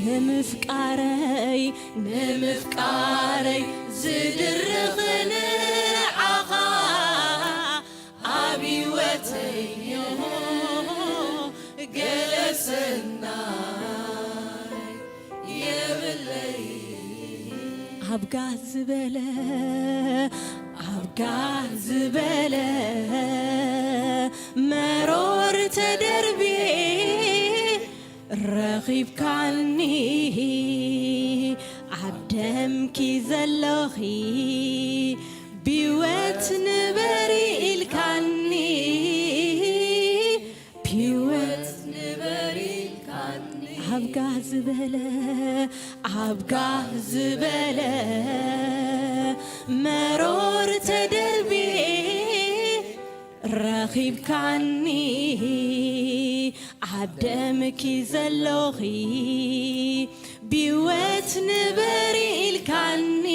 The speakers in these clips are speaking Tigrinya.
ንምፍቃረይ ንምፍቃረይ ዝድርኽ ንዓኻ ኣብ ህይወተይ ገለ ሰናይ የብለይ። ኣብ ጋህ ዝበለ ኣብ ጋህ ዝበለ መሮር ተደርብየ ረኺብካኒ ኣብ ደምኪ ዘለኺ ብህይወት ንበሪ ኢልካኒ ብህይወት ንበሪ ኢልካኒ ኣብ ጋህ ዝበለ ኣብ ጋህ ዝበለ መሮር ተደርብየ ረኺብካኒ ኣብ ደምኪ ዘለኺ ብህይወት ንበሪ ኢልካኒ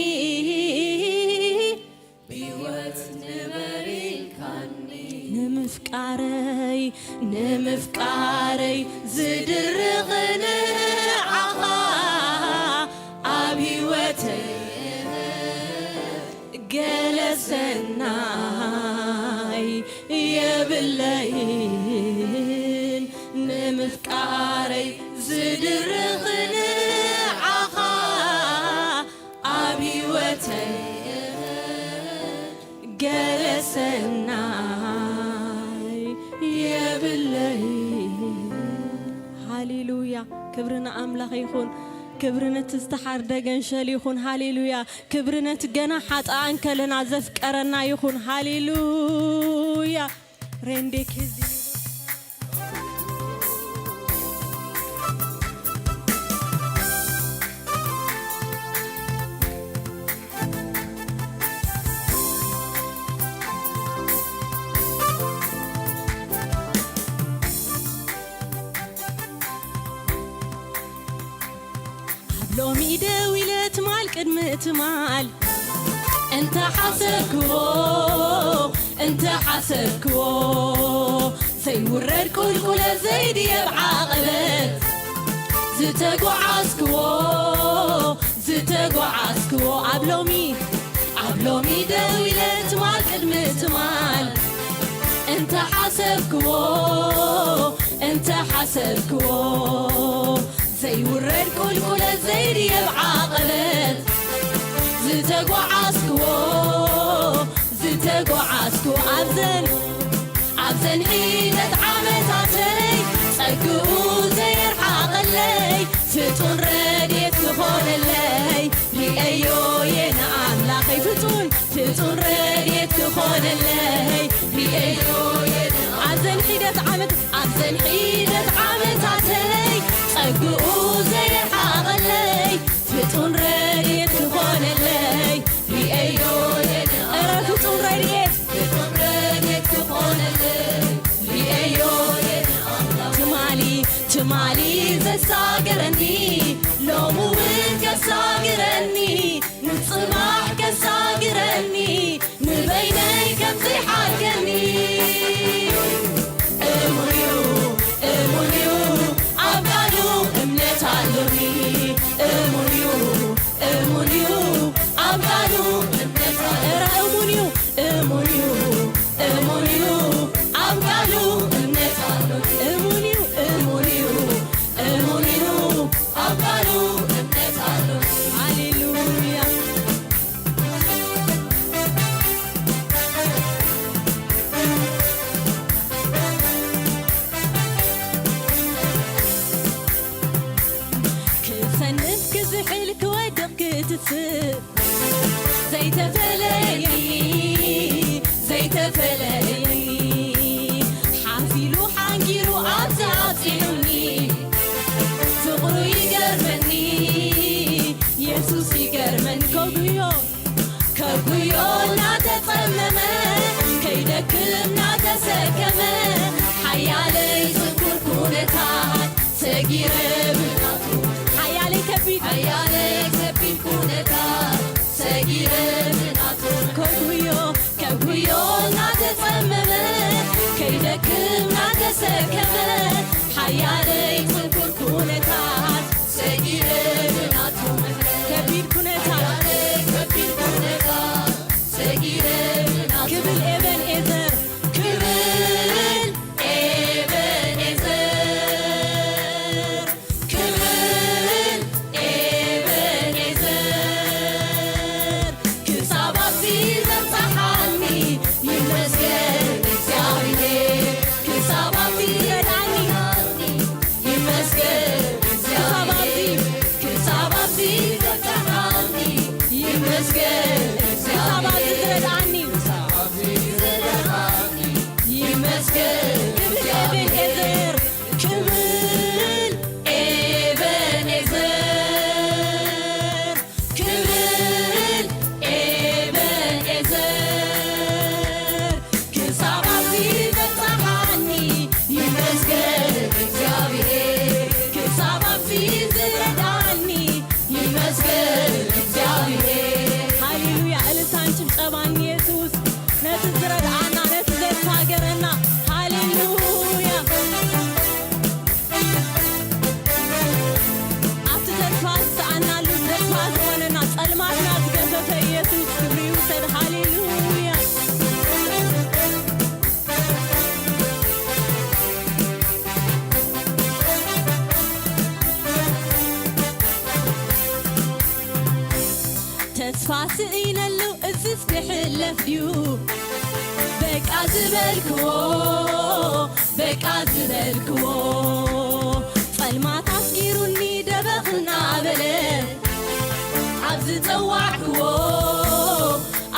ብህይወት ንበሪ ኢልካኒ ንምፍቃረይ ንምፍቃረይ ዝድርኽ ንዓኻ ኣብ ህይወተይ ገለ ሰናይ የብለይን ንምፍቃረይ ዝድርኽ ንዓኻ ኣብ ህይወተይ ገለ ሰናይ የብለይ። ሃሌሉያ! ክብሪ ንኣምላኽ ይኹን። ክብሪ ነቲ ዝተሓርደ ገንሸል ይኹን። ሃሌሉያ! ክብሪ ነቲ ገና ሓጥኣን ከለና ዘፍቀረና ይኹን። ሃሌሉያ! ሬንዴ ኬዚ ኣብ ሎሚ ደው ኢለ ትማል ቅድሚ ትማል እንተ ሓሰብክዎ እንተ ሓሰብክዎ ዘይውረድ ቁልቁለት ዘይድየብ ዓቐበት ዝተጓዓዝክዎ ዝተጓዓዝክዎ ኣብ ሎሚ ኣብ ሎሚ ደው ኢለ ትማል ቅድሚ ትማል እንተ ሓሰብክዎ እንተ ሓሰብክዎ ዘይውረድ ቁልቁለት ዘይድየብ ዓቐበት ዝተጓዓዝክዎ ዝተጓዓዝኩ ኣብዘን ኣብዘን ሒደት ዓመታተይ ጸግኡ ዘየርሓቐለይ ፍጡን ረድኤት ክኾነለይ ሪኤዮ እየ ንኣምላኸይ ፍጡን ፍጡን ረድኤት ክኾነለይ ሪኤዮ እየ ኣብዘን ሒደት ዓመት ኣብዘን ሒደት ዓመታተይ ጸግኡ ዘየርሓቐለይ ፍጡን ረድኤት ክኾነለይ ሪኤዮ እየ ንኣምላኸይ ፍጡን ረድኤት ፍጡን ረድኤት ክኾነለይ ሪኤዮ እየ ንኣምላኸይ ትማሊ ትማሊ ዘሳገረኒ ሎሚ እውን ከሳግረኒ ንጽባሕ ከሳግረኒ ንበይነይ ከም ዘይሓርገኒ እሙን እዩ እሙን እዩ ኣብ ቃሉ እምነት ኣሎኒ እሙን እዩ እሙን እዩ ኣብ ቃሉ እምነት ኣሎኒ እሙን እዩ እሙን እዩ እሙን እዩ ኣብ ቃሉ እምነት ኣሎኒ እሙን እዩ እሙን እዩ እሙን እዩ ኣብ ቃሉ እምነት ኣሎኒ ሃሌሉያ ክሰንፍ ክዝሕል ክወድቕ ክትስእ ዘይተፈለየኒ ዘይተፈለየኒ ሓዚሉ ሓንጊሩ ኣብዚ ኣብፂሑኒ ፍቕሩ ይገርመኒ የሱስ ይገርመኒ ከጉዮ ከጉዮ እናተጸመመ ከይደክም እናተሰከመ ሓያለይ ጽንኩር ኩነታት ሰጊረ ብናቱ ሓያለይ ከቢድ ሓያለይ ከቢድ ኩነታት ሰጊረ ብናቱ ከጉዮ ከጉዮ እናተጸመመ ከይደክም እናተሰከመ ሓያለይ ጽንኩር ኩነታት ሰጊረ ተስፋ ስኢነሉ እዝስ ክሕለፍ ድዩ? በቃ ዝበልክዎ፣ በቃ ዝበልክዎ፣ ጸልማት ኣስጊሩኒ ደበኽ እናበለ፣ ኣብ ዝጸዋዕክዎ፣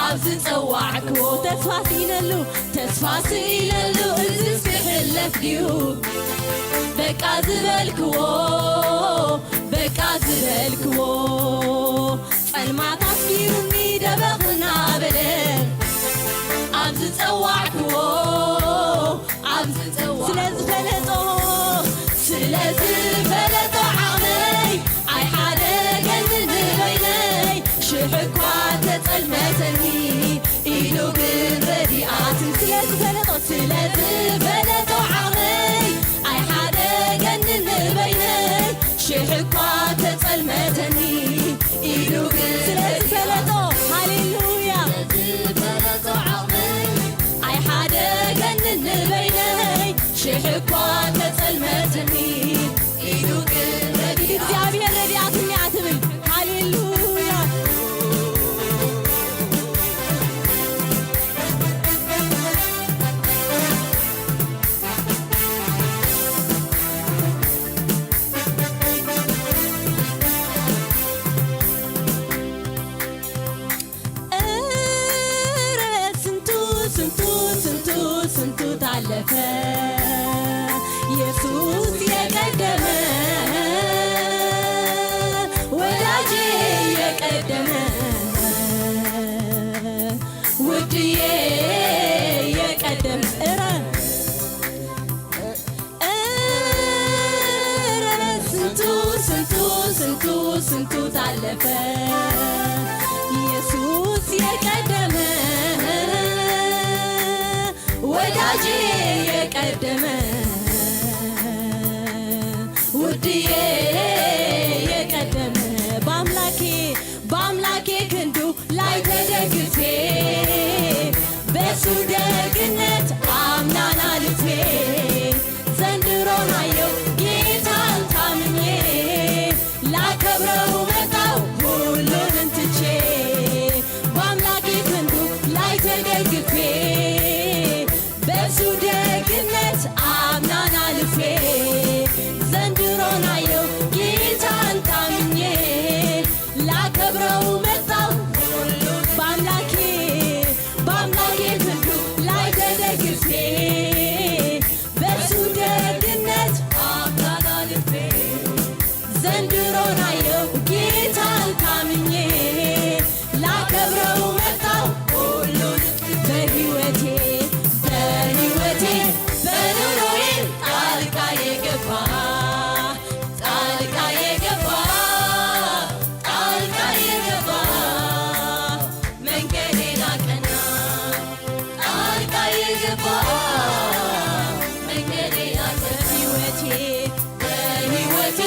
ኣብ ዝጸዋዕክዎ፣ ተስፋ ስኢነሉ፣ ተስፋ ስኢነሉ እዝስ ክሕለፍ ድዩ? በቃ ዝበልክዎ፣ በቃ ዝበልክዎ፣ ጸልማት ኣስጊሩኒ ደበኽ እናበለ፣ ኣብ ዝጸዋዕክዎ፣ ኣብ ዝጸዋዕክዎ፣ ስለ ዝፈለጦ፣ ስለ ዝፈለጦ ዓቕመይ ኣይሓደገንን ንበይነይ፣ ሽሕ እኳ ተጸልመተኒ ኢሉ ግን ረዲኣትን፣ ስለ ዝፈለጦ፣ ስለ ዝፈለጦ ዓቕመይ ኣይሓደገንን ንበይነይ፣ ሽሕ እኳ ተጸልመተኒ ኢሉ ግን ስለ ዝፈለጦ፣ ሃሌሉያ፣ ስለ ዝፈለጦ ዓቕመይ ኣይሓደገንን ንበይነይ፣ ሽሕ እኳ ተጸልመተኒ ኢሉ ግን ረዲኣ፣ እግዚኣብሔር ረዲኣትኒ እያ ትብል። ሃሌሉያ። እረ ስንቱ፣ ስንቱ፣ ስንቱ፣ ስንቱ ታለፈ። ኢየሱስ የቀደመ፣ ወዳጄ የቀደመ፣ ውድዬ የቀደመ። እረ እረ ስንቱ፣ ስንቱ፣ ስንቱ፣ ስንቱ ታለፈ። ኢየሱስ የቀደመ፣ ወዳጄ የቀደመ፣ ውድዬ የቀደመ፣ በአምላኬ፣ በአምላኬ ክንዱ ላይ ተደግፌ፣ በሱ ደግነት አምናን አልፌ፣ ዘንድሮን አየው ጌታን ታምኜ፣ ላከብረው መጣው ሁሉንም ትቼ፣ በአምላኬ ክንዱ ላይ ተደግፌ፣ በሱ ደግነት አምናን አልፌ፣ ዘንድሮን አየው ጌታን ታምኜ፣ ላከብረው መጣው በአምላኬ፣ በአምላኬ ክንዱ ላይ ተደግፌ፣ በሱ ደግነት አምናን አልፌ፣ ዘንድሮን አየው ጌታን ታምኜ፣ ላከብረው መጣው ሁሉን በሕይወቴ፣ በሕይወቴ በኑሮዬ ጣልቃ የገባ፣ ጣልቃ የገባ፣ ጣልቃ የገባ፣ መንገዴን አቀና፣ ጣልቃ የገባ፣ መንገዴን አቀና። በሕይወቴ፣ በሕይወቴ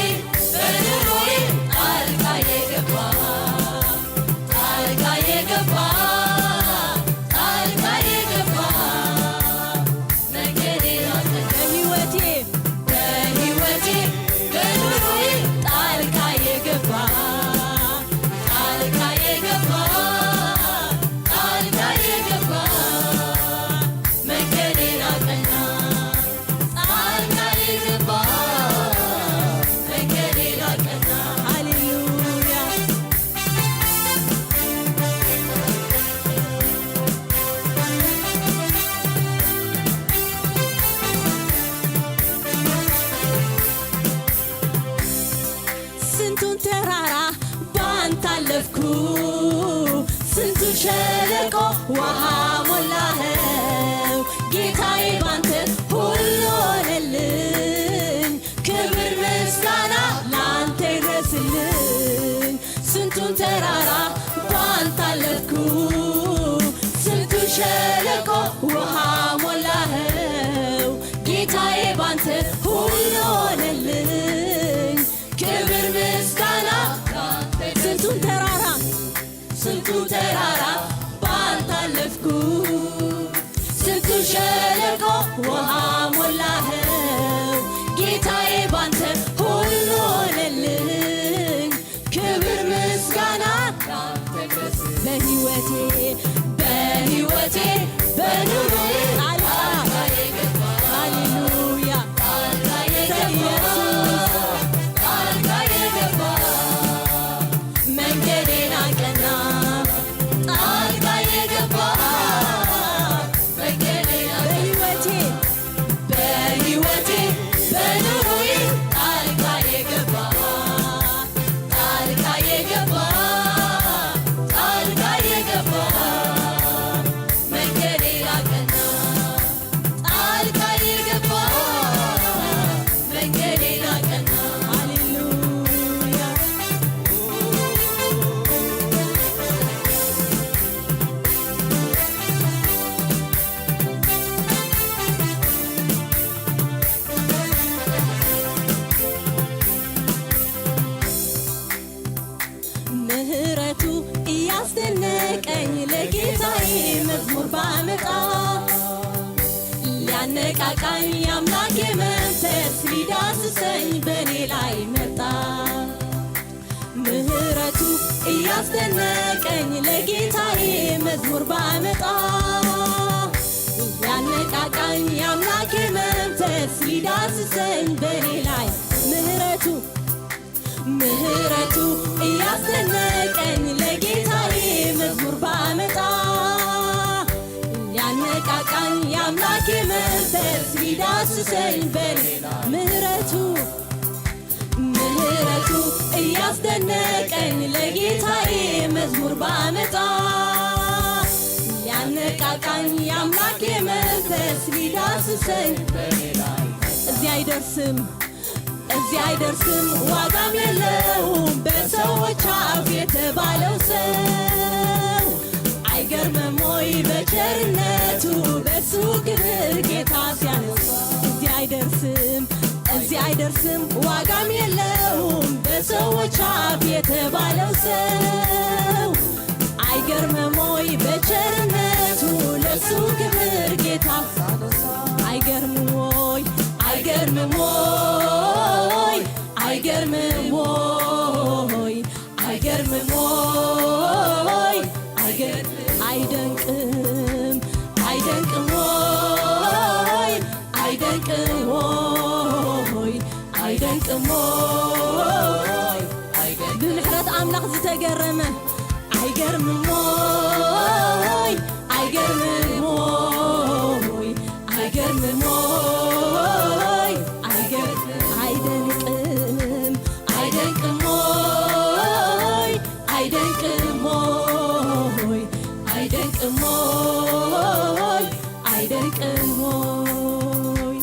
በኑሮዬ ጣልቃ የገባ፣ ጣልቃ የገባ፣ ጣልቃ የገባ፣ መንገዴን አቀና። በሕይወቴ፣ በሕይወቴ በኑሮዬ ጣልቃ የገባ፣ ጣልቃ የገባ፣ ጣልቃ የገባ፣ መንገዴን አቀና። ጣልቃ የገባ፣ መንገዴን አቀና። ሃሌሉያ። ስንቱን ተራራ ባንተ አለፍኩ፣ ስንቱን ሸለቆ ውሃ ሞላኸው። ጌታዬ ባንተ ሁሉ ሆነልኝ፣ ክብር ምስጋና ላንተ ይድረስልኝ። ስንቱን ተራራ ባንተ አለፍኩ፣ ስንቱን ሸለቆ ውሃ ሞላኸው። ጌታዬ ባንተ ሁሉ ሆነልኝ፣ ክብር ምስጋና ላንተ። ስንቱን ተራራ፣ ስንቱን ተራራ ባንተ አለፍኩ፣ ስንቱን ሸለቆ ውሃ ሞላኸው። ጌታዬ ባንተ ሁሉ ሆነልኝ፣ ክብር ምስጋና ላንተ። ምህረቱ እያስደነቀኝ ለጌታዬ መዝሙር ባመጣ፣ ሊያነቃቃኝ የአምላኬ መንፈስ ሊዳስሰኝ በኔ ላይ መጣ። ምህረቱ እያስደነቀኝ ለጌታዬ መዝሙር ባመጣ፣ ሊያነቃቃኝ የአምላኬ መንፈስ ሊዳስሰኝ በኔ ላይ ምህረቱ ምህረቱ እያስደነቀኝ ለጌታዬ መዝሙር ባመጣ፣ ሊያነቃቃኝ የአምላኬ መንፈስ ሊዳስሰኝ በኔ ምህረቱ ምህረቱ እያስደነቀኝ ለጌታዬ መዝሙር ባመጣ፣ ሊያነቃቃኝ የአምላኬ መንፈስ ሊዳስሰኝ እዚህ አይደርስም እዚህ አይደርስም ዋጋም የለውም በሰዎች አፍ የተባለው ሰው። አይገርምም ወይ በቸርነቱ በሱ ክብር ጌታ ሲያነሳ። እዚህ አይደርስም እዚህ አይደርስም ዋጋም የለውም በሰዎች አፍ የተባለው ሰው። አይገርምም ወይ በቸርነቱ ለሱ ክብር ጌታ አይገርምም ወይ አይገርምም ወይ አይገርምም ወይ አይገርምም ወይ አይገርም አይደንቅም አይደንቅም ወይ አይደንቅም ወይ አይደንቅም ወይ ብምሕረት ኣምላኽ ዝተገረመ ኣይገርምም ወይ ኣይገርምም ወይ ኣይገርምም ወይ ኣይገርም አይደንቅም አይደንቅም ወይ አይደንቅም ወይ አይደንቅም ወይ አይደንቅም ወይ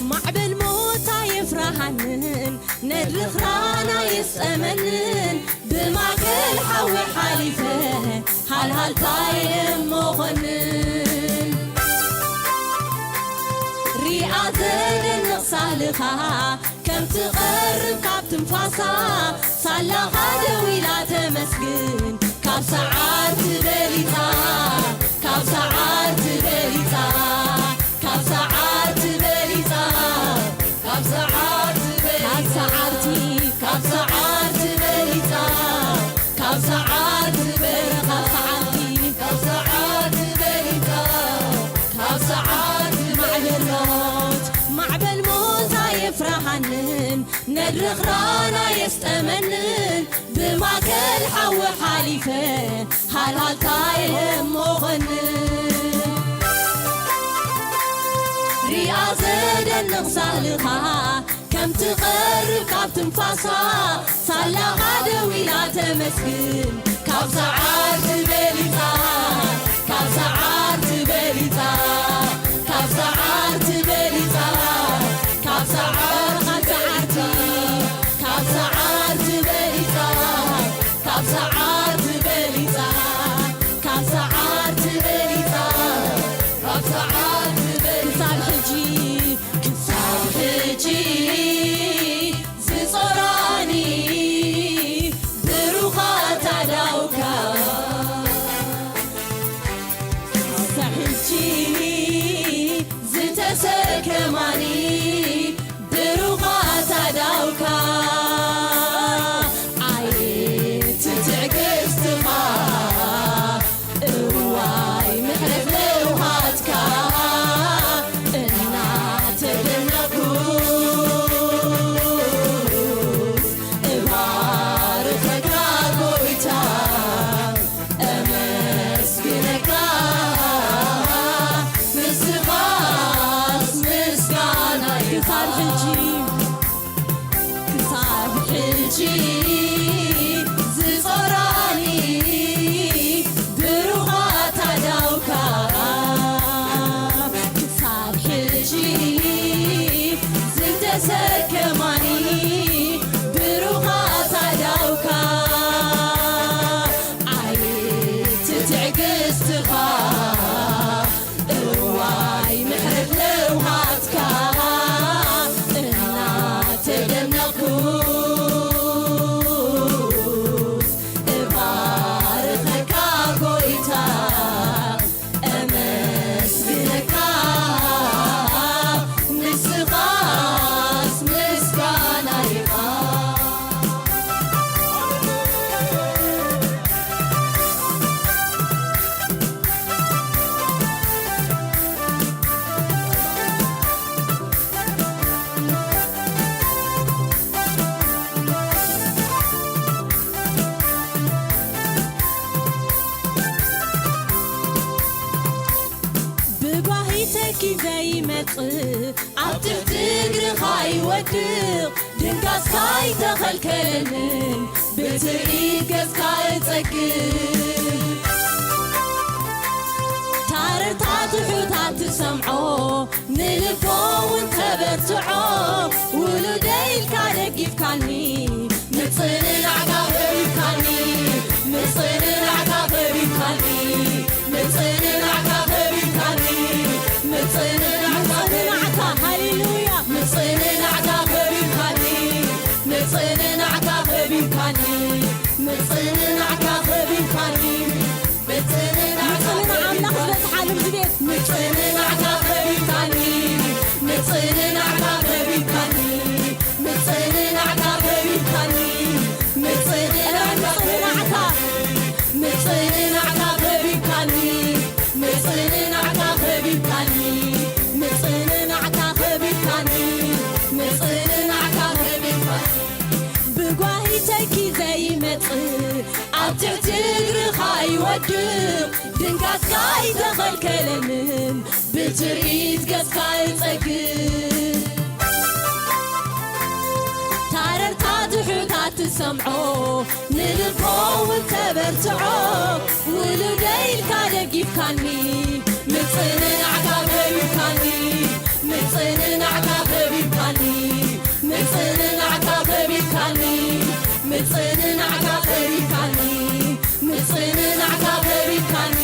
ማዕበል ሞት ኣየፍርሃንን ነድሪ ኽራን ኣየስጠመንን ብማእከል ሓዊ ሓሊፈ ሃልሃልታይ እሞ ኾንን ሪኣ ዘደንቕ ሳልኻ ከም ትቐርብ ካብ ትንፋሳ ሳላኻ ደው ኢላ ተመስግን ካብ ሰዓርቲ በሊጻ ካብ ሰዓርቲ በሊጻ ካብ ሰዓርቲ በሊጻ ካብ ሰዓርቲ በሊጻ ካብ ሰዓርቲ ካብ ሰዓርቲ በሊጻ ካብ ሰዓርቲ በሊጻ ካብ ሰዓርቲ ካብ ሰዓርቲ በሊጻ ካብ ሰዓርቲ ማዕበል ሞት ማዕበል ሞት ኣየፍርሃንን ነድሪ ኽራን ኣየስጠመንን ብማእከል ሓዊ ሓሊፈ ሃልሃልታይ እሞ ኾንን ሪኣ ዘደንቕ ሳልኻ ከም ትቐርብ ካብ ትንፋሳ ሳላኻ ደው ኢላ ተመስግን ካብ ሰዓርቲ በሊጻ ካብ ሰዓርቲ በሊጻ ካብ ሰዓርቲ በሊጻ ካብ ሰዓርቲ በሊጻ ካብ ሰዓርቲ በሊጻ ካብ ሰዓርቲ በሊጻ ካብ ሰዓርቲ በሊጻ ካብ ሰዓርቲ በሊጻ ክሳብ ሕጂ ክሳብ ሕጂ ዝጾራኒ ብሩኻት ኣእዳውካ ክሳብ ሕጂ ዝተሰከማኒ ብሩኻት ኣእዳውካ ኣየት ትዕግስትኻ እዋይ ምሕረት ለውሃትካ እናተደነቕኩስ እባርኸካ ጎይታ እመስግነካ ንስኻስ ምስጋና ክሳብ ሕጂ ክሳብ ሕጂ ዝጾራኒ ብሩኻት ኣእዳውካ ክሳብ ሕጂ ትሕቲ እግርኻ ይወድቕ፣ ድንጋጽካ ኣይተኸልከለንን፣ ብትርኢት ገጽካ እጸግብ። ታረታ ትሑታት ትሰምዖ፣ ንልቦ እውን ተበርትዖ፣ ውሉደይ ኢልካ ደጊፍካኒ፣ ምጽንናዕካ ከቢብካኒ፣ ምጽንናዕካ ከቢብካኒ፣ ምጽንናዕካ ከቢብካኒ፣ ምጽንናዕካ፣ ምጽንናዕካ፣ ሃሌሉያ። ምጽንናዕካ ከቢብካኒ፣ ምጽንናዕካ ከቢብካኒ፣ ምጽንናዕካ ከቢብካኒ፣ ምጽንናዕካ፣ ምጽንናዕ ኣምላኽ ዝበዝሓሉ እዚ ቤት። ምጽንናዕካ ከቢብካኒ፣ ምጽንናዕካ ከቢብካኒ፣ ምጽንናዕካ ከቢብካኒ፣ ምጽንናዕካ፣ ምጽንናዕካ፣ ምጽንናዕካ ከቢብካኒ፣ ምጽንናዕካ ከቢብካኒ፣ ምጽንናዕካ ከቢብካኒ፣ ምጽንናዕካ ከቢብካኒ። ብጓሂተኪ ዘይመጽእ ኣብ ትሕቲ እግርኻ ይወድቕ፣ ድንጋጽካ ኣይተኸልከለንን፣ ብትርኢት ገጽካ እጸግብ። ታረርታ ትሑታት ትሰምዖ፣ ንልቦ እውን ተበርትዖ፣ ውሉደይ ኢልካ ደጊፍካኒ፣ ምጽንናዕካ ከቢብካኒ፣ ምጽንናዕካ ከቢብካኒ፣ ምጽንናዕካ ከቢብካኒ፣ ምጽንናዕካ ከቢብካኒ፣ ምጽንናዕካ ከቢብካኒ፣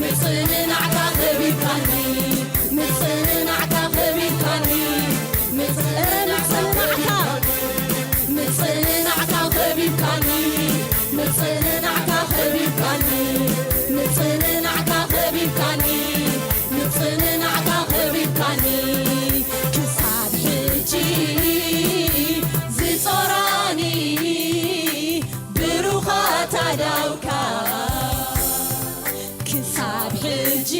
ምጽንናዕካ ከቢብካኒ፣ ምጽንናዕካ ከቢብካኒ፣ ምጽንናዕካ፣ ምጽንናዕካ ከቢብካኒ፣ ምጽንናዕካ ከቢብካኒ፣ ምጽንናዕካ ከቢብካኒ፣ ምጽንናዕካ ከቢብካኒ፣ ክሳብ ሕጂ ዝጾራኒ ብሩኻት ኣእዳውካ፣ ክሳብ ሕጂ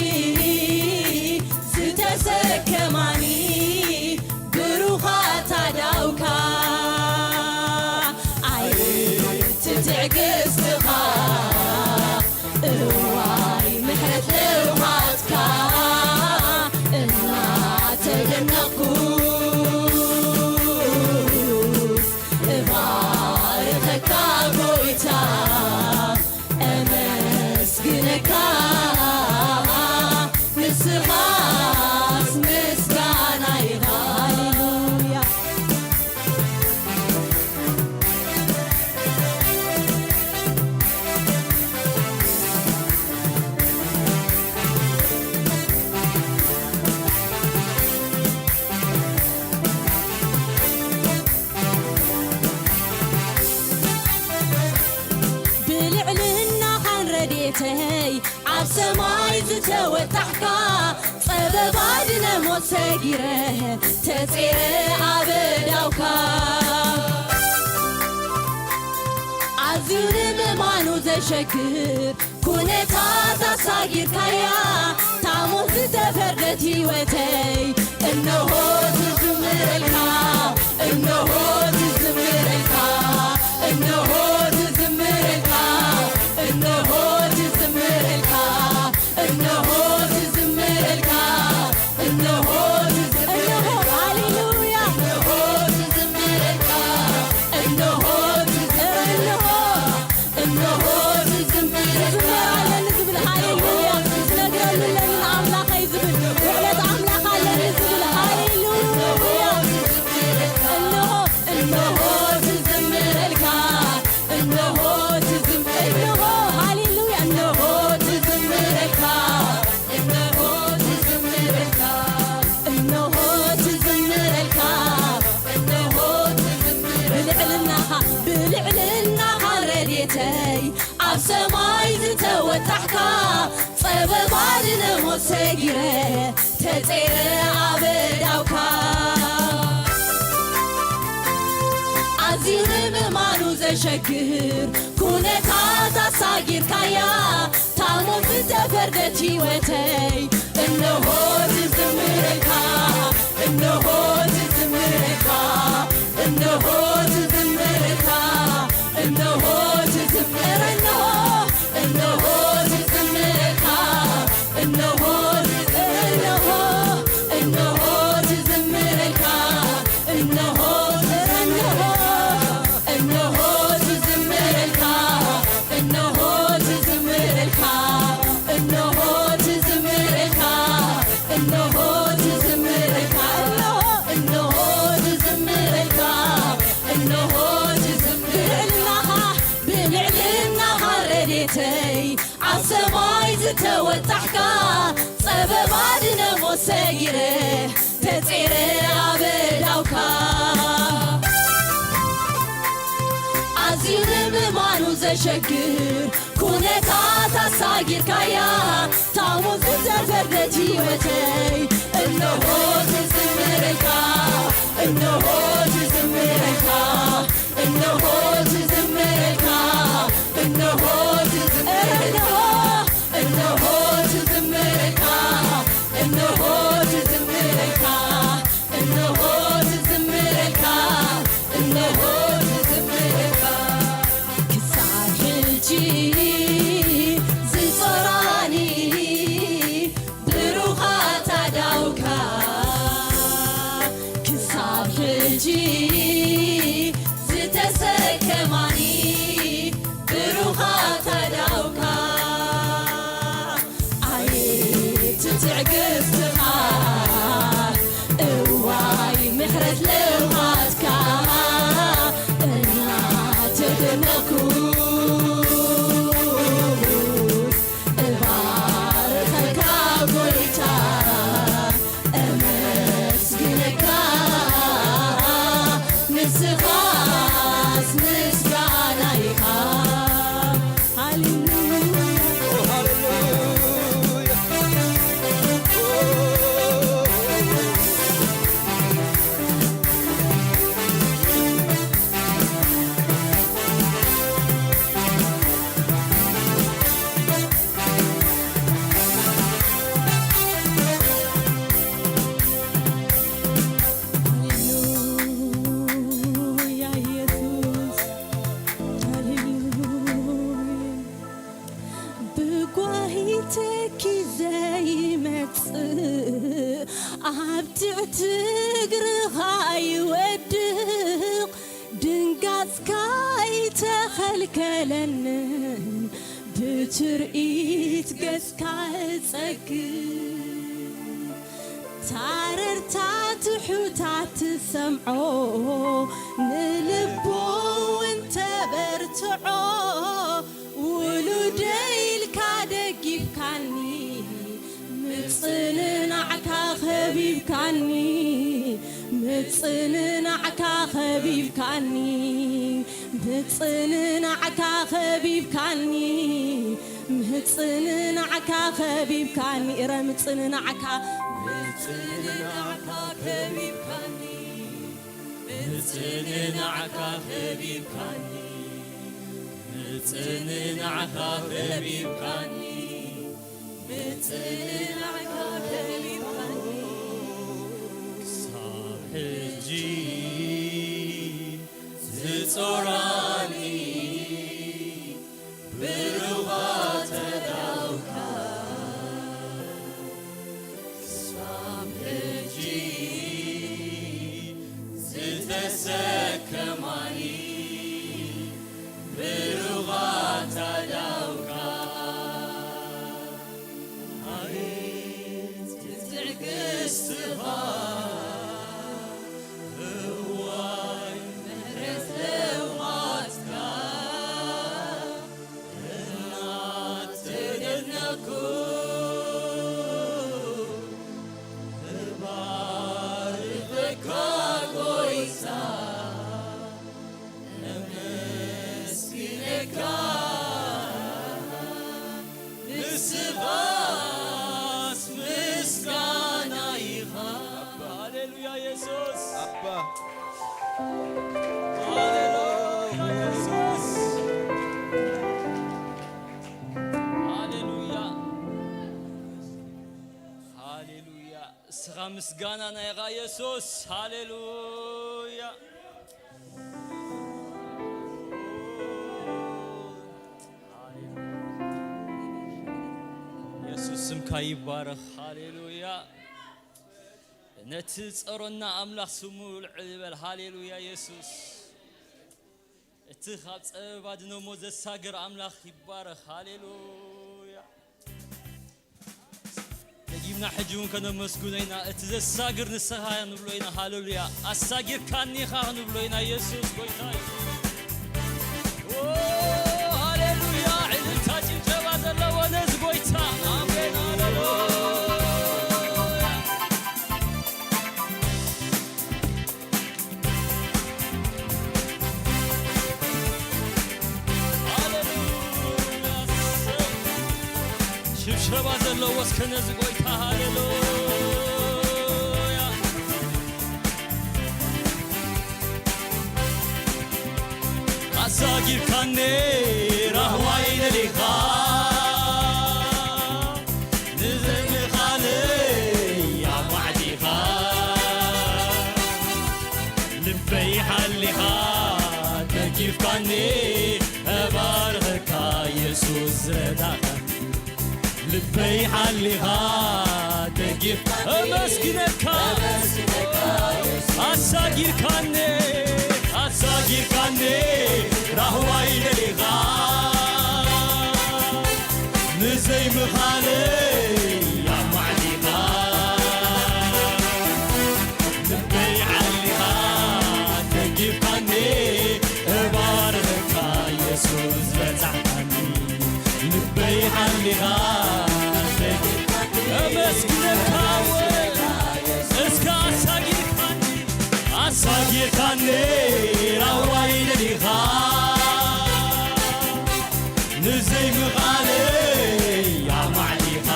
ዝተሰከማኒ ብሩኻት ኣእዳውካ፣ ኣየት ትዕግስትኻ፣ እዋይ ምሕረት ለውሃትካ፣ እናተደነቕኩስ እባርኸካ ጎይታ፣ እመስግነካ ንስኻስ ምስጋና ኢኻ። ሃሌሉያ። ብልዕልናኻን ረድኤተይ ኣብ ሰማይ ዝተወጣሕካ፣ ጸበባ ድነ ሞት ሰጊረ ተጼረ ኣብ ኣእዳውካ። ኣዝዩ ንምእማኑ ዘሸግር ኩነታት ኣሳጊርካያ፣ ታሞት ዝተፈርደት ህይወተይ እነሆ ትዝምረልካ፣ እነሆ ትዝምረልካ፣ እነሆ ትዝምረልካ፣ እነሆ ትዝምረልካ፣ እነሆ ትዝምረልካ፣ እነሆ ትዝምረልካ፣ እነሆ፣ ሃሌሉያ። እነሆ ትዝምረልካ፣ እነሆ ትዝምረልካ፣ እነሆ እነሆ ዝዝምር፣ ዝዝመር ኣለኒ ዝብል፣ ሃሌሉያ። ዝነግረሉ ኣለኒ ንኣምላኸይ ዝብል፣ ውዕለት ኣምላኽ ኣለኒ ዝብል፣ ሃሌሉያ። እነሆ፣ እነሆ ዝዝምረልካ፣ እነሆ ዝዝም-፣ እነሆ፣ ሃሌሉያ። እነሆ ዝዝምረልካ፣ እነሆ ዝዝምረልካ፣ እነሆ ዝዝምረልካ፣ እነሆ ዝዝምረልካ። ብልዕልናኻ፣ ብልዕልናኻ ረድኤተይ ኣብ ሰማይ ዝተወጣሕካ፣ ጸበባ ድነ ሞት ሰጊረ ተጸይረ ኣብ ኣእዳውካ። ኣዝዩ ንምእማኑ ዘሸግር ኩነታት ኣሳጊርካያ፣ ታሞት ዝተፈርደት ህይወተይ እነሆ ትዝምረልካ፣ እነሆ ትዝምረልካ፣ እነሆ ትዝምረልካ፣ እነሆ ትዝምር፣ እነሆ፣ እነሆ ትዝምረልካ፣ እነሆ፣ እነሆ፣ እነሆ ትዝምር ተወጣሕካ ጸበባ ድነሞ ሰጊረ ተጼረ ኣብ ዳውካ። ኣዝዩ ንምእማኑ ዘሸግር ኩነታት ኣሳጊርካያ። ታሙ ዝተፈርደት ህይወተይ እነሆ ትዝምረልካ፣ እነሆ ትዝምረልካ፣ እነሆ ትዝምረልካ፣ እነሆ ትዝምረልካ፣ እነሆ ትዝምረልካ፣ እነሆ ትዝምረልካ፣ እነሆ ትዝምረልካ፣ እነሆ ትዝምረልካ። ክሳብ ሕጂ ዝጾራኒ ብሩኻት ኣእዳውካ፣ ክሳብ ሕጂ ዝተሰከማኒ ብሩኻት ኣእዳውካ። ኣየት ትዕግስትኻ፣ እዋይ ምሕረት ለውሃትካ፣ እናተደነቕኩ እባርኸካ ጎይታ፣ እመስግነካ፣ ንስኻስ ምስጋና ኢኻ። ሃሌሉያ። ሃሌሉያ ኢየሱስ፣ ሃሌሉያ። ብጓሂ ተኪዘ ይመጽእ፣ ኣብ ትሕቲ እግርኻ ይወድቕ፣ ድንጋጽካ ኣይተኸልከለንን፣ ብትርኢት ገጽካ እጸግብ። ታረርታ ትሑታት ትሰምዖ፣ ንልቡ እውን ተበርትዖ። ውሉደይ ኢልካ ደጊፍካኒ፣ ምጽንናዕካ ኸቢብካኒ፣ ምጽንናዕካ ኸቢብካኒ፣ ምጽንናዕካ ኸቢብካኒ፣ ምጽንናዕካ ኸቢብካኒ፣ እረ ምጽንናዕካ፣ ምጽንናዕካ ኸቢብካኒ፣ ምጽንናዕካ ኸቢብካኒ፣ ምጽንናዕካ ኸቢብካኒ፣ ምጽንናዕካ ኸቢብካኒ። ክሳብ ሕጂ ዝጾራኒ ብሩኻት ኣእዳውካ፣ ክሳብ ሕጂ ዝተሰከማኒ ብሩኻት ኣእዳውካ። ኣቤት ትዕግስትኻ፣ እዋይ ምሕረት ለውሃትካ፣ እናተደነቕኩ እባርኸካ ጎይታ፣ እመስግነካ፣ ንስኻስ ምስጋና ኢኻ። ሃሌሉያ የሱስ። ኣባ። ሃሌሉያ የሱስ። ሃሌሉያ። ሃሌሉያ። እስኻ ምስጋናና ኢኻ የሱስ። ሃሌሉያ። የሱስ ስምካ ይባረኽ። ሃሌሉያ። ነቲ ጸሮና ኣምላኽ ስሙ ልዕል ይበል። ሃሌሉያ የሱስ። እቲ ካብ ጸበባ ድነሞ ዘሳግር ኣምላኽ ይባረኽ። ሃሌሉያ። ደጊምና ሕጂ እውን ከነመስግኖ ኢና። እቲ ዘሳግር ንስኻ ክንብሎ ኢና። ሃሌሉያ። ኣሳጊርካኒ ኢኻ ክንብሎ ኢና። የሱስ ጎይታ እዩ። ኦ፣ ሃሌሉያ። ዕልልታ ጭብጨባ ዘለዎ ነዚ ጎይታ። ረባ ዘለዎ እስከ ነዚ ጎይታ ሃሌሉያ። ኣሳጊርካኒ ራህዋይ ደሊኻ፣ ንዘይምኻለይ ኣማዕዲኻ። ልበይ ሓሊኻ ደጊፍካኒ፣ እባርኸካ የሱስ ዝረዳእካኒ። ልበይ ሓሊኻ ደጊፍ እመስግነካ። ኣሳጊርካኒ ኣሳጊርካኒ ራህዋይ ደሊኻ፣ ንዘይምኻለይ ኣማዕዲኻ። ልበይ ሓሊኻ ደጊፍካኒ፣ እባርኸካ የሱስ በጻሕካኒ። ልበይ ሓሊኻ ደጊፍካኒ፣ እመስግነካ እወ። እስከ ኣሳጊርካኒ ኣሳጊርካኒ ራህዋይ ደሊኻ፣ ንዘይምኻለይ ኣማዕዲኻ።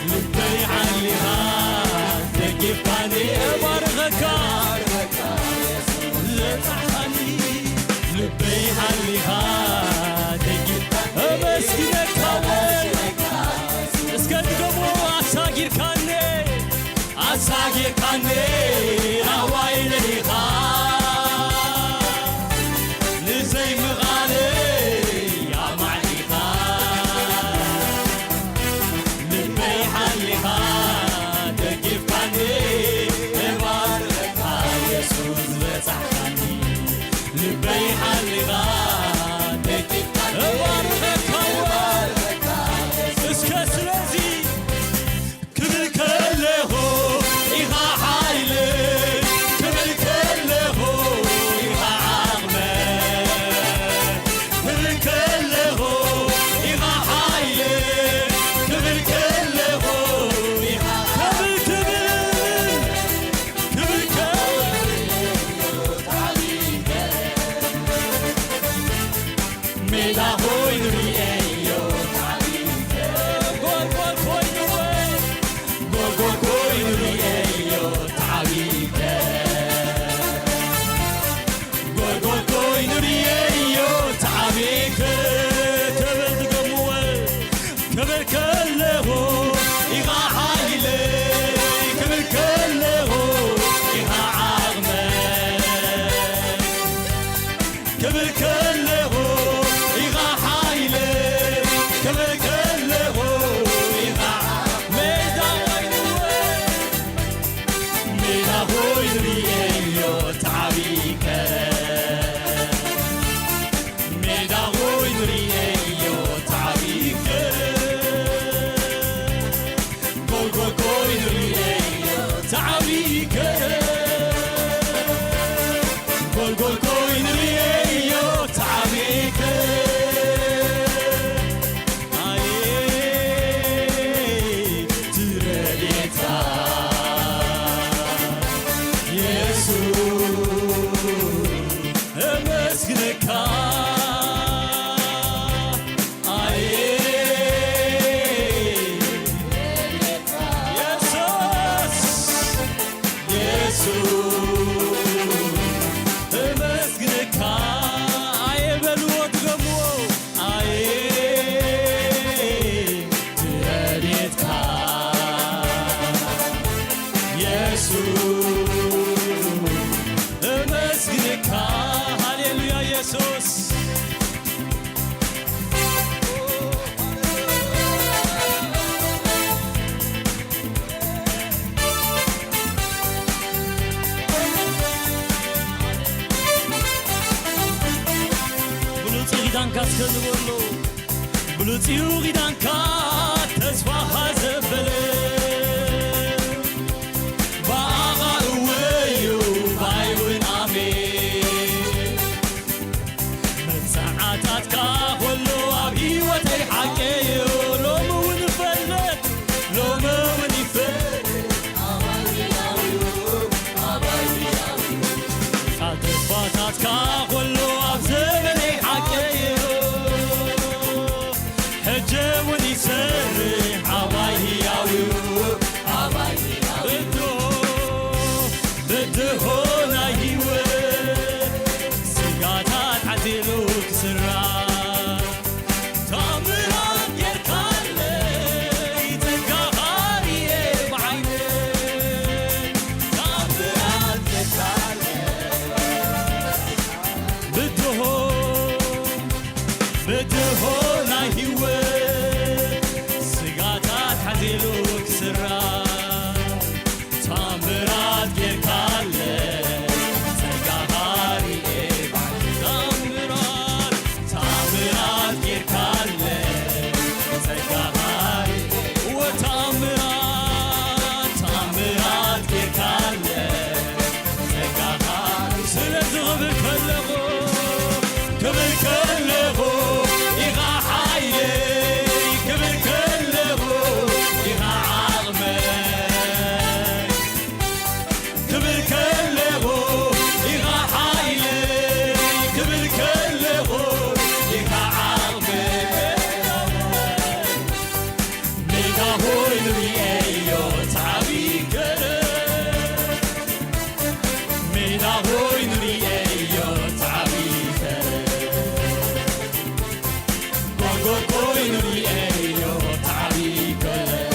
ልበይ ሓሊኻ ደጊፍካኒ፣ እባርኸካ ዘብጻሕካኒ። ልበይ ሓሊኻ ደጊፍ እመስግነካ እወ። እስከ ድገሞ ኣሳጊርካኒ ኣሳጊርካኒ ራህዋይ ደሊኻ፣ ንዘይምኻለይ ኣማዕዲኻ። ልበይ ሓሊኻ ደጊፍካኒ፣ እባርኸካ የሱስ በጻሕካኒ። ልበይ ሓሊኻ ደጊፍካኒ፣ እባርኸካ እወ። እስከ ስለዚ ክብል ከለኹ ኢኻ ሓይለይ፣ ክብል ከለኹ ኢኻ ዓቕመይ፣ ክብል ከለኹ ኢኻ ሓይለይ፣ ክብል ከለኹ ኢኻ ክብል፣ ክብል፣ ክብል ከለኹ ሜዳ ኮይኑ ርእየዮ ተዓቢከ። ጎልጎል ኮይኑ ወይ ጎልጎል ኮይኑ ርእየዮ ተዓቢከ። ጎልጎል ኮይኑ ርእየዮ ተዓቢከ። ክብል ድገምዎ። ክብል ከለኹ ኢኻ ሓይለይ፣ ክብል ከለኹ ኢኻ ዓቕመይ። ክብል ከለኹ ኢኻ ሓይለይ፣ ክብል ከለኹ ኢኻ ሜዳ ኮይኑ፣ ሜዳ ኮይኑ ርእየዮ ተዓቢከ፣ ሜዳ ኮይኑ ርእየዮ ተዓቢከ። ጎልጎል ኮይኑ ርእየዮ ተዓቢከ። ጎልጎል ኮይኑ ርእየዮ ተዓቢከ። ኣየ ትረድኤትካ የሱስ እመስግነካ። ኣየ የሱስ፣ የሱስ እመስግነካ። ኣየ በልዎ፣ ድገምዎ። ኣየ ትረድኤትካ የሱስ እመስግነካ። ሃሌሉያ የሱስ። ብሉጽ ኪዳንካ እስከ ንበሎ፣ ብሉጽ እዩ ኪዳንካ ተስፋኻ ዘበለ። ብኣኻ እወ እዩ ብኣይ እውን ኣሜን። መብጽዓታትካ ኸሎ ኣብ ህይወተይ ሓቀዮ፣ ሎሚ እውን ይፈልጥ፣ ሎሚ እውን ይፈልጥ። ቃል ተስፋታትካ ኸሎ ኣብ ዘመነይ ሓቀዮ፣ ሆና ህይወት ስጋታት ዓዜሉ ክስራ ታምራት ጌርካለይ ጸጋኻ ርኤ ብዓይነይ ታምራት ጌርካለይ ብድሆ ብድሆ ናይ ህይወት ስጋታት ሓዜሉ ክስራ ታምራት ጌርካለ ጸጋኻ ርኤ ባዕለይ ታምራት ታምራት ጌርካለ ጸጋኻ ርኤ እወ ታምራት ታምራት ጌርካለ ጸጋኻ ስለዚ ክብል ከለኹ ክብል ከለኹ ኢኻ ሓይለይ ክብል ከለኹ ኢኻ ዓቕመይ ክብል ከለኹ ኢኻ ሓይለይ ክብል ከለኹ ኢኻ ዓቕመይ ሜዳ ኮይኑ ርኤዮ እቲ ዓብዪ ገረብ ሜዳ ኮይኑ ርኤዮ እቲ ዓብዪ ገረብ ጎልጎል ኮይኑ ርኤዮ እቲ ዓብዪ ገረብ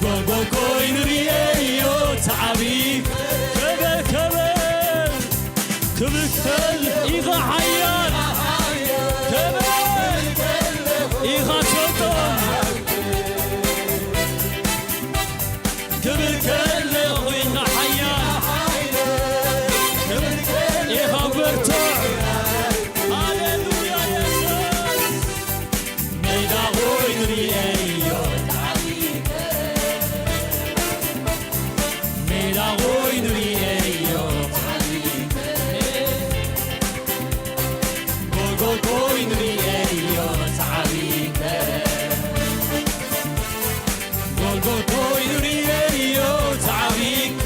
ጎልጎል ኮይኑ ርኤዮ እቲ ዓብዪ ገረብ ከበ ከበ ክብከል ኢኻ ሓያል ከበ ኢኻ ሰልጦን ክብል ከለኹ ኢኻ ሓያል ኢኻ ብርቱዕ ሃሌሉያ የሱስ ሜዳ ኮይኑ ርኤዮ ሜዳ ኮይኑ ርኤዮ ጎልጎል ኮይኑ ርኤዮ ጻዕሪተ ጎልጎል ኮይኑ ርኤዮ ጻዕሪተ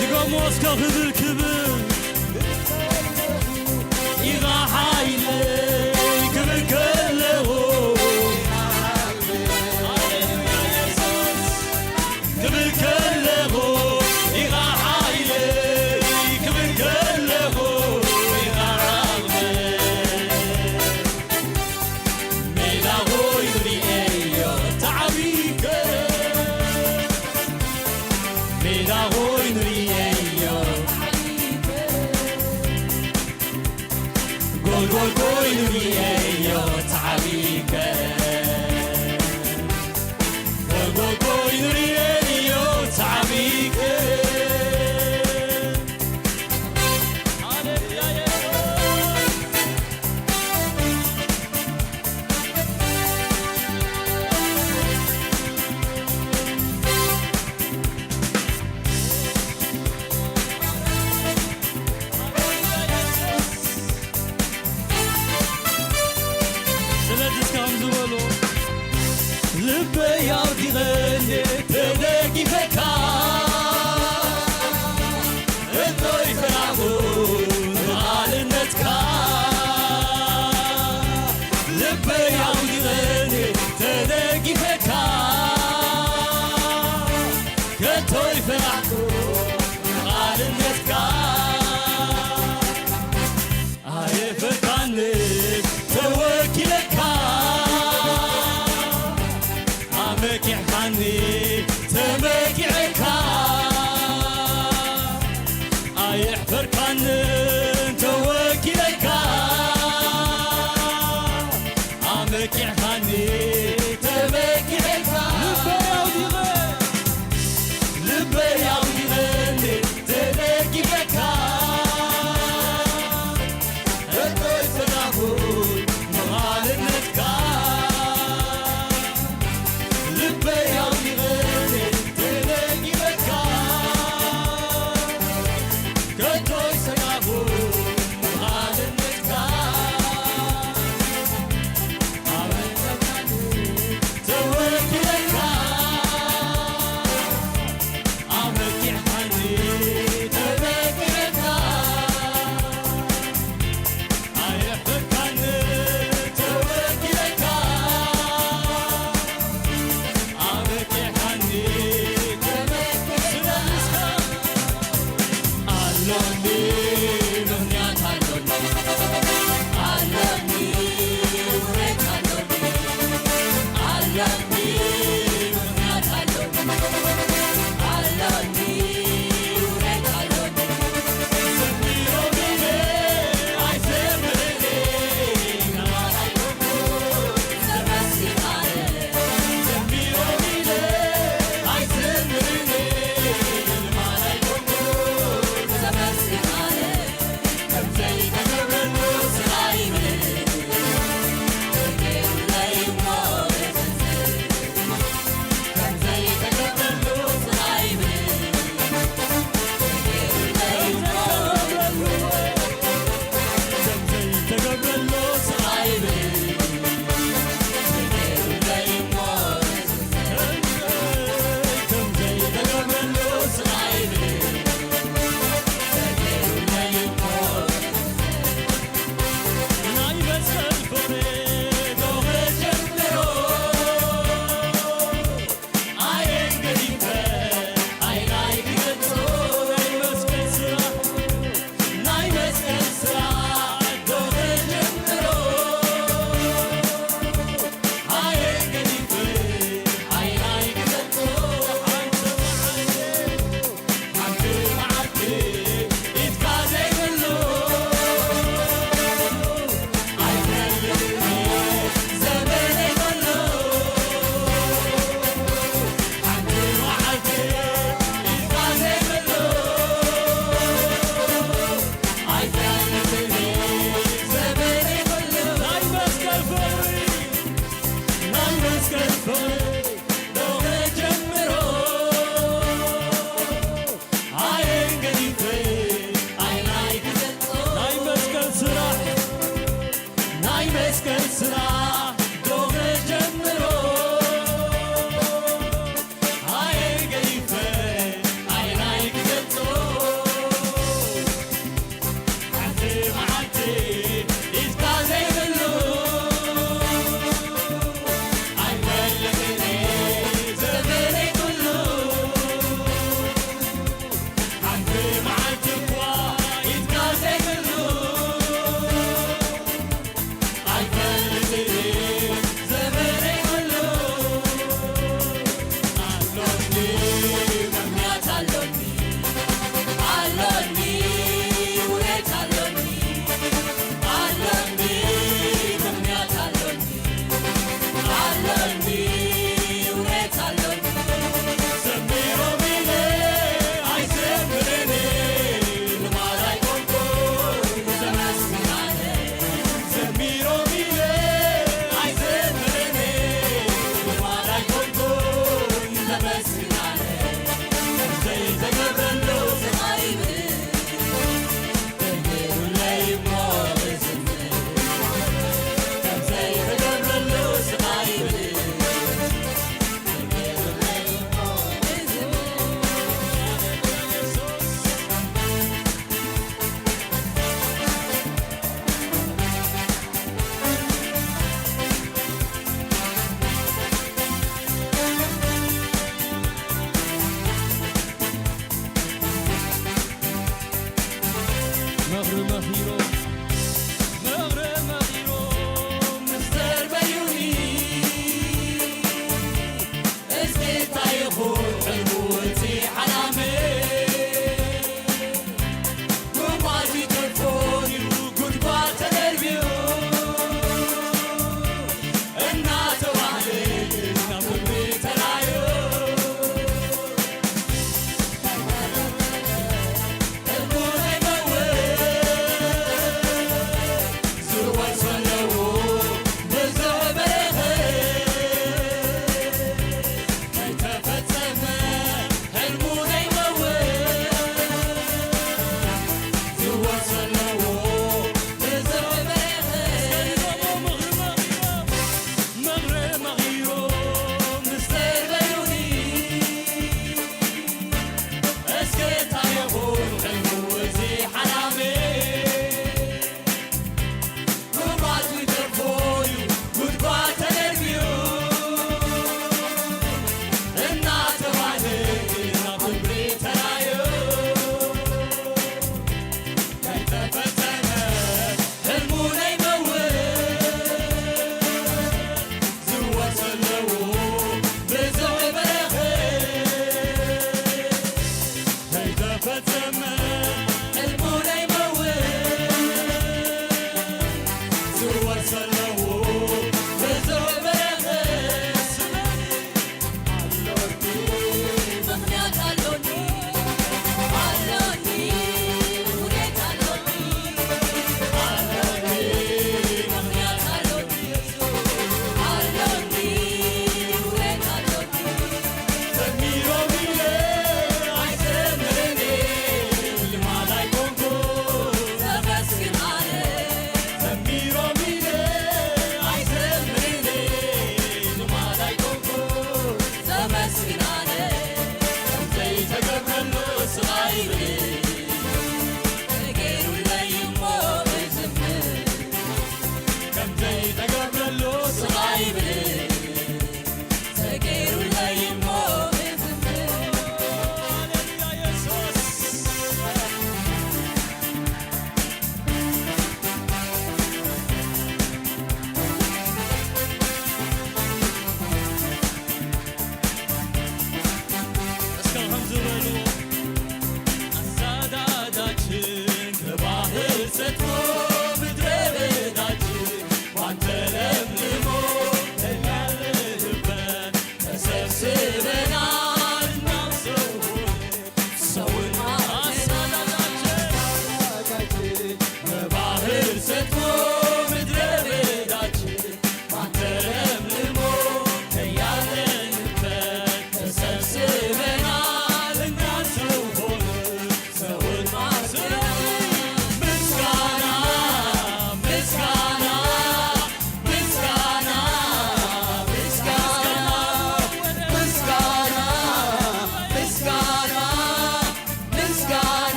ድገሞ እስከ ክብል ክብል ኢኻ ሓይለይ ክብል ከለኹ ክብል ከለኹ ኢኻ ሓይለይ ክብል ከለኹ ኢኻ ዓቕመይ ሜዳ ኮይኑ ርኤዮ ተዓዊተ ሜዳ ኮይኑ ርኤዮ ጎልጎል ኮይኑ ርኤዮ ተዓዊተ ጎልጎል ኮይኑ ርኤዮ ተዓዊተ ሃሌሉያ የሱስ ስለዚ እስከ ከምዚ በሉ ልበይ ኣውዲቐ እንዴ ተደጊፈካ እቶይ ፈራኹ ንቓልነትካ ልበይ ኣውዲቐ እንዴ ተደጊፈካ ከቶይ ፈራኹ ንቓልነትካ ኣየፈርካኒ ተወኪለካ ኣመኪሕካኒ ተመኪዐካ ኣየሕፈርካንን ተወኪለካ ኣመኪሕካኒ ተመኪዐካ ልበይ ኣውዲቐ ልበይ ኣውዲቐ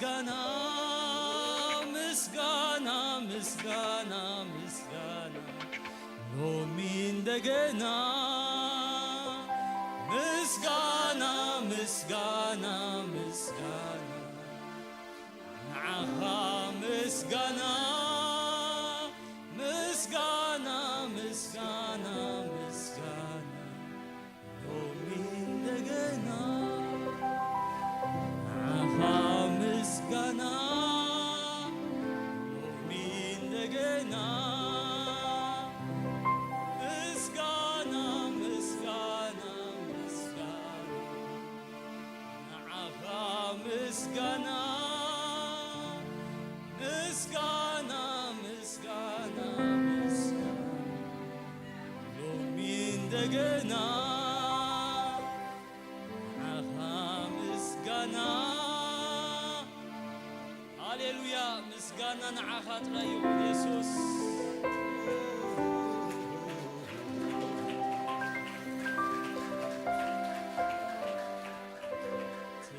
ምስጋና፣ ምስጋና፣ ምስጋና፣ ምስጋና፣ ሎሚ እንደገና ምስጋና፣ ምስጋና፣ ምስጋና፣ ንዓኻ ምስጋና፣ ምስጋና፣ ምስጋና፣ ምስጋና፣ ሎሚ እንደገና ንዓኻ ምስጋና፣ ሎሚ እንደገና ምስጋና፣ ምስጋና፣ ምስጋና፣ ንዓኻ ምስጋና፣ ምስጋና፣ ምስጋና፣ ምስጋና፣ ሎሚ እንደገና ንዓኻ ምስጋና። ሃሌሉያ፣ ምስጋና ንዓኻ ጥራይ ይኹን የሱስ። ትብ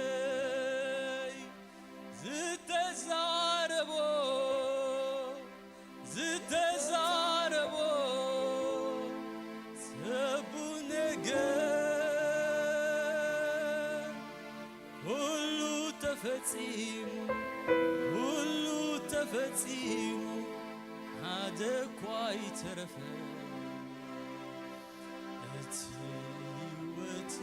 ህይወተይ ዝተዛረቦ፣ ዝተዛረቦ ሰቡ ነገር ኩሉ ተፈጺሙ፣ ኩሉ ተፈጺሙ፣ ሓደ እኳ ኣይተረፈ። እቲ ህይወተይ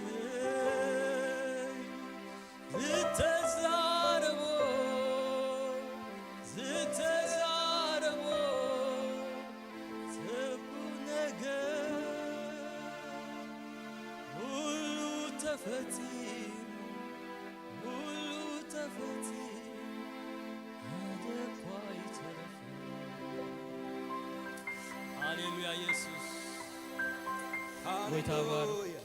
ዝተዛረቦ፣ ዝተዛረቦ ሰቡ ነገር ኩሉ ተፈጺሙ፣ ኩሉ ተፈጺሙ፣ ሓደ እኳ ኣይተረፈ። ሃሌሉያ የሱስ። ጎይታ ይባርክ። ሃሌሉያ።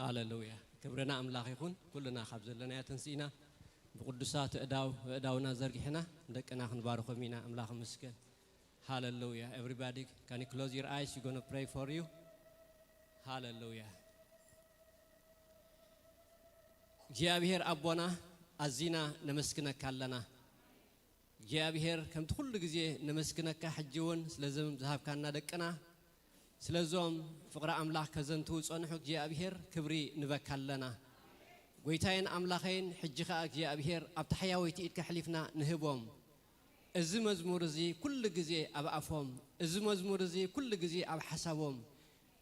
ሃሌሉያ። ክብሪ ንኣምላኽ ይኹን። ኩልና ካብ ዘለናዮ ተንሲእና ብቅዱሳት ኣእዳው፣ ኣእዳውና ዘርጊሕና ንደቅና ክንባርኾም ኢና። ኣምላኽ ይመስገን። ሃሌሉያ። Everybody, can you close your eyes? We're gonna pray for you. ሃሌሉያ። እግዚኣብሔር ኣቦና፣ ኣዚና ነመስግነካ ኣለና። እግዚኣብሔር፣ ከምቲ ኩሉ ግዜ ነመስግነካ፣ ሕጂ እውን ስለዞም ዝሃብካና ደቅና፣ ስለዞም ፍቕሪ ኣምላኽ ከዘንትዉ ዝጸንሑ እግዚኣብሔር ክብሪ ንበካ ኣለና። ጎይታዬን ኣምላኸይን፣ ሕጂ ኸኣ እግዚኣብሔር ኣብታ ሕያወይቲ ኢድካ ኣሕሊፍና ንህቦም። እዚ መዝሙር እዚ ኩሉ ግዜ ኣብ ኣፎም፣ እዚ መዝሙር እዚ ኩሉ ግዜ ኣብ ሓሳቦም፣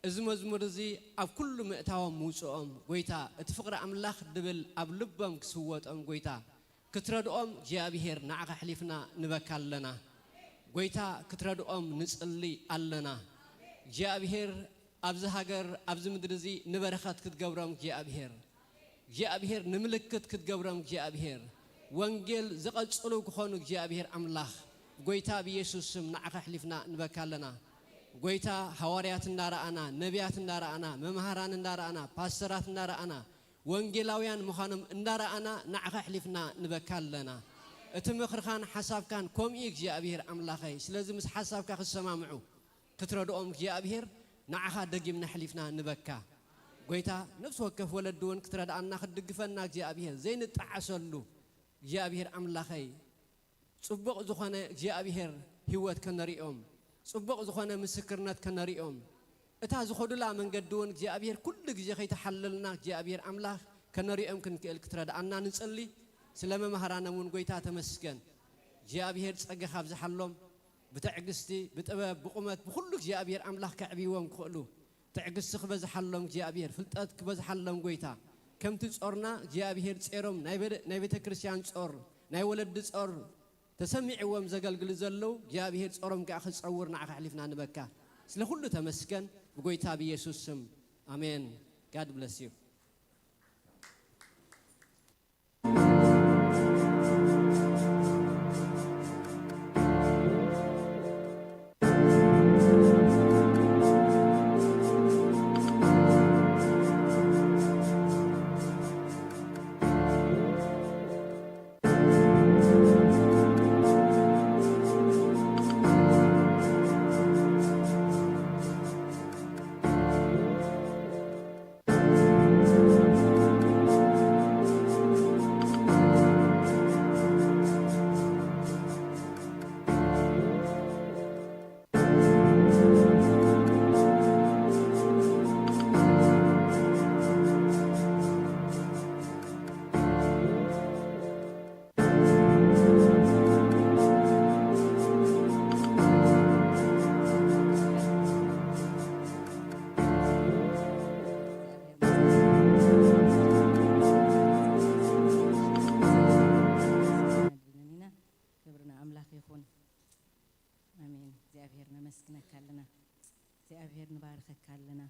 እዚ መዝሙር እዚ ኣብ ኩሉ ምእታዎም ምውጽኦም፣ ጎይታ፣ እቲ ፍቕሪ ኣምላኽ ድብል ኣብ ልቦም ክስወጦም፣ ጎይታ፣ ክትረድኦም እግዚኣብሔር ንዓኻ ኣሕሊፍና ንበካ ኣለና። ጎይታ፣ ክትረድኦም ንጽሊ ኣለና። እግዚኣብሔር፣ ኣብዚ ሃገር፣ ኣብዚ ምድሪ እዚ ንበረኸት ክትገብሮም እግዚኣብሔር፣ እግዚኣብሔር ንምልክት ክትገብሮም እግዚኣብሔር፣ ወንጌል ዝቐጽሉ ክኾኑ እግዚኣብሔር ኣምላኽ፣ ጎይታ ብየሱስ ስም ንዓኻ ኣሕሊፍና ንበካ ኣለና። ጎይታ፣ ሃዋርያት እንዳረኣና፣ ነቢያት እንዳረኣና፣ መምሃራን እንዳረኣና፣ ፓስተራት እንዳረኣና፣ ወንጌላውያን ምዃኖም እንዳረኣና ንዓኻ ኣሕሊፍና ንበካ ኣለና። እቲ ምኽርኻን ሓሳብካን ከምኡ እዩ እግዚኣብሔር ኣምላኸይ። ስለዚ ምስ ሓሳብካ ክሰማምዑ ክትረድኦም እግዚኣብሔር ንዓኻ ደጊምና ኣሕሊፍና ንበካ። ጎይታ፣ ነፍሲ ወከፍ ወለዲ እውን ክትረድኣና ክትድግፈና እግዚኣብሔር ዘይንጠዓሰሉ እግዚኣብሔር ኣምላኸይ፣ ጽቡቕ ዝኾነ እግዚኣብሔር ህይወት ከነርእዮም፣ ጽቡቕ ዝኾነ ምስክርነት ከነርእዮም፣ እታ ዝኸዱላ መንገዲ እውን እግዚኣብሔር ኩሉ ግዜ ከይተሓለልና እግዚኣብሔር ኣምላኽ ከነርእዮም ክንክእል ክትረድኣና ንጽሊ። ስለ መምሃራኖም እውን ጎይታ ተመስገን። እግዚኣብሔር ጸጋኻ ኣብዝሓሎም፣ ብትዕግስቲ፣ ብጥበብ፣ ብቑመት፣ ብኹሉ እግዚኣብሔር ኣምላኽ ከዕብይዎም ክኽእሉ ትዕግስቲ ክበዝሓሎም እግዚኣብሔር፣ ፍልጠት ክበዝሓሎም ጎይታ፣ ከምቲ ጾርና እግዚኣብሔር ጼሮም ናይ በደ-፣ ናይ ቤተ ክርስቲያን ጾር፣ ናይ ወለዲ ጾር ተሰሚዕዎም ዘገልግሉ ዘለዉ እግዚኣብሔር ጾሮም ከኣ ክጸውር ንዓኻ ኣሕሊፍና ንበካ። ስለ ኩሉ ተመስገን ብጎይታ ብየሱስ ስም ኣሜን። God bless you። ክብሪ ንኣምላኽ ይኹን። ኣሜን። እግዚኣብሔር ነመስግነካ ኣለና። እግዚኣብሔር ንባርኸካ ኣለና።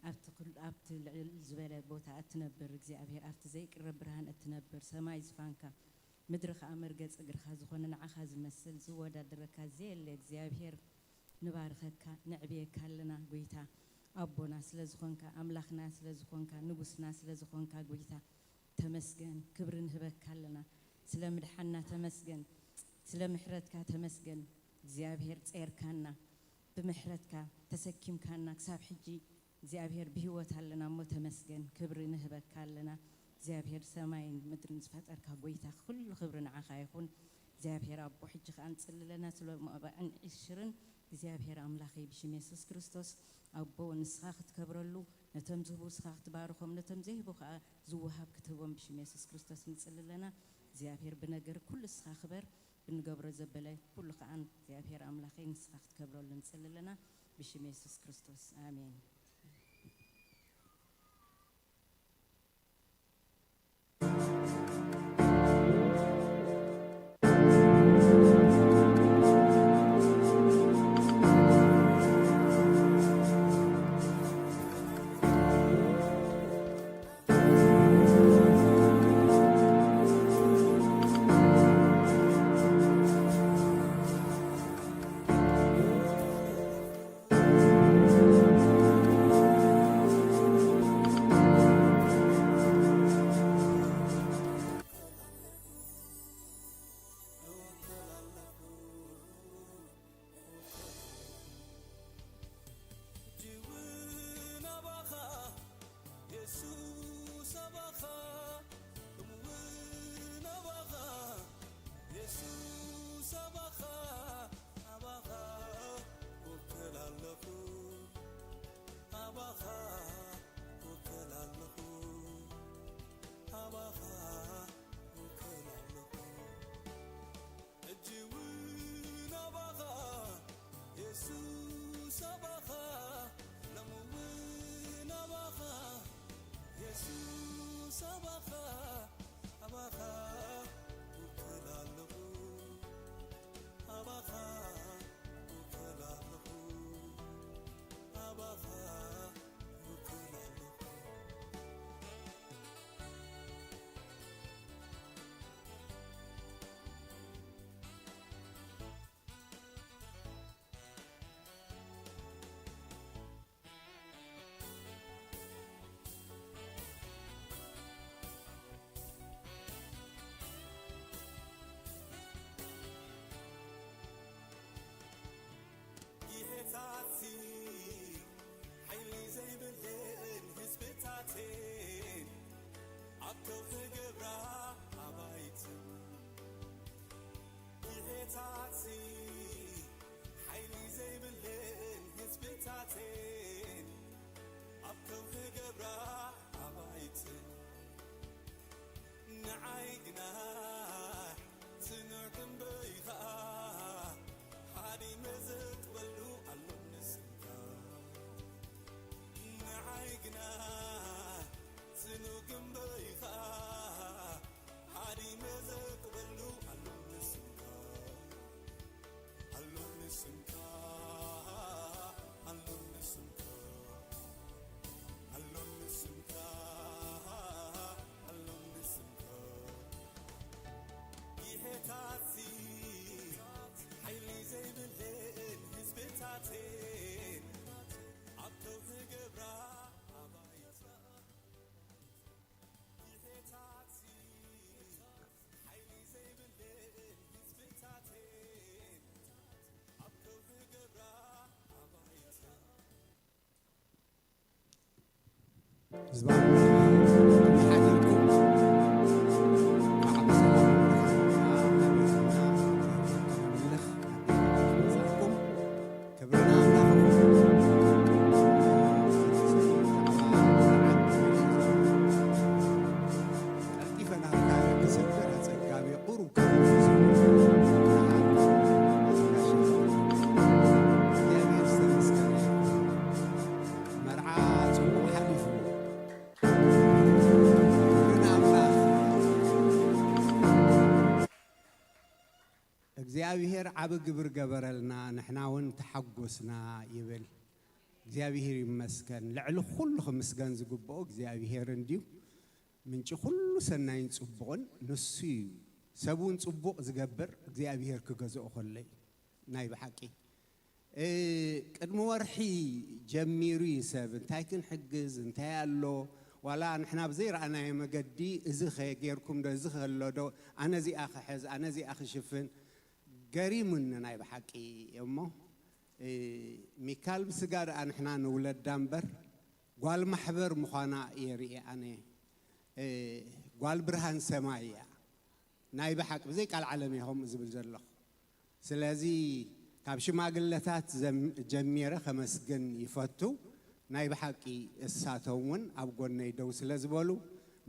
ኣብቲ ኩል-፣ ኣብቲ ልዕል ዝበለ ቦታ እትነብር እግዚኣብሔር፣ ኣብቲ ዘይቅረብ ብርሃን እትነብር፣ ሰማይ ዝፋንካ፣ ምድሪ ኸኣ መርገጽ እግርኻ ዝኾነ፣ ንዓኻ ዝመስል ዝወዳደረካ ዘየለ እግዚኣብሔር፣ ንባርኸካ፣ ነዕብየካ ኣለና። ጎይታ ኣቦና ስለ ዝኾንካ፣ ኣምላኽና ስለ ዝኾንካ፣ ንጉስና ስለ ዝኾንካ፣ ጎይታ ተመስገን። ክብሪ ንህበካ ኣለና። ስለ ምድሓንና ተመስገን። ስለ ምሕረትካ ተመስገን። እግዚኣብሔር ጼርካና፣ ብምሕረትካ ተሰኪምካና ክሳብ ሕጂ እግዚኣብሔር ብህይወት ኣለና እሞ ተመስገን። ክብሪ ንህበካ ኣለና። እግዚኣብሔር ሰማይን ምድርን ዝፈጠርካ ጎይታ፣ ኩሉ ክብሪ ንዓኻ ይኹን። እግዚኣብሔር ኣቦ፣ ሕጂ ኸኣ ንጽሊ ኣለና ስለ መባእን ዕሽርን። እግዚኣብሔር ኣምላኸይ፣ ብሽም የሱስ ክርስቶስ ኣቦ፣ ንስኻ ክትከብረሉ፣ ነቶም ዝህቡ ንስኻ ክትባርኾም፣ ነቶም ዘይህቡ ኸኣ ዝወሃብ ክትህቦም ብሽም የሱስ ክርስቶስ ንጽሊ ኣለና። እግዚኣብሔር ብነገር ኩሉ ንስኻ ክበር፣ ብንገብሮ ዘበለ ኩሉ ኸኣ እግዚኣብሔር ኣምላኸይ ንስኻ ክትከብረሉ ንጽሊ ኣለና ብሽም የሱስ ክርስቶስ ኣሜን። ህዝባዊ ሓዲርኩም ብዓቢ ሰላም ክብርና ኣምላኽ ይኹን። ቀልጢፈ ናብታ ክሰግር ኣጸጋሚ ቁሩብ ካብ እግዚኣብሔር ዝተመስገነ ይኹን። መርዓ ጽቡቕ ሓሊፉ። ክብሪ ንኣምላኽ። እግዚኣብሔር ዓቢ ግብር ገበረልና፣ ንሕና እውን ተሓጎስና ይብል። እግዚኣብሔር ይመስገን። ልዕሊ ኩሉ ክምስገን ዝግብኦ እግዚኣብሔር እንድዩ። ምንጪ ኩሉ ሰናይን ጽቡቕን ንሱ እዩ። ሰብ እውን ጽቡቕ ዝገብር እግዚኣብሔር ክገዝኦ ከሎ እዩ። ናይ ብሓቂ። እ፣ ቅድሚ ወርሒ ጀሚሩ እዩ ሰብ እንታይ ክንሕግዝ፣ እንታይ ኣሎ፣ ዋላ ንሕና ብዘይረኣናዮ መገዲ እዚ ኸ ጌርኩም ዶ፣ እዚ ኸ ኣሎ ዶ፣ ኣነ እዚኣ ክሕዝ፣ ኣነ እዚኣ ክሽፍን፣ ገሪሙኒ ናይ ብሓቂ እሞ፣ እ፣ ሚካል ብስጋ ደኣ ንሕና ንውለዳ እምበር፣ ጓል ማሕበር ምዃና እየ ርእየ ኣነ። እ፣ ጓል ብርሃን ሰማይ እያ። ናይ ብሓቂ ብዘይ ቃል ዓለም እየ ከምኡ ዝብል ዘለኹ። ስለዚ ካብ ሽማግለታት ዘም-፣ ጀሚረ ከመስግን ይፈቱ። ናይ ብሓቂ እሳቶም እውን ኣብ ጎነይ ደው ስለ ዝበሉ፣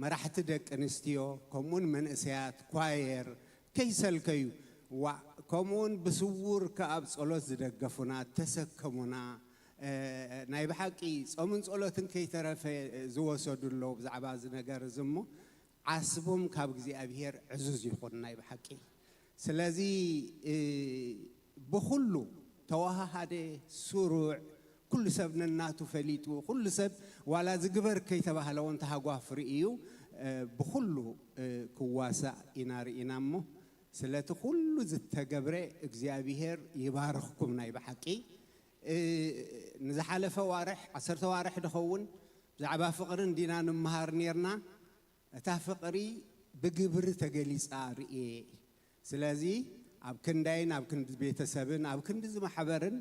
መራሕቲ ደቂ ኣንስትዮ፣ ከምኡውን መንእሰያት፣ ኳየር፣ ከይሰልከዩ፣ ዋእ፣ ከምኡውን ብስውር ከኣ ኣብ ጸሎት ዝደገፉና፣ ተሰከሙና፣ እ፣ ናይ ብሓቂ ጾምን ጸሎትን ከይተረፈ ዝወሰዱ ኣለዉ ብዛዕባ እዚ ነገር እዚ እሞ፣ ዓስቦም ካብ እግዚኣብሔር ዕዙዝ ይኹን ናይ ብሓቂ። ስለዚ፣ እ፣ ብኹሉ ተወሃሃደ፣ ስሩዕ፣ ኩሉ ሰብ ነናቱ ፈሊጡ፣ ኩሉ ሰብ ዋላ ዝግበር ከይተባህለ እውን ተሃጓፍ ርእዩ፣ እ፣ ብኹሉ፣ እ፣ ክዋሳእ ኢና ርኢና እሞ፣ ስለቲ ኩሉ ዝተገብረ እግዚኣብሔር ይባርኽኩም ናይ ብሓቂ። እ፣ ንዝሓለፈ ዋርሕ፣ ዓሰርተ ዋርሕ ድኸውን ብዛዕባ ፍቕሪ እንዲና ንምሃር ኔርና። እታ ፍቕሪ ብግብሪ ተገሊጻ ርእየ። ስለዚ ኣብ ክንዳይን ኣብ ክንዲ ቤተሰብን ኣብ ክንዲ እዚ ማሕበርን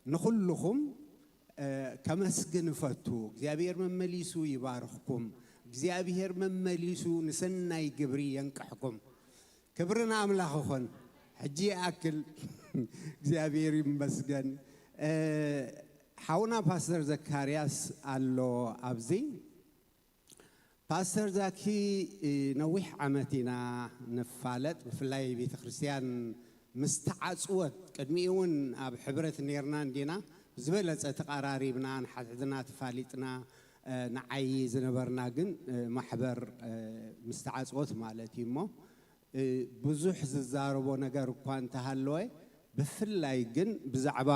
ንኹልኹም፣ እ፣ ከመስግን እፈቱ። እግዚኣብሔር መመሊሱ ይባርኽኩም። እግዚኣብሔር መመሊሱ ንሰናይ ግብሪ የንቅሕኩም። ክብሪ ንኣምላኽ ይኹን። ሕጂ ይኣክል። እግዚኣብሔር ይመስገን። እ፣ ሓውና ፓስተር ዘካርያስ ኣሎ ኣብዚ። ፓስተር ዛኪ፣ እ፣ ነዊሕ ዓመት ኢና ንፋለጥ፣ ብፍላይ ቤተ ክርስቲያን ምስ ተዓጽወት፣ ቅድሚኡ እውን ኣብ ሕብረት ኔርና እንዲና፣ ብዝበለጸ ተቐራሪብና፣ ንሓድሕድና ተፋሊጥና፣ እ፣ ንዓዪ ዝነበርና ግን፣ እ፣ ማሕበር፣ እ፣ ምስ ተዓጽወት ማለት እዩ እሞ፣ እ፣ ብዙሕ ዝዛረቦ ነገር እኳ እንተሃለወ፣ ብፍላይ ግን ብዛዕባ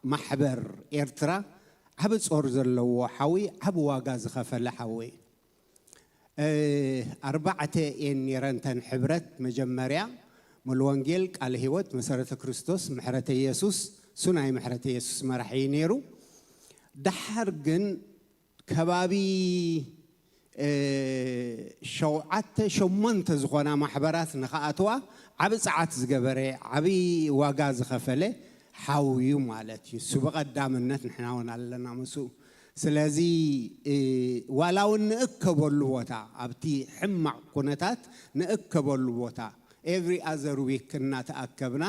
ማሕበር ኤርትራ ዓቢ ጾር ዘለዎ ሓዊ፣ ዓቢ ዋጋ ዝኸፈለ ሓዊ። እ፣ ኣርባዕተ እየን ነይረን እተን ሕብረት። መጀመርያ ሙሉ ወንጌል፣ ቃለ ህይወት፣ መሰረተ ክርስቶስ፣ ምሕረተ ኢየሱስ፣ እሱ ናይ ምሕረተ ኢየሱስ መራሒ እዩ ነይሩ። ደሓር ግን ከባቢ፣ እ፣ ሸውዓተ ሸሞንተ ዝኾና ማሕበራት ንኽኣትዋ ዓቢ ጸዓት ዝገበረ፣ ዓቢ ዋጋ ዝኸፈለ ሓው እዩ ማለት እዩ። እሱ ብቐዳምነት፣ ንሕና እውን ኣለና ምስኡ። ስለዚ፣ እ፣ ዋላ እውን ንእከበሉ ቦታ፣ ኣብቲ ሕማቕ ኩነታት ንእከበሉ ቦታ፣ every other week እናተኣከብና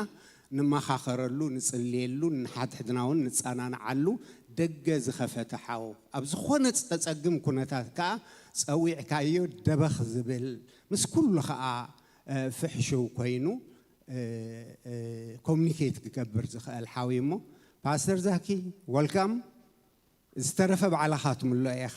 ንመኻኸረሉ፣ ንጽልየሉ፣ ንሓድሕድና እውን ንጸናንዓሉ ደገ ዝኸፈተ ሓው፣ ኣብ ዝኾነ ጸጸግም ኩነታት ከኣ ጸዊዕካዮ ደበኽ ዝብል፣ ምስ ኩሉ ከኣ፣ እ፣ ፍሕሽው ኮይኑ፣ እ፣ እ፣ ኮሙኒኬት ክገብር ዝኽእል ሓው እዩ እሞ፣ ፓስተር ዛኪ፣ ወልካም። ዝተረፈ ባዕልኻ ትምልኦ ኢኻ።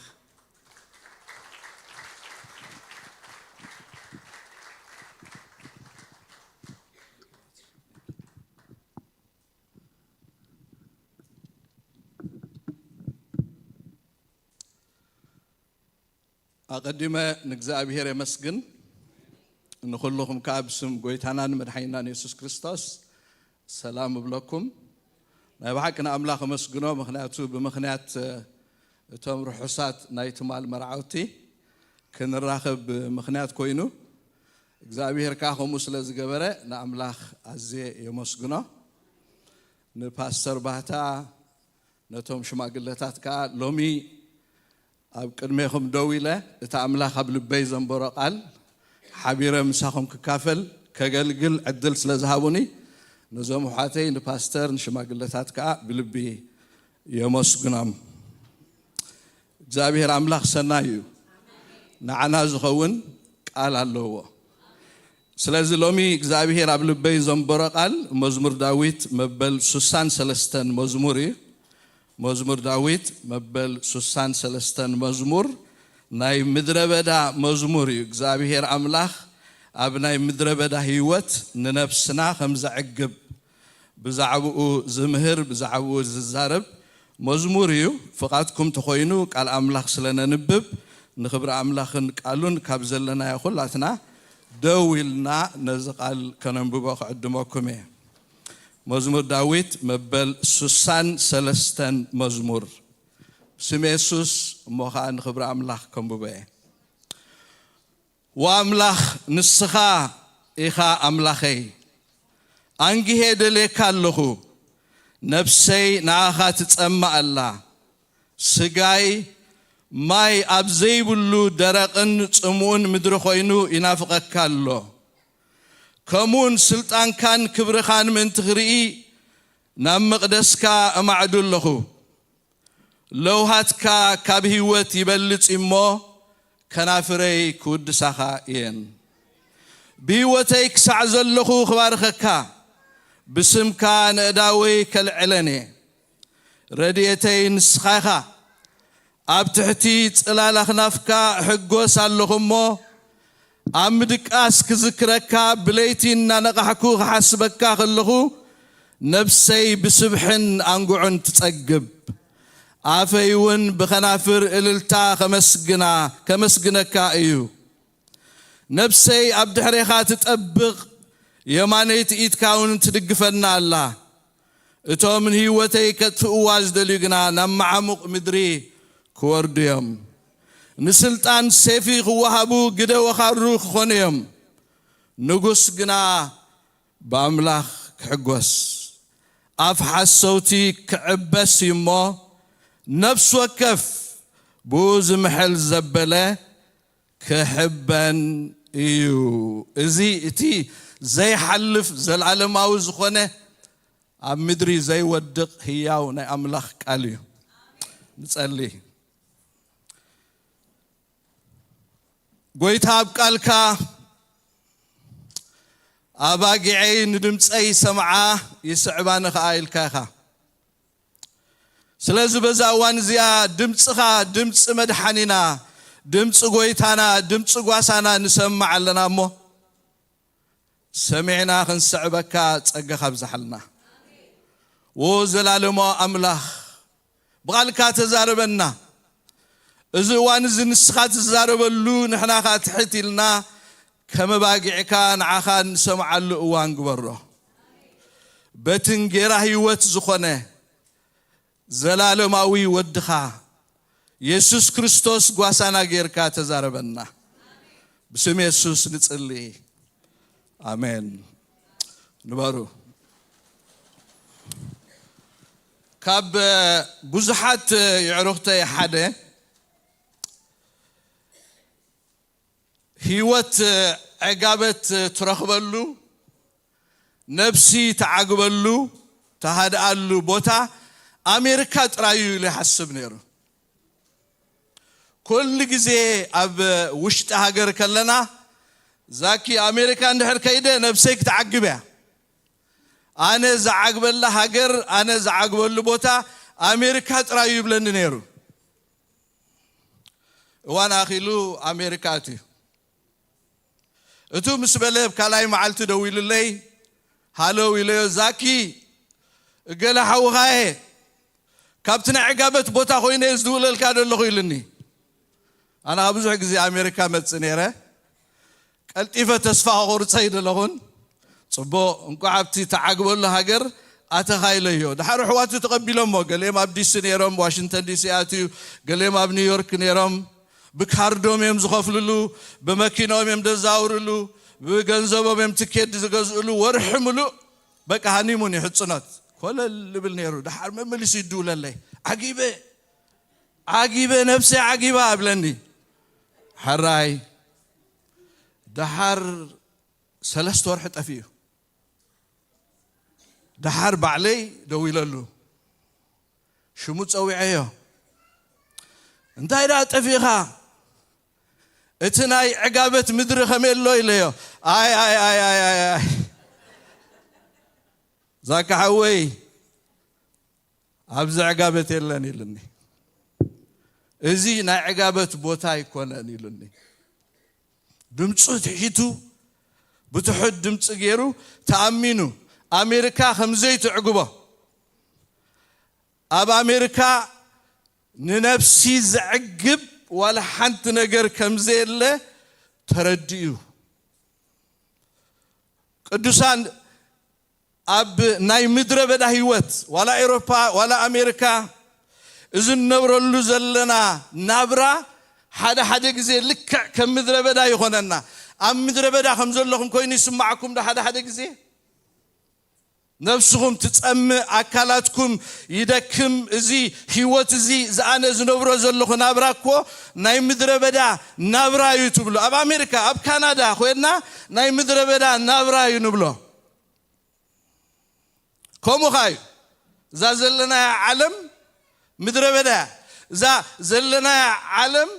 ኣቐዲመ ንእግዚኣብሔር የመስግን። ንኹልኹም ከኣ ብስም ጎይታናን መድሓኒናን የሱስ ክርስቶስ ሰላም እብለኩም። ናይ ብሓቂ ንኣምላኽ ኣመስግኖ፣ ምኽንያቱ ብምኽንያት፣ እ፣ እቶም ርሑሳት ናይ ትማል መርዓውቲ ክንራኸብ ምኽንያት ኮይኑ፣ እግዚኣብሔር ከኣ ከምኡ ስለ ዝገበረ ንኣምላኽ ኣዝየ የመስግኖ። ንፓስተር ባህታ፣ ነቶም ሽማግለታት ከኣ ሎሚ ኣብ ቅድሜኹም ደው ኢለ እቲ ኣምላኽ ኣብ ልበይ ዘንበሮ ቃል ሓቢረ ምሳኹም ክካፈል ከገልግል ዕድል ስለ ዝሃቡኒ ነዞም ኣሕዋተይ ንፓስተር ንሽማግለታት ከዓ ብልቢ የመስግኖም። እግዚኣብሔር ኣምላኽ ሰናይ እዩ። ንዓና ዝኸውን ቃል ኣለዎ። ስለዚ ሎሚ እግዚኣብሔር ኣብ ልበይ ዘንበሮ ቃል መዝሙር ዳዊት መበል ሱሳን ሰለስተን መዝሙር እዩ። መዝሙር ዳዊት መበል ሱሳን ሰለስተን መዝሙር ናይ ምድረ በዳ መዝሙር እዩ። እግዚኣብሔር ኣምላኽ ኣብ ናይ ምድረ በዳ ህይወት ንነፍስና ከም ዘዕግብ ብዛዕባኡ ዝምህር ብዛዕባኡ ዝዛረብ መዝሙር እዩ። ፍቓድኩም ተኾይኑ ቃል ኣምላኽ ስለ ነንብብ ንኽብሪ ኣምላኽን ቃሉን ካብ ዘለናዮ ኩላትና ደው ኢልና ነዚ ቃል ከነንብቦ ክዕድመኩም እየ። መዝሙር ዳዊት መበል ሱሳን ሰለስተን መዝሙር። ስም የሱስ እሞ ኸዓ ንኽብሪ ኣምላኽ ከንብቦ እየ። ወኣምላኽ ንስኻ ኢኻ ኣምላኸይ፣ ኣንጊሄ ደልየካ ኣለኹ። ነፍሰይ ንኣኻ ትጸማእ ኣላ። ስጋይ ማይ ኣብ ዘይብሉ ደረቕን ጽሙእን ምድሪ ኮይኑ ይናፍቐካ ኣሎ። ከምኡውን ስልጣንካን ክብርኻን ምእንቲ ክርኢ ናብ መቕደስካ እማዕዱ ኣለኹ። ለውሃትካ ካብ ህይወት ይበልጽ እሞ ከናፍረይ ክውድሳኻ እየን። ብህይወተይ ክሳዕ ዘለኹ ክባርኸካ፣ ብስምካ ነእዳወይ ከልዕለን እየ። ረድኤተይ ንስኻ ኢኻ። ኣብ ትሕቲ ጽላል ኣኽናፍካ እሕጎስ ኣለኹ እሞ፣ ኣብ ምድቃስ ክዝክረካ ብለይቲ እናነቓሕኩ ክሓስበካ ከለኹ፣ ነፍሰይ ብስብሕን ኣንጉዕን ትጸግብ። ኣፈይ እውን ብኸናፍር እልልታ ከመስግና ከመስግነካ እዩ። ነፍሰይ ኣብ ድሕሬኻ ትጠብቕ፣ የማነይቲ ኢድካ እውን ትድግፈና ኣላ። እቶም ንህይወተይ ከጥፍእዋ ዝደልዩ ግና ናብ መዓሙቕ ምድሪ ክወርዱ እዮም። ንስልጣን ሴፊ ክወሃቡ ግደ ወኻሩ ክኾኑ እዮም። ንጉስ ግና ብኣምላኽ ክሕጎስ፣ ኣፍ ሓሰውቲ ክዕበስ እዩ እሞ፣ ነፍሲ ወከፍ ብኡ ዝምሕል ዘበለ ክሕበን እዩ። እዚ እቲ ዘይሓልፍ ዘላለማዊ ዝኾነ ኣብ ምድሪ ዘይወድቕ ህያው ናይ ኣምላኽ ቃል እዩ። ንጸሊ። ጎይታ ኣብ ቃልካ ኣባጊዐይ ንድምፀይ ይሰምዓ ይስዕባኒ ኸዓ ኢልካ ኢኻ። ስለዚ በዛ እዋን እዚኣ ድምፅኻ ድምፂ መድሓኒና፣ ድምፂ ጎይታና፣ ድምፂ ጓሳና ንሰምዕ ኣለና እሞ ሰሚዕና ክንስዕበካ ጸጋኻ ኣብዝሓልና። ዎ ዘላለማዊ ኣምላኽ ብቓልካ ተዛረበና። እዚ እዋን እዚ ንስኻ ትዛረበሉ ንሕና ኸዓ ትሕት ኢልና ከም ኣባጊዕካ ንዓኻ እንሰምዓሉ እዋን ግበሮ። በቲ እንጌራ ህይወት ዝኾነ ዘላለማዊ ወድኻ የሱስ ክርስቶስ ጓሳና ጌርካ ተዛረበና። ብስም የሱስ ንጽሊ። ኣሜን። ንበሩ። ካብ ብዙሓት የዕሩኽተይ ሓደ ህይወት ዕጋበት ትረኽበሉ፣ ነብሲ ትዓግበሉ፣ ትሃድኣሉ ቦታ ኣሜሪካ ጥራይ እዩ ኢሉ ይሓስብ ነይሩ። ኩሉ ግዜ ኣብ ውሽጢ ሃገር ከለና ዛኪ ኣሜሪካ እንድሕር ከይደ ነብሰይ ክትዓግብ እያ። ኣነ ዝዓግበላ ሃገር፣ ኣነ ዝዓግበሉ ቦታ ኣሜሪካ ጥራይ እዩ ይብለኒ ነይሩ። እዋን ኣኺሉ ኣሜሪካ ኣትዩ። እቱ ምስ በለ ኣብ ካልኣይ መዓልቲ ደዊሉለይ፣ ሃለው ኢለዮ፣ ዛኪ እገለ ሓውኻየ ካብቲ ናይ ዕጋበት ቦታ ኮይነ እየ ዝድውለልካ ዘለኹ ኢሉኒ። ኣነ ብዙሕ ግዜ ኣሜሪካ መጽእ ነይረ። ቀልጢፈ ተስፋ ክቑርጸ ኣይደለኹን። ጽቡቕ፣ እንቋዕ ኣብቲ ተዓግበሉ ሃገር ኣተኻ ኢለዮ። ደሓር ኣሕዋቱ ተቐቢሎሞ። ገሊኦም ኣብ ዲሲ ነይሮም፣ ዋሽንግተን ዲሲ ኣትዩ፣ ገሊኦም ኣብ ኒውዮርክ ነይሮም። ብካርዶም እዮም ዝኸፍልሉ፣ ብመኪኖም እዮም ደዛውርሉ፣ ብገንዘቦም እዮም ትኬት ዝገዝእሉ። ወርሒ ምሉእ በቃ ሃኒሙን እዩ ሕጽኖት። ኮለል ይብል ነይሩ። ደሓር መመሊሱ ይድውለለይ። ዓጊበ፣ ዓጊበ፣ ነብሰይ ዓጊባ እብለኒ። ሕራይ ደሓር ሰለስተ ወርሒ ጠፊኡ። ደሓር ባዕለይ ደዊለሉ፣ ሽሙ ጸዊዐዮ። "እንታይ ደኣ ጠፊእኻ? እቲ ናይ ዕጋበት ምድሪ ከመይ ኣሎ?" ኢለዮ። "ኣይ፣ ኣይ፣ ኣይ፣ ኣይ፣ ኣይ፣ ኣይ፣ ዛካ ሓወይ፣ ኣብዚ ዕጋበት የለን" ኢሉኒ። "እዚ ናይ ዕጋበት ቦታ ኣይኮነን" ኢሉኒ። ድምፁ ትሒቱ፣ ብትሑት ድምፂ ገይሩ፣ ተኣሚኑ፣ ኣሜሪካ ከም ዘይትዕግቦ፣ ኣብ ኣሜሪካ ንነፍሲ ዘዕግብ ዋላ ሓንቲ ነገር ከም ዘየለ ተረዲኡ። ቅዱሳን ኣብ ናይ ምድረ በዳ ህይወት፣ ዋላ ኤውሮፓ፣ ዋላ ኣሜሪካ፣ እዚ እንነብረሉ ዘለና ናብራ ሓደ ሓደ ግዜ ልክዕ ከም ምድረ በዳ ይኾነና። ኣብ ምድረ በዳ ከም ዘለኹም ኮይኑ ይስማዓኩም ዶ ሓደ ሓደ ግዜ? ነብስኹም ትጸምእ፣ ኣካላትኩም ይደክም። እዚ ህይወት እዚ፣ እዚ ኣነ ዝነብሮ ዘለኹ ናብራ እኮ ናይ ምድረ በዳ ናብራ እዩ ትብሉ። ኣብ ኣሜሪካ፣ ኣብ ካናዳ ኮይንና ናይ ምድረ በዳ ናብራ እዩ ንብሎ። ከምኡ ኸኣ እዩ። እዛ ዘለናያ ዓለም ምድረ በዳ እያ። እዛ ዘለናያ ዓለም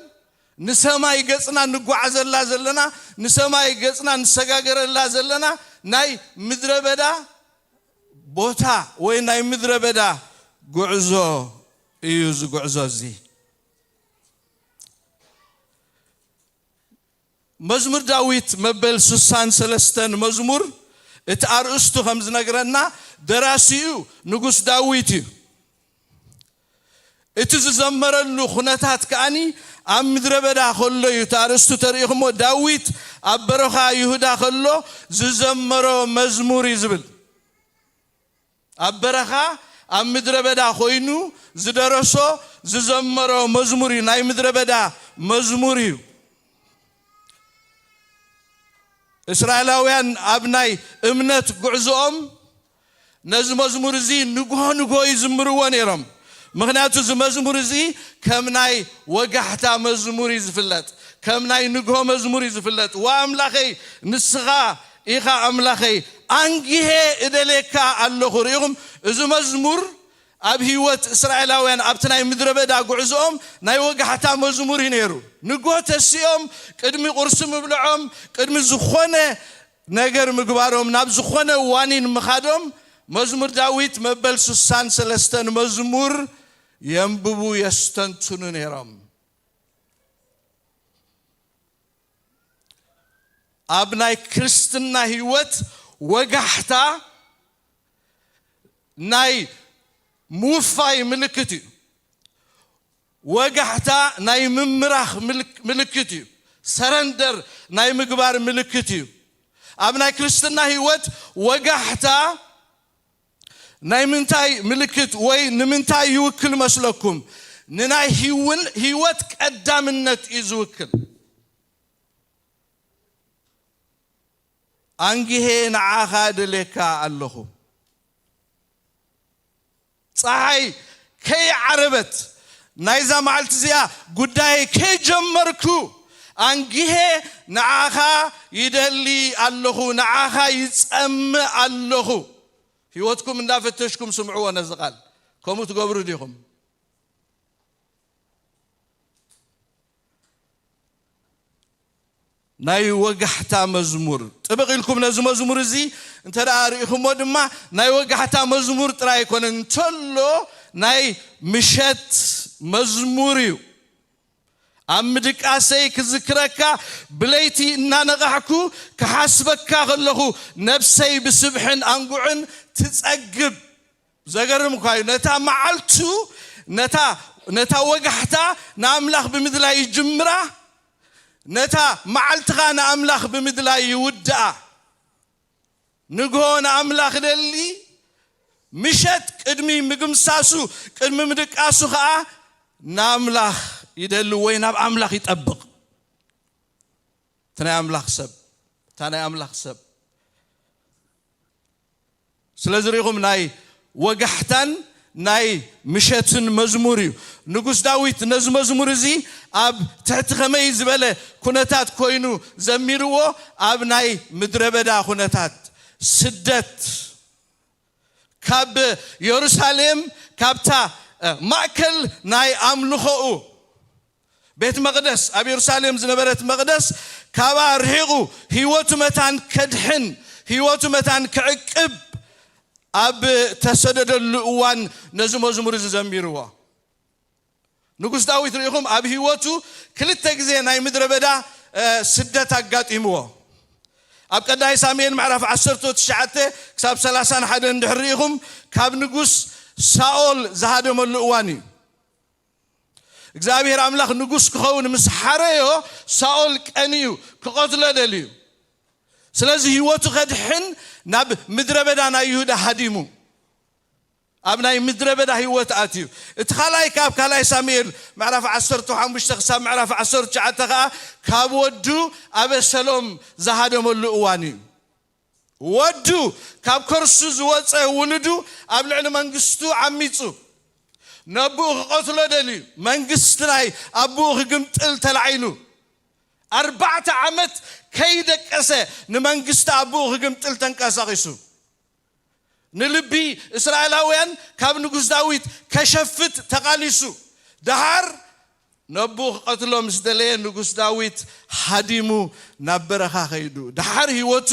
ንሰማይ ገጽና እንጓዓዘላ ዘለና፣ ንሰማይ ገጽና እንሰጋገረላ ዘለና ናይ ምድረ በዳ ቦታ ወይ ናይ ምድረ በዳ ጉዕዞ እዩ፣ እዚ ጉዕዞ እዚ። መዝሙር ዳዊት መበል ስሳን ሰለስተን መዝሙር፣ እቲ ኣርእስቱ ከም ዝነግረና፣ ደራሲኡ ንጉስ ዳዊት እዩ። እቲ ዝዘመረሉ ኩነታት ከኣኒ ኣብ ምድረ በዳ ከሎ እዩ። እቲ ኣርእስቱ ተሪኢኹሞ፣ ዳዊት ኣብ በረኻ ይሁዳ ከሎ ዝዘመሮ መዝሙር እዩ ዝብል። ኣብ በረኻ፣ ኣብ ምድረ በዳ ኮይኑ ዝደረሶ፣ ዝዘመሮ መዝሙር እዩ። ናይ ምድረ በዳ መዝሙር እዩ። እስራኤላውያን ኣብ ናይ እምነት ጉዕዞኦም ነዚ መዝሙር እዚ ንግሆ ንግሆ ይዝምርዎ ነይሮም። ምኽንያቱ እዚ መዝሙር እዚ ከም ናይ ወጋሕታ መዝሙር እዩ ዝፍለጥ፣ ከም ናይ ንግሆ መዝሙር እዩ ዝፍለጥ። "ዋ ኣምላኸይ፣ ንስኻ ኢኻ ኣምላኸይ፣ ኣንጊሄ እደልየካ ኣለኹ።" ርኢኹም፣ እዚ መዝሙር ኣብ ህይወት እስራኤላውያን ኣብቲ ናይ ምድረ በዳ ጉዕዞኦም ናይ ወጋሕታ መዝሙር እዩ ነይሩ። ንግሆ ተሲኦም ቅድሚ ቁርሲ ምብልዖም፣ ቅድሚ ዝኾነ ነገር ምግባሮም፣ ናብ ዝኾነ ዋኒን ምኻዶም፣ መዝሙር ዳዊት መበል ስሳን ሰለስተን መዝሙር የንብቡ፣ የስተንትኑ ነይሮም። ኣብ ናይ ክርስትና ህይወት ወጋሕታ ናይ ምውፋይ ምልክት እዩ። ወጋሕታ ናይ ምምራኽ ምልክ-፣ ምልክት እዩ። ሰረንደር ናይ ምግባር ምልክት እዩ። ኣብ ናይ ክርስትና ህይወት ወጋሕታ ናይ ምንታይ ምልክት ወይ ንምንታይ ይውክል መስለኩም? ንናይ ህይውን-፣ ህይወት ቀዳምነት እዩ ዝውክል። ኣንጊሄ ንዓኻ ደልየካ ኣለኹ። ጸሓይ ከይዓረበት ናይዛ መዓልቲ እዚኣ ጉዳይ ከይጀመርኩ ኣንጊሄ ንዓኻ ይደሊ ኣለኹ፣ ንዓኻ ይጸምእ ኣለኹ። ህይወትኩም እንዳፈተሽኩም ስምዕዎ ነዚ ቃል። ከምኡ ትገብሩ ዲኹም? ናይ ወጋሕታ መዝሙር። ጥብቕ ኢልኩም ነዚ መዝሙር እዚ እንተ ደኣ ርኢኹሞ ድማ፣ ናይ ወጋሕታ መዝሙር ጥራይ ኣይኮነን፣ እንተሎ ናይ ምሸት መዝሙር እዩ። ኣብ ምድቃሰይ ክዝክረካ፣ ብለይቲ እናነቓሕኩ ክሓስበካ ከለኹ፣ ነብሰይ ብስብሕን ኣንጉዕን ትጸግብ። ዘገርም እኳ እዩ። ነታ መዓልቱ፣ ነታ፣ ነታ ወጋሕታ ንኣምላኽ ብምድላይ ይጅምራ፣ ነታ መዓልትኻ ንኣምላኽ ብምድላይ ይውድኣ። ንግሆ ንኣምላኽ ደሊ፣ ምሸት ቅድሚ ምግምሳሱ፣ ቅድሚ ምድቃሱ ኸኣ ንኣምላኽ ይደሊ ወይ ናብ ኣምላኽ ይጠብቕ። እቲ ናይ ኣምላኽ ሰብ፣ እታ ናይ ኣምላኽ ሰብ። ስለዚ ርኢኹም፣ ናይ ወጋሕታን ናይ ምሸትን መዝሙር እዩ። ንጉስ ዳዊት ነዚ መዝሙር እዚ ኣብ ትሕቲ ከመይ ዝበለ ኩነታት ኮይኑ ዘሚርዎ? ኣብ ናይ ምድረ በዳ ኩነታት፣ ስደት፣ ካብ የሩሳሌም፣ ካብታ ማእከል ናይ ኣምልኾኡ ቤት መቕደስ፣ ኣብ የሩሳሌም ዝነበረት መቕደስ፣ ካብኣ ርሒቑ ህይወቱ መታን ከድሕን፣ ህይወቱ መታን ክዕቅብ ኣብ ተሰደደሉ እዋን ነዚ መዝሙር እዚ ዘሚርዎ። ንጉስ ዳዊት ርኢኹም ኣብ ህይወቱ ክልተ ግዜ ናይ ምድረ በዳ ስደት ኣጋጢምዎ። ኣብ ቀዳይ ሳሙኤል ምዕራፍ ዓሰርተ ትሽዓተ ክሳብ ሰላሳን ሓደን እንድሕር ርኢኹም፣ ካብ ንጉስ ሳኦል ዝሃደመሉ እዋን እዩ። እግዚኣብሔር ኣምላኽ ንጉስ ክኸውን ምስ ሓረዮ፣ ሳኦል ቀንዩ ክቐትሎ ደልዩ። ስለዚ ህይወቱ ከድሕን ናብ ምድረ በዳ ናይ ይሁዳ ሃዲሙ፣ ኣብ ናይ ምድረ በዳ ህይወት ኣትዩ። እቲ ካልኣይ ካብ ካልኣይ ሳሙኤል ምዕራፍ ዓሰርተ ሓሙሽተ ክሳብ ምዕራፍ ዓሰርተ ትሽዓተ ከኣ ካብ ወዱ ኣበሰሎም ዝሃደመሉ እዋን እዩ። ወዱ፣ ካብ ከርሱ ዝወፀ ውሉዱ፣ ኣብ ልዕሊ መንግስቱ ዓሚፁ፣ ነብኡ ክቐትሎ ደልዩ፣ መንግስቲ ናይ ኣቦኡ ክግምጥል ተላዒሉ፣ ኣርባዕተ ዓመት ከይደቀሰ ንመንግስቲ ኣቦኡ ክግምጥል ተንቀሳቒሱ፣ ንልቢ እስራኤላውያን ካብ ንጉስ ዳዊት ከሸፍት ተቓሊሱ፣ ደሓር ነብኡ ክቐትሎ ምስ ደለየ፣ ንጉስ ዳዊት ሃዲሙ ናብ በረኻ ከይዱ። ደሓር ህይወቱ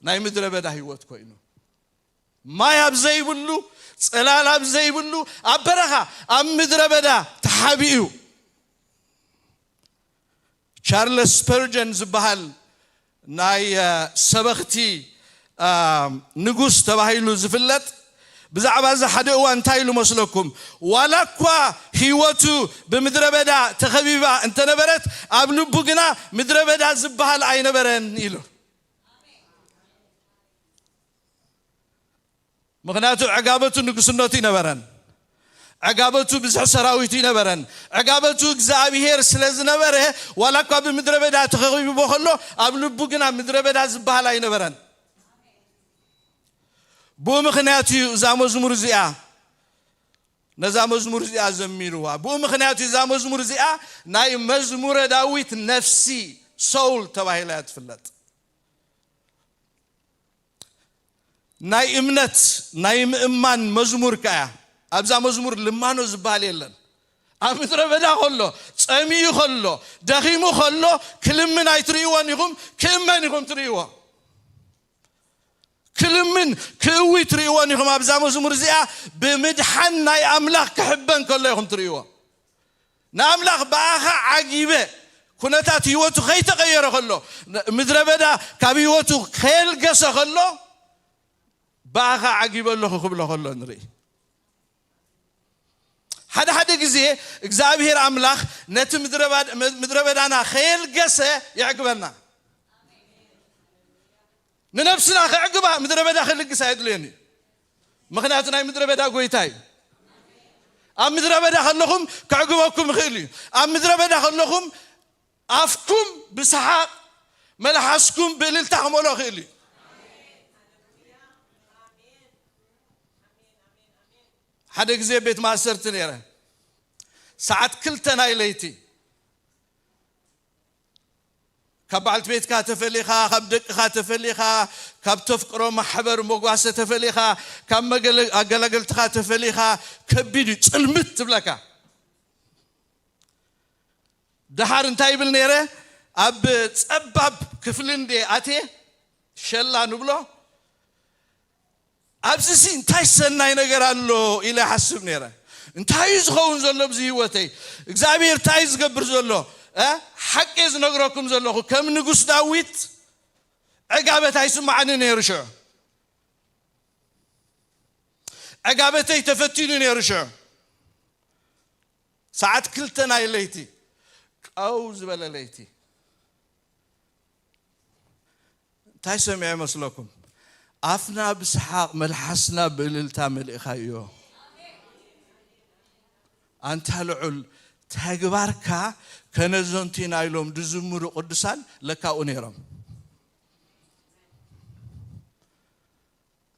ናይ ምድረ በዳ ህይወት ኮይኑ፣ ማይ ኣብ ዘይብሉ፣ ጽላል ኣብ ዘይብሉ፣ ኣብ በረኻ፣ ኣብ ምድረ በዳ ተሓቢኡ። ቻርለስ ስፐርጀን ዝበሃል ናይ ሰበኽቲ ንጉስ ተባሂሉ ዝፍለጥ፣ ብዛዕባ እዚ ሓደ እዋን እንታይ ኢሉ መስለኩም? ዋላ እኳ ህይወቱ ብምድረ በዳ ተኸቢባ እንተነበረት፣ ኣብ ልቡ ግና ምድረ በዳ ዝበሃል ኣይነበረን ኢሉ። ምኽንያቱ ዕጋበቱ ንግስነቱ ይነበረን፣ ዕጋበቱ ብዝሕ ሰራዊቱ ይነበረን። ዕጋበቱ እግዚኣብሔር ስለ ዝነበረ፣ ዋላ እኳ ብምድረ በዳ ተኸቢቡ ከሎ፣ ኣብ ልቡ ግና ምድረ በዳ ዝበሃል ኣይነበረን። ብኡ ምኽንያት እዩ እዛ መዝሙር እዚኣ፣ ነዛ መዝሙር እዚኣ ዘሚርዋ። ብኡ ምኽንያት እዩ እዛ መዝሙር እዚኣ ናይ መዝሙረ ዳዊት ነፍሲ፣ ሶል፣ ተባሂላ እያ ትፍለጥ። ናይ እምነት፣ ናይ ምእማን መዝሙር ከኣ እያ። ኣብዛ መዝሙር ልማኖ ዝበሃል የለን። ኣብ ምድረ በዳ ከሎ፣ ጸሚኡ ከሎ፣ ደኺሙ ከሎ፣ ክልምን ኣይትርእይዎን ኢኹም፣ ክእመን ኢኹም ትርእይዎ። ክልምን ክእዊ ትርእይዎን ኢኹም። ኣብዛ መዝሙር እዚኣ ብምድሓን ናይ ኣምላኽ ክሕበን ከሎ ኢኹም ትርእይዎ። ንኣምላኽ ብኣኻ ዓጊበ፣ ኩነታት ህይወቱ ከይተቐየረ ከሎ፣ ምድረ በዳ ካብ ህይወቱ ከየልገሰ ከሎ፣ ብኣኻ ዓጊበ ኣለኹ ክብሎ ከሎ ንርኢ። ሓደ ሓደ ግዜ እግዚኣብሔር ኣምላኽ ነቲ ምድረ ባድ-፣ ምድረ በዳና ከየልገሰ የዕግበና። ንነብስና ከዕግባ ምድረ በዳ ክልግስ ኣየድልየን እዩ። ምኽንያቱ ናይ ምድረ በዳ ጎይታ እዩ። ኣብ ምድረ በዳ ከለኹም ከዕግበኩም ይኽእል እዩ። ኣብ ምድረ በዳ ከለኹም ኣፍኩም ብሰሓቕ፣ መልሓስኩም ብእልልታ ክመልኦ ይኽእል እዩ። ሓደ ግዜ ቤት ማእሰርቲ ነይረ። ሰዓት ክልተ ናይ ለይቲ ካብ በዓልቲ ቤትካ ተፈሊኻ፣ ካብ ደቅኻ ተፈሊኻ፣ ካብ ተፍቅሮ ማሕበር መጓሰ ተፈሊኻ፣ ካብ መገለ-፣ ኣገላገልትኻ ተፈሊኻ፣ ከቢድ እዩ፣ ጽልምት ትብለካ። ደሓር እንታይ ይብል ነይረ? ኣብ ጸባብ ክፍሊ እንዴ ኣትየ፣ ሸላ ንብሎ፣ ኣብዚ ሲ እንታይ ሰናይ ነገር ኣሎ ኢለ ይሓስብ ነይረ። እንታይ እዩ ዝኸውን ዘሎ ኣብዚ ህይወተይ? እግዚኣብሔር እንታይ እዩ ዝገብር ዘሎ? እ? ሓቂ ዝነግረኩም ዘለኹ፣ ከም ንጉስ ዳዊት ዕጋበት ኣይስማዓኒ ነይሩ። ሽዑ ዕጋበተይ ተፈቲኑ ነይሩ። ሽዑ ሰዓት ክልተ ናይ ለይቲ፣ ቀው ዝበለ ለይቲ፣ እንታይ ሰሚዐ መስለኩም? ኣፍና ብሰሓቕ፣ መልሓስና ብእልልታ መሊእኻዮ። ኣንታ ልዑል፣ ተግባርካ ከነዘንቱ ኢና ኢሎም ዝዝምሩ ቅዱሳን ለካኡ ነይሮም።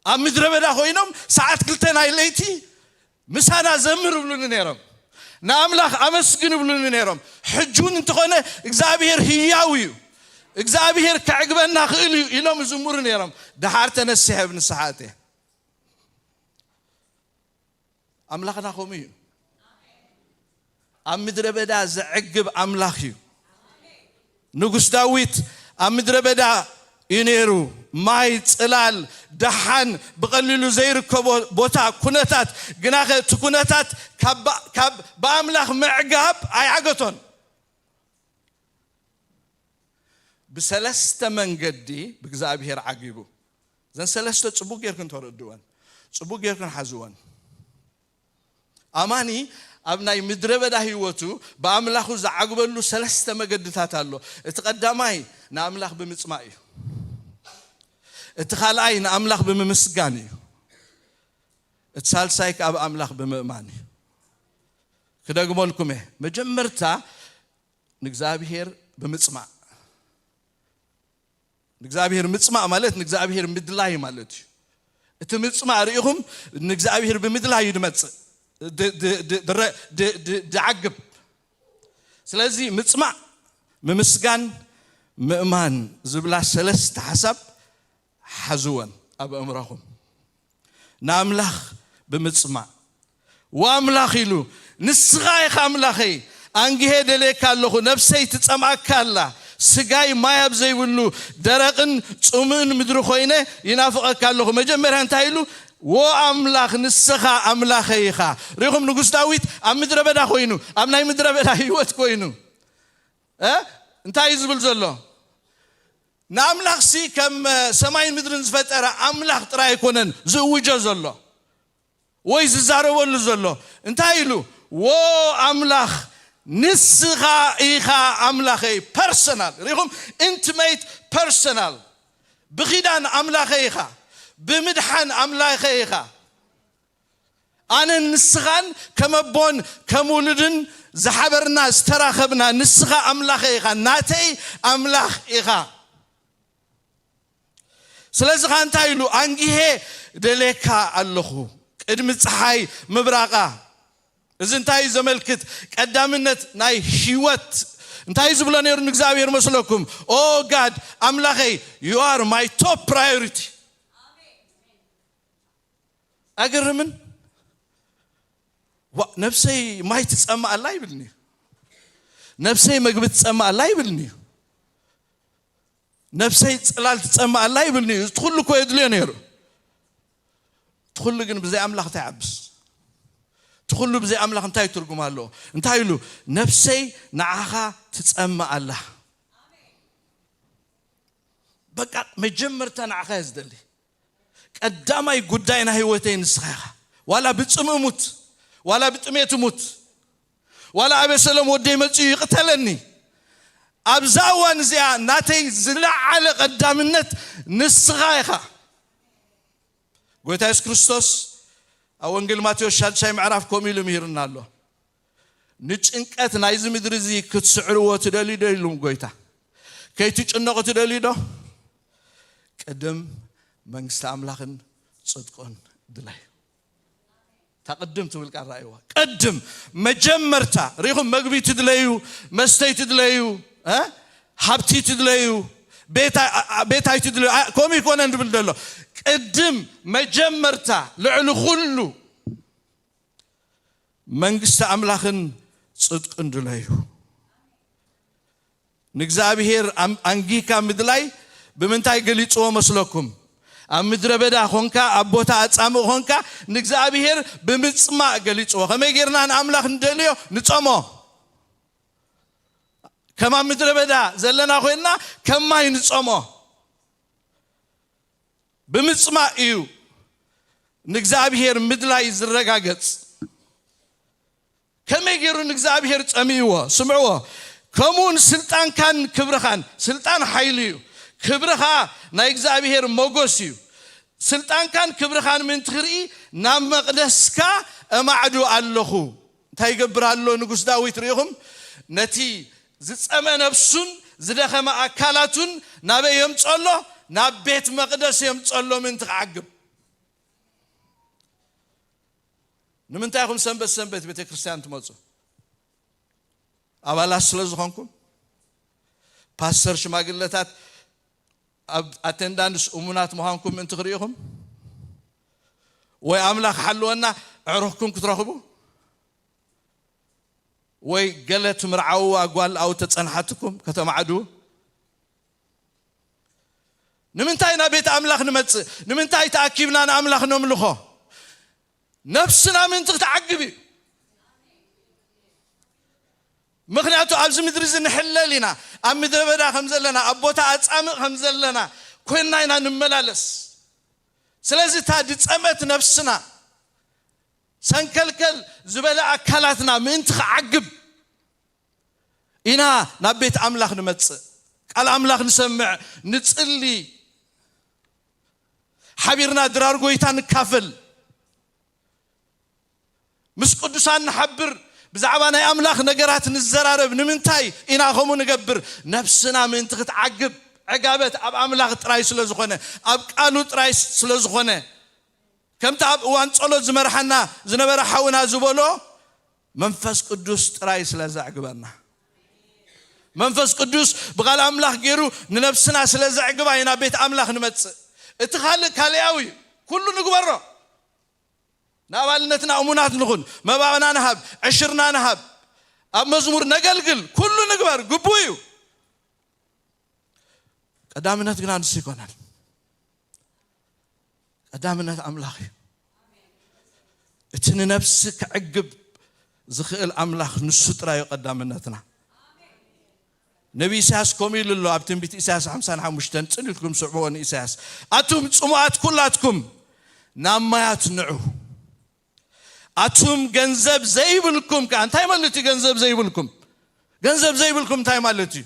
ኣብ ምድረ በዳ ኮይኖም ሰዓት ክልተ ናይ ለይቲ ምሳና ዘምር ይብሉኒ ነይሮም። ንኣምላኽ ኣመስግን ይብሉኒ ነይሮም። ሕጂ እውን እንተኾነ እግዚኣብሔር ህያው እዩ፣ እግዚኣብሔር ከዕግበና ክእል እዩ ኢሎም ይዝምሩ ነይሮም። ደሓር ተነሲሐ ኣብ ንስሓ እትየ። ኣምላኽና ከምኡ እዩ። ኣብ ምድረ በዳ ዘዕግብ ኣምላኽ እዩ። ንጉስ ዳዊት ኣብ ምድረ በዳ እዩ ነይሩ። ማይ፣ ጽላል፣ ደሓን ብቐሊሉ ዘይርከቦ ቦታ፣ ኩነታት፣ ግናኸ እቲ ኩነታት ካብ፣ ካብ ብኣምላኽ ምዕጋብ ኣይዓገቶን። ብሰለስተ መንገዲ ብእግዚኣብሔር ዓጊቡ። እዘን ሰለስተ ጽቡቕ ጌርክን ተረድወን፣ ጽቡቕ ጌርክን ሓዝወን። ኣማኒ ኣብ ናይ ምድረ በዳ ህይወቱ ብኣምላኹ ዝዓግበሉ ሰለስተ መገድታት ኣሎ። እቲ ቀዳማይ ንኣምላኽ ብምጽማእ እዩ። እቲ ካልኣይ ንኣምላኽ ብምምስጋን እዩ። እቲ ሳልሳይ ከኣ ብኣምላኽ ብምእማን እዩ። ክደግመልኩም እየ። መጀመርታ ንእግዚኣብሔር ብምጽማእ። ንእግዚኣብሔር ምጽማእ ማለት ንእግዚኣብሔር ምድላይ ማለት እዩ። እቲ ምጽማእ ርኢኹም ንእግዚኣብሔር ብምድላይ እዩ ድመጽእ፣ ድ-፣ ድ-፣ ድ-፣ ድረ-፣ ድ-፣ ድ-፣ ድዓግብ። ስለዚ ምጽማእ፣ ምምስጋን፣ ምእማን ዝብላ ሰለስተ ሓሳብ ሓዝወን ኣብ ኣእምሮኹም። ንኣምላኽ ብምጽማእ፣ ወኣምላኽ ኢሉ፣ ንስኻ ኢኻ ኣምላኸይ፣ ኣንጊሄ ደልየካ ኣለኹ፣ ነፍሰይ ትጸምኣካ ኣላ፣ ስጋይ ማይ ኣብ ዘይብሉ ደረቕን ጽሙእን ምድሪ ኮይነ ይናፍቐካ ኣለኹ። መጀመርያ እንታይ ኢሉ? ወኣምላኽ ንስኻ ኣምላኸይ ኢኻ። ርኢኹም፣ ንጉስ ዳዊት ኣብ ምድረ በዳ ኮይኑ፣ ኣብ ናይ ምድረ በዳ ህይወት ኮይኑ፣ እ? እንታይ እዩ ዝብል ዘሎ? ንኣምላኽሲ ከም ሰማይን ምድርን ዝፈጠረ ኣምላኽ ጥራይ ኣይኮነን ዝእውጆ ዘሎ ወይ ዝዛረበሉ ዘሎ። እንታይ ኢሉ? "ዎ ኣምላኽ፣ ንስኻ ኢኻ ኣምላኸይ፣ ፐርሰናል፣ ርኢኹም፣ ኢንቲሜት፣ ፐርሰናል፣ ብኺዳን ኣምላኸይ ኢኻ፣ ብምድሓን ኣምላኸይ ኢኻ። ኣነን ንስኻን ከም ኣቦን ከም ውሉድን ዝሓበርና ዝተራኸብና ንስኻ ኣምላኸይ ኢኻ፣ ናተይ ኣምላኽ ኢኻ። ስለዚ ኸኣ እንታይ ኢሉ? ኣንጊሄ ደሌካ ኣለኹ ቅድሚ ጸሓይ ምብራቓ።" እዚ እንታይ እዩ ዘመልክት? ቀዳምነት ናይ ህይወት። እንታይ እዩ ዝብሎ ነይሩ ንእግዚኣብሔር መስለኩም? "ኦ ጋድ፣ ኣምላኸይ፣ you are my top priority." ኣገርምን? ዋ፣ ነብሰይ ማይ ትጸምእ ኣላ ይብልኒ እዩ። ነብሰይ መግቢ ትጸምእ ኣላ ይብልኒ እዩ። ነብሰይ ጽላል ትጸምእ ኣላ ይብልኒ እዩ። እቲ ኩሉ እኮ የድልዮ ነይሩ። እቲ ኩሉ ግን ብዘይ ኣምላኽ እንታይ ይዓብስ? እቲ ኩሉ ብዘይ ኣምላኽ እንታይ ትርጉም ኣለዎ? እንታይ ኢሉ? "ነብሰይ ንዓኻ ትጸምእ ኣላ። በቃ መጀመርታ ንዓኻ እየ ዝደሊ። ቀዳማይ ጉዳይ ናይ ህይወተይ ንስኻ ኢኻ። ዋላ ብጽምእ ሙት፣ ዋላ ብጥሜት ሙት፣ ዋላ ኣቤሰሎም ወደይ መጺኡ ይቕተለኒ፣ ኣብዛ እዋን እዚኣ ናተይ ዝለዓለ ቀዳምነት ንስኻ ኢኻ።" ጎይታ የሱስ ክርስቶስ ኣብ ወንጌል ማቴዎስ ሻድሻይ ምዕራፍ ከምኡ ኢሉ ምሂሩና ኣሎ። "ንጭንቀት ናይዚ ምድሪ እዚ ክትስዕርዎ ትደልዩ ዶ?" ኢሉ ጎይታ። "ከይትጭነቑ ትደልዩ ዶ? ቅድም መንግስቲ ኣምላኽን ጽድቁን ድለዩ።" እታ ቅድም ትብል ቃል ረኣይዋ። ቅድም፣ መጀመርታ፣ ርኢኹም፣ መግቢ ትድለዩ፣ መስተይ ትድለዩ፣ እ? ሃብቲ ትድለዩ፣ ቤታ-፣ ኣ-፣ ኣ-፣ ቤታይ ትድለዩ፣ ኣ-፣ ከምኡ ይኮነን ድብል ዘሎ። ቅድም፣ መጀመርታ፣ ልዕሊ ኩሉ መንግስቲ ኣምላኽን ጽድቅን ድለዩ። ንእግዚኣብሔር ኣም-፣ ኣንጊህካ ምድላይ ብምንታይ ገሊጽዎ መስለኩም? ኣብ ምድረ በዳ ኾንካ፣ ኣብ ቦታ ኣጻምእ ኾንካ፣ ንእግዚኣብሔር ብምጽማእ ገሊጽዎ። ከመይ ጌርና ንኣምላኽ ንደልዮ? ንጸሞ። ከም ኣብ ምድረ በዳ ዘለና ኮይንና፣ ከም ማይ ንጸሞ። ብምጽማእ እዩ ንእግዚኣብሔር ምድላይ ዝረጋገጽ። ከመይ ገይሩ ንእግዚኣብሔር ጸሚእዎ? ስምዕዎ። ከምኡውን ስልጣንካን ክብርኻን፣ ስልጣን ሓይሊ እዩ፣ ክብሪ ኸኣ ናይ እግዚኣብሔር ሞገስ እዩ። ስልጣንካን ክብርኻን ምእንቲ ክርኢ ናብ መቕደስካ እማዕዱ ኣለኹ። እንታይ ይገብር ኣሎ ንጉስ ዳዊት ርኢኹም? ነቲ ዝጸመ ነፍሱን ዝደኸመ ኣካላቱን ናበይ የምጽኦ ኣሎ? ናብ ቤት መቕደስ የምጽኦ ኣሎ ምእንቲ ክዓግብ። ንምንታይ ኢኹም ሰንበት ሰንበት ቤተ ክርስቲያን ትመፁ? ኣባላት ስለ ዝኾንኩም? ፓስተር፣ ሽማግለታት ኣብ ኣቴንዳንስ እሙናት ምዃንኩም ምእንቲ ክርኢ ኢኹም? ወይ ኣምላኽ ሓልወና ኣዕሩኽኩም ክትረኽቡ? ወይ ገለ ትምርዓውዋ ጓል ኣብኡ ተጸንሓትኩም ከተማዕድዉ? ንምንታይ ናብ ቤት ኣምላኽ ንመጽእ? ንምንታይ ተኣኪብና ንኣምላኽ ነምልኾ? ነፍስና ምእንቲ ክትዓግብ እዩ። ምኽንያቱ ኣብዚ ምድሪ እዚ ንሕለል ኢና። ኣብ ምድረ በዳ ከም ዘለና፣ ኣብ ቦታ ኣጻምእ ከም ዘለና ኮይንና ኢና ንመላለስ። ስለዚ እታ ዝጸመት ነፍስና፣ ሰንከልከል ዝበለ ኣካላትና ምእንቲ ክዓግብ ኢና ናብ ቤት ኣምላኽ ንመጽእ። ቃል ኣምላኽ ንሰምዕ፣ ንጽሊ፣ ሓቢርና ድራር ጎይታ ንካፈል፣ ምስ ቅዱሳን ንሓብር፣ ብዛዕባ ናይ ኣምላኽ ነገራት ንዘራረብ። ንምንታይ ኢና ከምኡ ንገብር? ነፍስና ምእንቲ ክትዓግብ። ዕጋበት ኣብ ኣምላኽ ጥራይ ስለ ዝኾነ፣ ኣብ ቃሉ ጥራይ ስለ ዝኾነ፣ ከምቲ ኣብ እዋን ጸሎት ዝመርሓና ዝነበረ ሓውና ዝበሎ፣ መንፈስ ቅዱስ ጥራይ ስለ ዘዕግበና። መንፈስ ቅዱስ ብቓል ኣምላኽ ገይሩ ንነፍስና ስለ ዘዕግባ ኢና ቤት ኣምላኽ ንመጽእ። እቲ ካልእ ካልኣዊ እዩ። ኩሉ ንግበሮ። ንኣባልነትና እሙናት ንኹን፣ መባእና ንሃብ፣ ዕሽርና ንሃብ፣ ኣብ መዝሙር ነገልግል፣ ኩሉ ንግበር፣ ግቡእ እዩ። ቀዳምነት ግና ንሱ ይኮነን። ቀዳምነት ኣምላኽ እዩ። እቲ ንነፍሲ ክዕግብ ዝኽእል ኣምላኽ ንሱ ጥራይ እዩ ቀዳምነትና። ነቢ ኢሳያስ ከምኡ ኢሉ ኣሎ ኣብ ትንቢት ኢሳያስ ሓምሳን ሓሙሽተን፣ ጽን ኢልኩም ስዕብዎ ንኢሳያስ። ኣቱም ጽሙኣት ኩላትኩም ናብ ማያት ንዑ። ኣቱም ገንዘብ ዘይብልኩም ከኣ፣ እንታይ ማለት እዩ ገንዘብ ዘይብልኩም? ገንዘብ ዘይብልኩም እንታይ ማለት እዩ?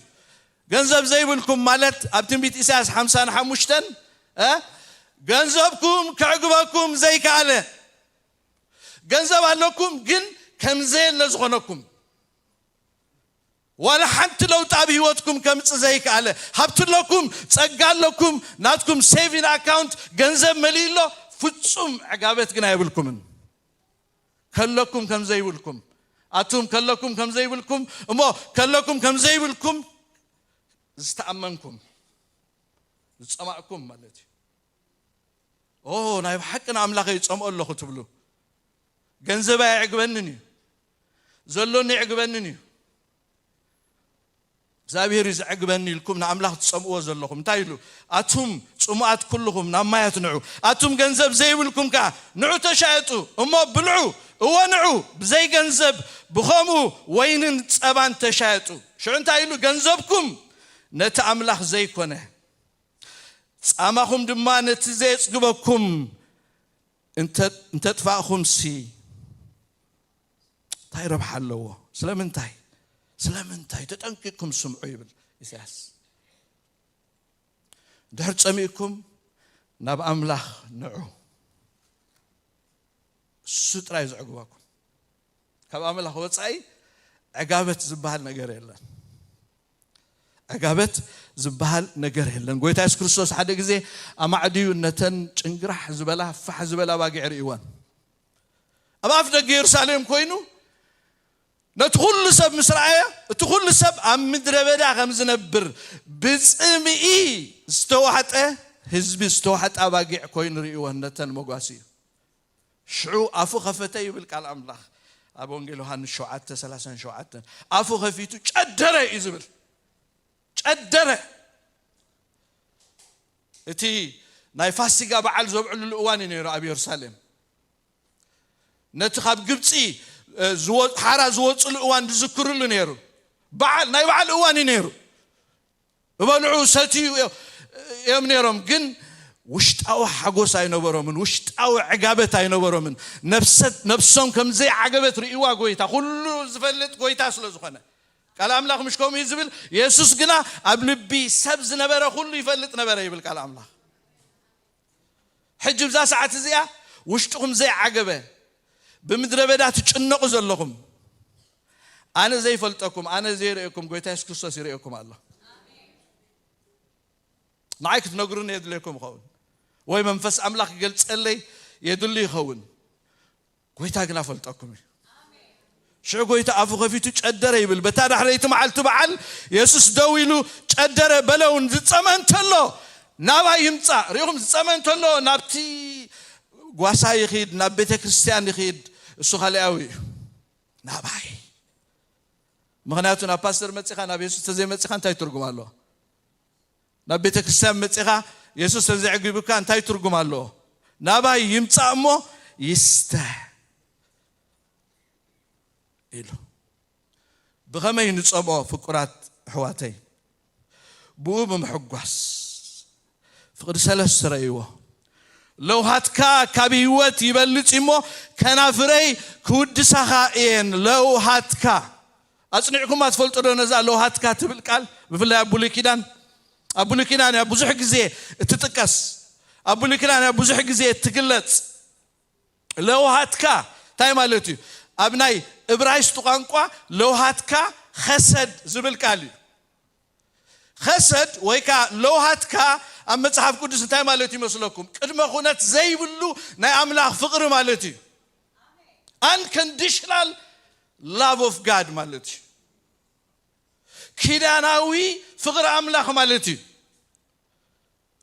ገንዘብ ዘይብልኩም ማለት ኣብ ትንቢት ኢሳያስ ሓምሳን ሓሙሽተን፣ እ፣ ገንዘብኩም ከዕግበኩም ዘይከኣለ፣ ገንዘብ ኣለኩም ግን ከም ዘየለ ዝኾነኩም፣ ዋላ ሓንቲ ለውጢ ኣብ ህይወትኩም ከምጽእ ዘይከኣለ፣ ሃብቲ ኣለኩም፣ ጸጋ ኣለኩም፣ ናትኩም ሴቪን ኣካውንት ገንዘብ መሊእሎ፣ ፍጹም ዕጋበት ግን ኣይብልኩምን። ከለኩም ከም ዘይብልኩም፣ ኣቱም ከለኩም ከም ዘይብልኩም፣ እሞ ከለኩም ከም ዘይብልኩም ዝተኣመንኩም፣ ዝጸማእኩም ማለት እዩ። ኦ፣ ናይ ብሓቂ ንኣምላኸይ ይጸምኦ ኣለኹ ትብሉ። ገንዘብ ኣየዕግበንን እዩ፣ ዘሎኒ የዕግበንን እዩ። እግዚኣብሔር እዩ ዘዕግበኒ ኢልኩም ንኣምላኽ ትጸምእዎ ዘለኹም። እንታይ ኢሉ? ኣቱም ጽሙኣት ኩልኹም ናብ ማያት ንዑ፣ ኣቱም ገንዘብ ዘይብልኩም ከኣ ንዑ ተሻየጡ፣ እሞ ብልዑ። እወ ንዑ፣ ብዘይ ገንዘብ ብኸምኡ ወይንን ጸባን ተሻየጡ። ሽዑ እንታይ ኢሉ? ገንዘብኩም ነቲ ኣምላኽ ዘይኮነ፣ ጻማኹም ድማ ነቲ ዘየጽግበኩም እንተ-፣ እንተጥፋእኹምሲ እንታይ ረብሓ ኣለዎ? ስለምንታይ? ስለምንታይ? ተጠንቂቕኩም ስምዑ ይብል ኢሳያስ። ድሕር ጸሚእኩም ናብ ኣምላኽ ንዑ። እሱ ጥራይ ዘዕግበኩም። ካብ ኣምላኽ ወጻኢ ዕጋበት ዝበሃል ነገር የለን። ዕጋበት ዝበሃል ነገር የለን። ጎይታ የሱስ ክርስቶስ ሓደ ግዜ ኣማዕድዩ ነተን ጭንግራሕ ዝበላ፣ ፋሕ ዝበላ ኣባጊዕ ርእይወን። ኣብ ኣፍ ደገ የሩሳሌም ኮይኑ ነቲ ኩሉ ሰብ ምስ ረኣየ፣ እቲ ኩሉ ሰብ ኣብ ምድረ በዳ ከም ዝነብር፣ ብጽምኢ ዝተዋሕጠ ህዝቢ፣ ዝተዋሕጠ ኣባጊዕ ኮይኑ ርእይወን ነተን መጓሲ እዩ። ሽዑ ኣፉ ከፈተ ይብል ቃል ኣምላኽ ኣብ ወንጌል ዮሃንስ ሸውዓተ ሰላሳን ሸውዓተን። ኣፉ ከፊቱ ጨደረ እዩ ዝብል። ጨደረ። እቲ ናይ ፋሲጋ በዓል ዘብዕልሉ እዋን እዩ ነይሩ ኣብ የሩሳሌም። ነቲ ካብ ግብፂ፣ እ፣ ዝወ-፣ ሓራ ዝወፅሉ እዋን ዝዝክርሉ ነይሩ። በዓል፣ ናይ በዓል እዋን እዩ ነይሩ። እበልዑ ሰትዩ እዮም ነይሮም፣ ግን ውሽጣዊ ሓጎስ ኣይነበሮምን፣ ውሽጣዊ ዕጋበት ኣይነበሮምን። ነፍሰት-፣ ነፍሶም ከም ዘይዓገበት ርእይዋ ጎይታ፣ ኩሉ ዝፈልጥ ጎይታ ስለ ዝኾነ። ቃል ኣምላኽ ምሽ ከምኡ እዩ ዝብል። የሱስ ግና ኣብ ልቢ ሰብ ዝነበረ ኩሉ ይፈልጥ ነበረ ይብል ቃል ኣምላኽ። ሕጂ ብዛ ሰዓት እዚኣ ውሽጥኹም ዘይዓገበ፣ ብምድረ በዳ ትጭነቑ ዘለኹም፣ ኣነ ዘይፈልጠኩም፣ ኣነ ዘይርእየኩም ጎይታ የሱስ ክርስቶስ ይርእየኩም ኣሎ። ንዓይ ክትነግሩኒ የድልየኩም ይኸውን፣ ወይ መንፈስ ኣምላኽ ክገልጸለይ የድሊ ይኸውን። ጎይታ ግን ኣፈልጠኩም እዩ። ሽዑ ጎይታ ኣፉ ከፊቱ ጨደረ ይብል። በታ ዳሕረይቲ መዓልቲ በዓል የሱስ ደው ኢሉ ጨደረ፣ በለውን፣ ዝጸመ እንተሎ ናባይ ይምጻእ። ሪኹም፣ ዝጸመ እንተሎ ናብቲ ጓሳ ይኺድ፣ ናብ ቤተ ክርስቲያን ይኺድ፣ እሱ ካልኣዊ እዩ። ናባይ። ምኽንያቱ ናብ ፓስተር መጺኻ ናብ የሱስ ተዘይመጺኻ እንታይ ትርጉም ኣለዎ? ናብ ቤተ ክርስቲያን መጺኻ የሱስ ተዘይዕጊቡካ እንታይ ትርጉም ኣለዎ? ናባይ ይምጻእ እሞ ይስተ ኢሉ። ብኸመይ ንጸምኦ ፍቁራት ኣሕዋተይ? ብኡ ብምሕጓስ። ፍቕዲ ሰለስተ ረእይዎ። ለውሃትካ ካብ ህይወት ይበልጽ እሞ ከናፍረይ ክውድሳኻ እየን። ለውሃትካ ኣጽኒዕኩማ ትፈልጡ ዶ ነዛ ለውሃትካ ትብል ቃል? ብፍላይ ኣብ ብሉይ ኪዳን፣ ኣብ ብሉይ ኪዳን እያ ብዙሕ ግዜ እትጥቀስ፣ ኣብ ብሉይ ኪዳን እያ ብዙሕ ግዜ እትግለጽ። ለውሃትካ እንታይ ማለት እዩ? ኣብ ናይ እብራይስጡ ቋንቋ ለውሃትካ ኸሰድ ዝብል ቃል እዩ። ኸሰድ ወይ ከዓ ለውሃትካ ኣብ መጽሓፍ ቅዱስ እንታይ ማለት ይመስለኩም? ቅድመ ኩነት ዘይብሉ ናይ ኣምላኽ ፍቕሪ ማለት እዩ። Unconditional love of God ማለት እዩ። ኪዳናዊ ፍቕሪ ኣምላኽ ማለት እዩ።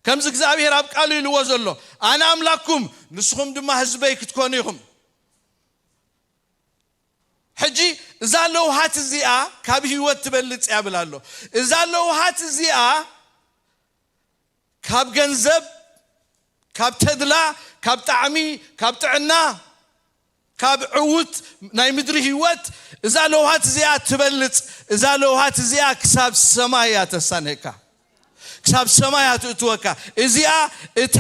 ከምዚ እግዚኣብሔር ኣብ ቃሉ ኢልዎ ዘሎ፣ ኣነ ኣምላክኩም ንስኹም ድማ ህዝበይ ክትኮኑ ኢኹም። ሕጂ እዛ ለውሃት እዚኣ ካብ ህይወት ትበልጽ እያ ብል ኣሎ። እዛ ለውሃት እዚኣ ካብ ገንዘብ፣ ካብ ተድላ፣ ካብ ጣዕሚ፣ ካብ ጥዕና፣ ካብ ዕዉት ናይ ምድሪ ህይወት እዛ ለውሃት እዚኣ ትበልጽ። እዛ ለውሃት እዚኣ ክሳብ ሰማይ እያ ተሳንየካ፣ ክሳብ ሰማይ እያ ትእትወካ። እዚኣ እታ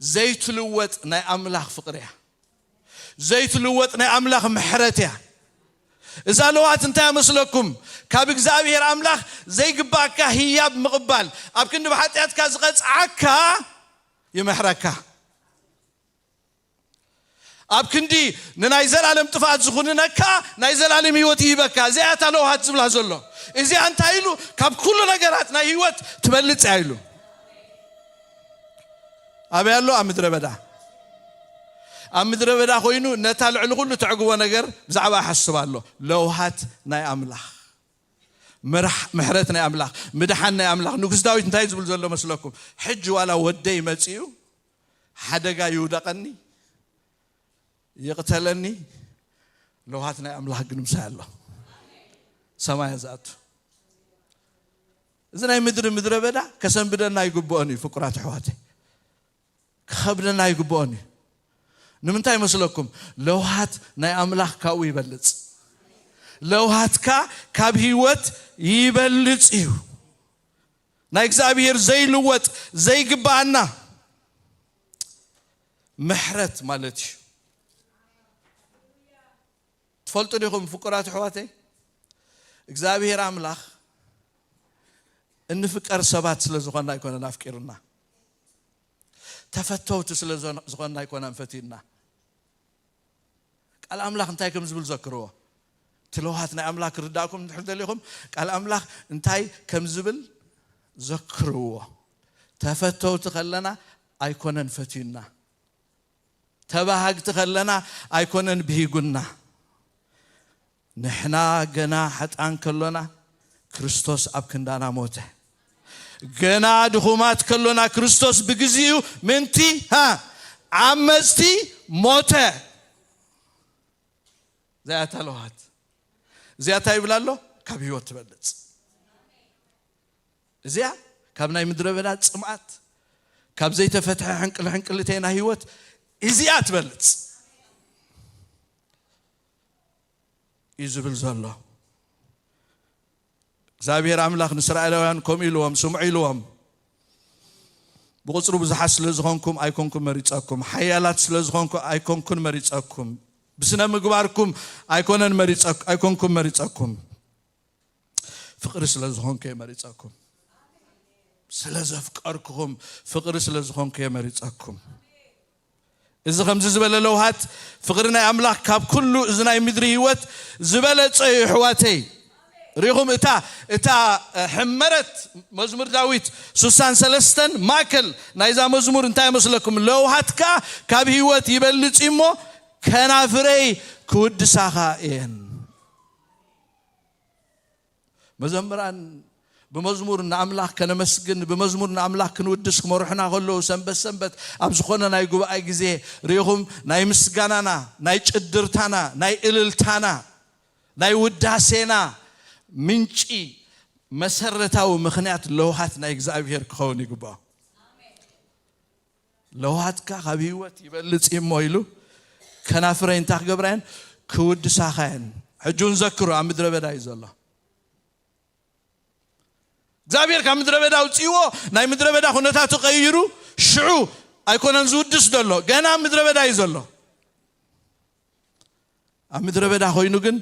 ዘይትልወጥ ናይ ኣምላኽ ፍቕሪ እያ። ዘይትልወጥ ናይ ኣምላኽ ምሕረት እያ። እዛ ለውሃት እንታይ መስለኩም? ካብ እግዚኣብሔር ኣምላኽ ዘይግባእካ ህያብ ምቕባል፣ ኣብ ክንዲ ብሓጢኣትካ ዝቐጽዓካ ይምሕረካ። ኣብ ክንዲ ንናይ ዘላለም ጥፍኣት ዝኹንነካ ናይ ዘላለም ህይወት ይህበካ። እዚኣ እታ ለውሃት ዝብላ ዘሎ። እዚኣ እንታይ ኢሉ? ካብ ኩሉ ነገራት ናይ ህይወት ትበልጽ እያ ኢሉ። ኣበይ ኣሎ? ኣብ ምድረ በዳ። ኣብ ምድረ በዳ ኮይኑ ነታ ልዕሊ ኩሉ ተዕግቦ ነገር ብዛዕባ ይሓስብ ኣሎ። ለውሃት ናይ ኣምላኽ፣ ምራሕ-፣ ምሕረት ናይ ኣምላኽ፣ ምድሓን ናይ ኣምላኽ። ንጉስ ዳዊት እንታይ ዝብል ዘሎ መስለኩም? ሕጂ ዋላ ወደይ መጺኡ ሓደጋ ይውደቐኒ፣ ይቕተለኒ፣ ለውሃት ናይ ኣምላኽ ግን ምሳይ ኣሎ። ሰማይ እያ ዝኣቱ። እዚ ናይ ምድሪ ምድረ በዳ ከሰንብደና ይግብኦን እዩ፣ ፍቁራት ኣሕዋተይ። ክኸብደና ይግብኦን እዩ። ንምንታይ መስለኩም? ለውሃት ናይ ኣምላኽ ካብኡ ይበልጽ። ለውሃትካ ካብ ህይወት ይበልጽ እዩ። ናይ እግዚኣብሔር ዘይልወጥ ዘይግብኣና ምሕረት ማለት እዩ። ትፈልጡ ዲኹም ፍቁራት ኣሕዋተይ? እግዚኣብሔር ኣምላኽ እንፍቀር ሰባት ስለ ዝኾንና ኣይኮነን ኣፍቂሩና። ተፈተውቲ ስለ ዝኾን-፣ ዝኾንና ኣይኮነን ፈትዩና። ቃል ኣምላኽ እንታይ ከም ዝብል ዘክርዎ። እቲ ለውሃት ናይ ኣምላኽ ክርዳእኩም እንድሕር ደሊኹም፣ ቃል ኣምላኽ እንታይ ከም ዝብል ዘክርዎ። ተፈተውቲ ከለና ኣይኮነን ፈትዩና። ተባሃግቲ ከለና ኣይኮነን ብሂጉና። ንሕና ገና ሓጥኣን ከሎና ክርስቶስ ኣብ ክንዳና ሞተ። ገና ድኹማት ከሎና ክርስቶስ ብግዚኡ ምንቲ፣ ሃ፣ ዓመፅቲ ሞተ። እዚኣ እታ ለውሃት። እዚኣ እንታይ ይብል ኣሎ? ካብ ህይወት ትበልጽ። እዚኣ ካብ ናይ ምድረ በዳ ጽምኣት፣ ካብ ዘይተፈትሐ ሕንቅል ሕንቅልተይ ናይ ህይወት እዚኣ ትበልጽ እዩ ዝብል ዘሎ። እግዚኣብሔር ኣምላኽ ንእስራኤላውያን ከምኡ ኢልዎም፣ ስምዑ ኢልዎም። ብቑጽሪ ብዙሓት ስለ ዝኾንኩም ኣይኮንኩም መሪጸኩም፣ ሓያላት ስለ ዝኾንኩ ኣይኮንኩን መሪጸኩም፣ ብስነ ምግባርኩም ኣይኮነን መሪጸኩ-፣ ኣይኮንኩም መሪጸኩም፣ ፍቕሪ ስለ ዝኾንኩ እየ መሪጸኩም። ስለ ዘፍቀርኩኹም፣ ፍቕሪ ስለ ዝኾንኩ እየ መሪጸኩም። እዚ ከምዚ ዝበለ ለውሃት ፍቕሪ ናይ ኣምላኽ ካብ ኩሉ እዚ ናይ ምድሪ ህይወት ዝበለጸ እዩ፣ ኣሕዋተይ። ርኢኹም፣ እታ እታ ሕመረት መዝሙር ዳዊት ስሳን ሰለስተን ማእከል ናይዛ መዝሙር እንታይ መስለኩም? ለውሃትካ ካብ ህይወት ይበልጽ እሞ ከናፍረይ ክውድሳኻ እየን። መዘምራን ብመዝሙር ንኣምላኽ ከነመስግን፣ ብመዝሙር ንኣምላኽ ክንውድስ ክመርሑና ከለዉ፣ ሰንበት ሰንበት ኣብ ዝኾነ ናይ ጉባኤ ግዜ ርኢኹም፣ ናይ ምስጋናና፣ ናይ ጭድርታና፣ ናይ እልልታና፣ ናይ ውዳሴና ምንጪ፣ መሰረታዊ ምኽንያት ለውሃት ናይ እግዚኣብሔር ክኸውን ይግባኦ። ለውሃትካ ካብ ህይወት ይበልጽ እሞ ኢሉ፣ ከናፍረይ እንታይ ክገብራ እየን? ክውድሳኻ እየን። ሕጂ እውን ዘክሩ፣ ኣብ ምድረ በዳ እዩ ዘሎ። እግዚኣብሔር ካብ ምድረ በዳ ኣውፅእዎ፣ ናይ ምድረ በዳ ኩነታቱ ቀይሩ፣ ሽዑ ኣይኮነን ዝውድስ ዘሎ፣ ገና ኣብ ምድረ በዳ እዩ ዘሎ። ኣብ ምድረ በዳ ኮይኑ ግን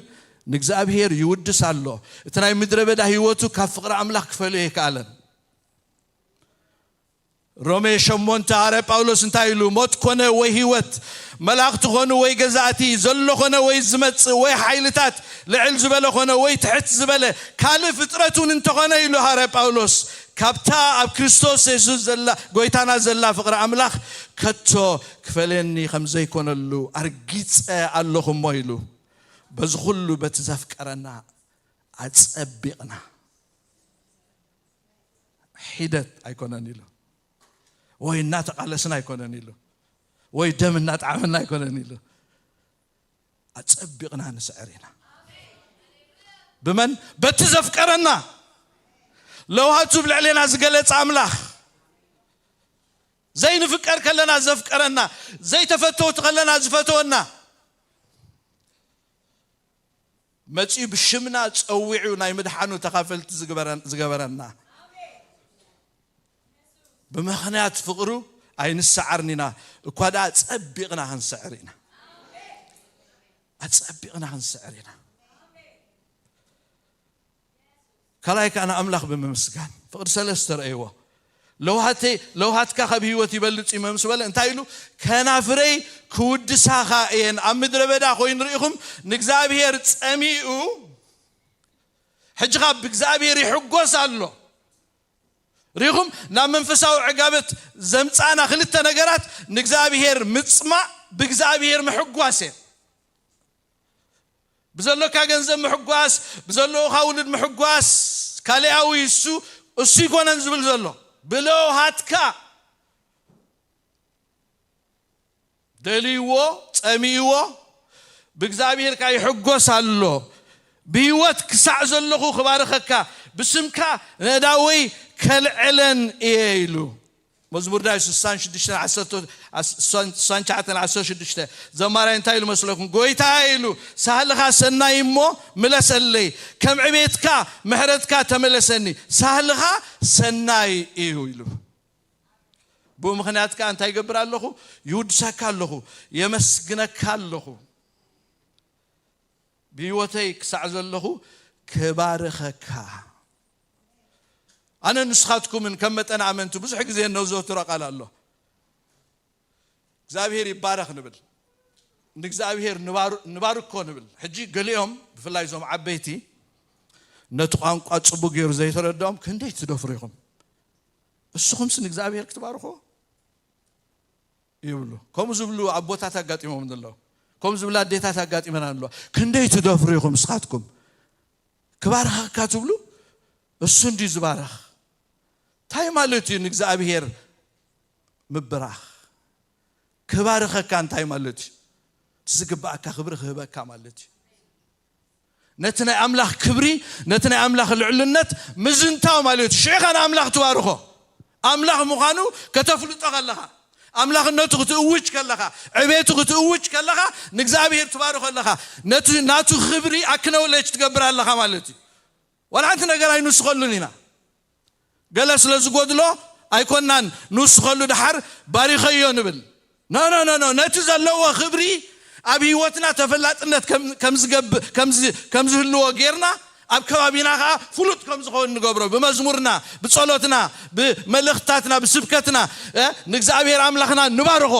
ንእግዚኣብሔር ይውድስ ኣሎ። እቲ ናይ ምድረ በዳ ህይወቱ ካብ ፍቕሪ ኣምላኽ ክፈልዮ ኣይከኣለን። ሮሜ ሸሞንተ፣ ሃዋርያ ጳውሎስ እንታይ ኢሉ? ሞት ኮነ ወይ ህይወት፣ መላእኽቲ ኮኑ ወይ ገዛእቲ፣ ዘሎ ኮነ ወይ ዝመጽእ፣ ወይ ሓይልታት፣ ልዕል ዝበለ ኮነ ወይ ትሕት ዝበለ፣ ካልእ ፍጥረት እውን እንተኾነ ኢሉ ሃዋርያ ጳውሎስ፣ ካብታ ኣብ ክርስቶስ የሱስ ዘላ፣ ጎይታና ዘላ ፍቕሪ ኣምላኽ ከቶ ክፈልየኒ ከም ዘይኮነሉ ኣርጊጸ ኣለኹ እሞ ኢሉ፣ በዚ ኩሉ በቲ ዘፍቀረና ኣጸቢቕና። ሒደት ኣይኮነን ኢሉ፣ ወይ እናተቓለስና ኣይኮነን ኢሉ፣ ወይ ደም እናጠዓመና ኣይኮነን ኢሉ። ኣጸቢቕና ንስዕር ኢና። ብመን? በቲ ዘፍቀረና። ለውሃቱ ብልዕሌና ዝገለጸ ኣምላኽ። ዘይንፍቀር ከለና ዘፍቀረና፣ ዘይተፈተውቲ ከለና ዝፈተወና፣ መጺኡ ብሽምና ጸዊዑ ናይ ምድሓኑ ተኻፈልቲ ዝግበረን-፣ ዝገበረና። ብምኽንያት ፍቕሩ ኣይንሰዓርን ኢና፣ እኳ ደኣ ጸቢቕና ክንስዕር ኢና። ኣጸቢቕና ክንስዕር ኢና። ካልኣይ ከኣ ንኣምላኽ ብምምስጋን። ፍቕሪ ሰለስተ ረእይዎ። ለውሃተይ-፣ ለውሃትካ ካብ ህይወት ይበልጽ እዩ ምስ በለ እንታይ ኢሉ? ከናፍረይ ክውድሳኻ እየን። ኣብ ምድረ በዳ ኮይኑ ርኢኹም፣ ንእግዚኣብሔር ጸሚኡ፣ ሕጂ ኸኣ ብእግዚኣብሔር ይሕጎስ ኣሎ። ርኢኹም፣ ናብ መንፈሳዊ ዕጋበት ዘምጻና ክልተ ነገራት፣ ንእግዚኣብሔር ምጽማእ፣ ብእግዚኣብሔር ምሕጓስ እየን። ብዘሎካ ገንዘብ ምሕጓስ፣ ብዘለካ ውሉድ ምሕጓስ፣ ካልኣዊ እሱ፣ እሱ ይኮነን ዝብል ዘሎ። ብለውሃትካ ደልይዎ፣ ጸሚእዎ፣ ብእግዚኣብሔር ከኣ ይሕጎስ ኣሎ። ብህይወት ክሳዕ ዘለኹ ክባርኸካ፣ ብስምካ ነእዳወይ ከልዕለን እየ ኢሉ። መዝሙር ዳዊት ስሳን ሽዱሽተን ዓሰርተ፣ ዓስ-፣ ስሳን ትሽዓተን ዓሰርተ ሽዱሽተ። ዘማራይ እንታይ ኢሉ መስለኩም? ጎይታ ኢሉ፣ ሳህልኻ ሰናይ እሞ ምለሰለይ፣ ከም ዕቤትካ ምሕረትካ ተመለሰኒ፣ ሳህልኻ ሰናይ እዩ ኢሉ። ብኡ ምኽንያት ከኣ እንታይ ይገብር ኣለኹ? ይውድሰካ ኣለኹ፣ የመስግነካ ኣለኹ። ብህይወተይ ክሳዕ ዘለኹ ክባርኸካ። ኣነ ንስኻትኩምን ከም መጠን ኣመንቲ ብዙሕ ግዜ እነዘውትሮ ቃል ኣሎ። እግዚኣብሔር ይባረኽ ንብል። ንእግዚኣብሔር ንባር-፣ ንባርኮ ንብል። ሕጂ ገሊኦም ብፍላይ እዞም ዓበይቲ ነቲ ቋንቋ ጽቡቅ ገይሩ ዘይተረድኦም ክንደይ ትደፍሩ ኢኹም? እስኹምስ ንእግዚኣብሔር ክትባርኾ ይብሉ። ከምኡ ዝብሉ ኣቦታት ኣጋጢሞም ዘለዉ። ከምኡ ዝብላ ኣዴታት ኣጋጢመን ኣለዋ። ክንደይ ትደፍሩ ኢኹም ንስኻትኩም? ክባርኸካ ትብሉ? እሱ እንድዩ ዝባርኽ። እንታይ ማለት እዩ ንእግዚኣብሔር ምብራኽ? ክባርኸካ እንታይ ማለት እዩ? እቲ ዝግብኣካ ክብሪ ክህበካ ማለት እዩ። ነቲ ናይ ኣምላኽ ክብሪ፣ ነቲ ናይ ኣምላኽ ልዕልነት ምዝንታው ማለት እዩ። ሽዕኻ ንኣምላኽ ትባርኾ። ኣምላኽ ምዃኑ ከተፍልጦ ከለኻ፣ ኣምላኽነቱ ክትእውጅ ከለኻ፣ ዕቤቱ ክትእውጅ ከለኻ፣ ንእግዚኣብሔር ትባርኾ ኣለኻ። ነቲ ናቱ ክብሪ ኣክነውለጅ ትገብር ኣለኻ ማለት እዩ። ዋላ ሓንቲ ነገር ኣይንውስኸሉን ኢና። ገለ ስለ ዝጎድሎ ኣይኮናን ንውስኸሉ፣ ደሓር ባሪኸዮ ንብል። ኖ፣ ኖ፣ ኖ፣ ኖ። ነቲ ዘለዎ ክብሪ ኣብ ህይወትና ተፈላጥነት ከም፣ ከም ዝገብ-፣ ከም ዝ-፣ ከም ዝህልዎ ጌርና፣ ኣብ ከባቢና ኸዓ ፍሉጥ ከም ዝኸውን ንገብሮ። ብመዝሙርና፣ ብጸሎትና፣ ብመልእኽትታትና፣ ብስብከትና፣ እ፣ ንእግዚኣብሔር ኣምላኽና ንባርኾ።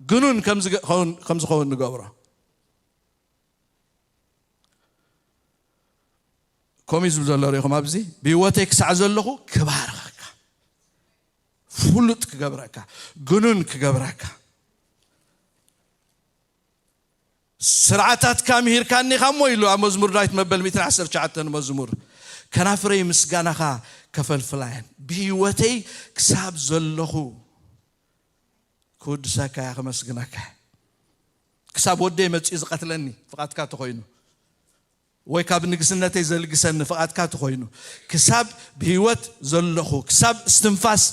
ግኑን ከም ዝገ-፣ ኸውን-፣ ከም ዝኸውን ንገብሮ። ከምኡ እዩ ዝብል ዘሎ። ርኢኹም ኣብዚ ብህይወተይ ክሳዕ ዘለኹ ክባርኸካ፣ ፍሉጥ ክገብረካ፣ ግኑን ክገብረካ። ስርዓታትካ ምሂርካኒ ኢኻ እሞ ኢሉ ኣብ መዝሙር ዳዊት መበል ሚእትን ዓሰርተ ትሽዓተን መዝሙር፣ ከናፍረይ ምስጋናኻ ከፈልፍላ እየን፣ ብህይወተይ ክሳብ ዘለኹ ክውድሰካ እየ፣ ከመስግነካ እየ። ክሳብ ወደይ መጺኡ ዝቐትለኒ ፍቓድካ ተኾይኑ፣ ወይ ካብ ንግስነተይ ዘልግሰኒ ፍቓድካ ተኾይኑ፣ ክሳብ ብህይወት ዘለኹ፣ ክሳብ እስትንፋስ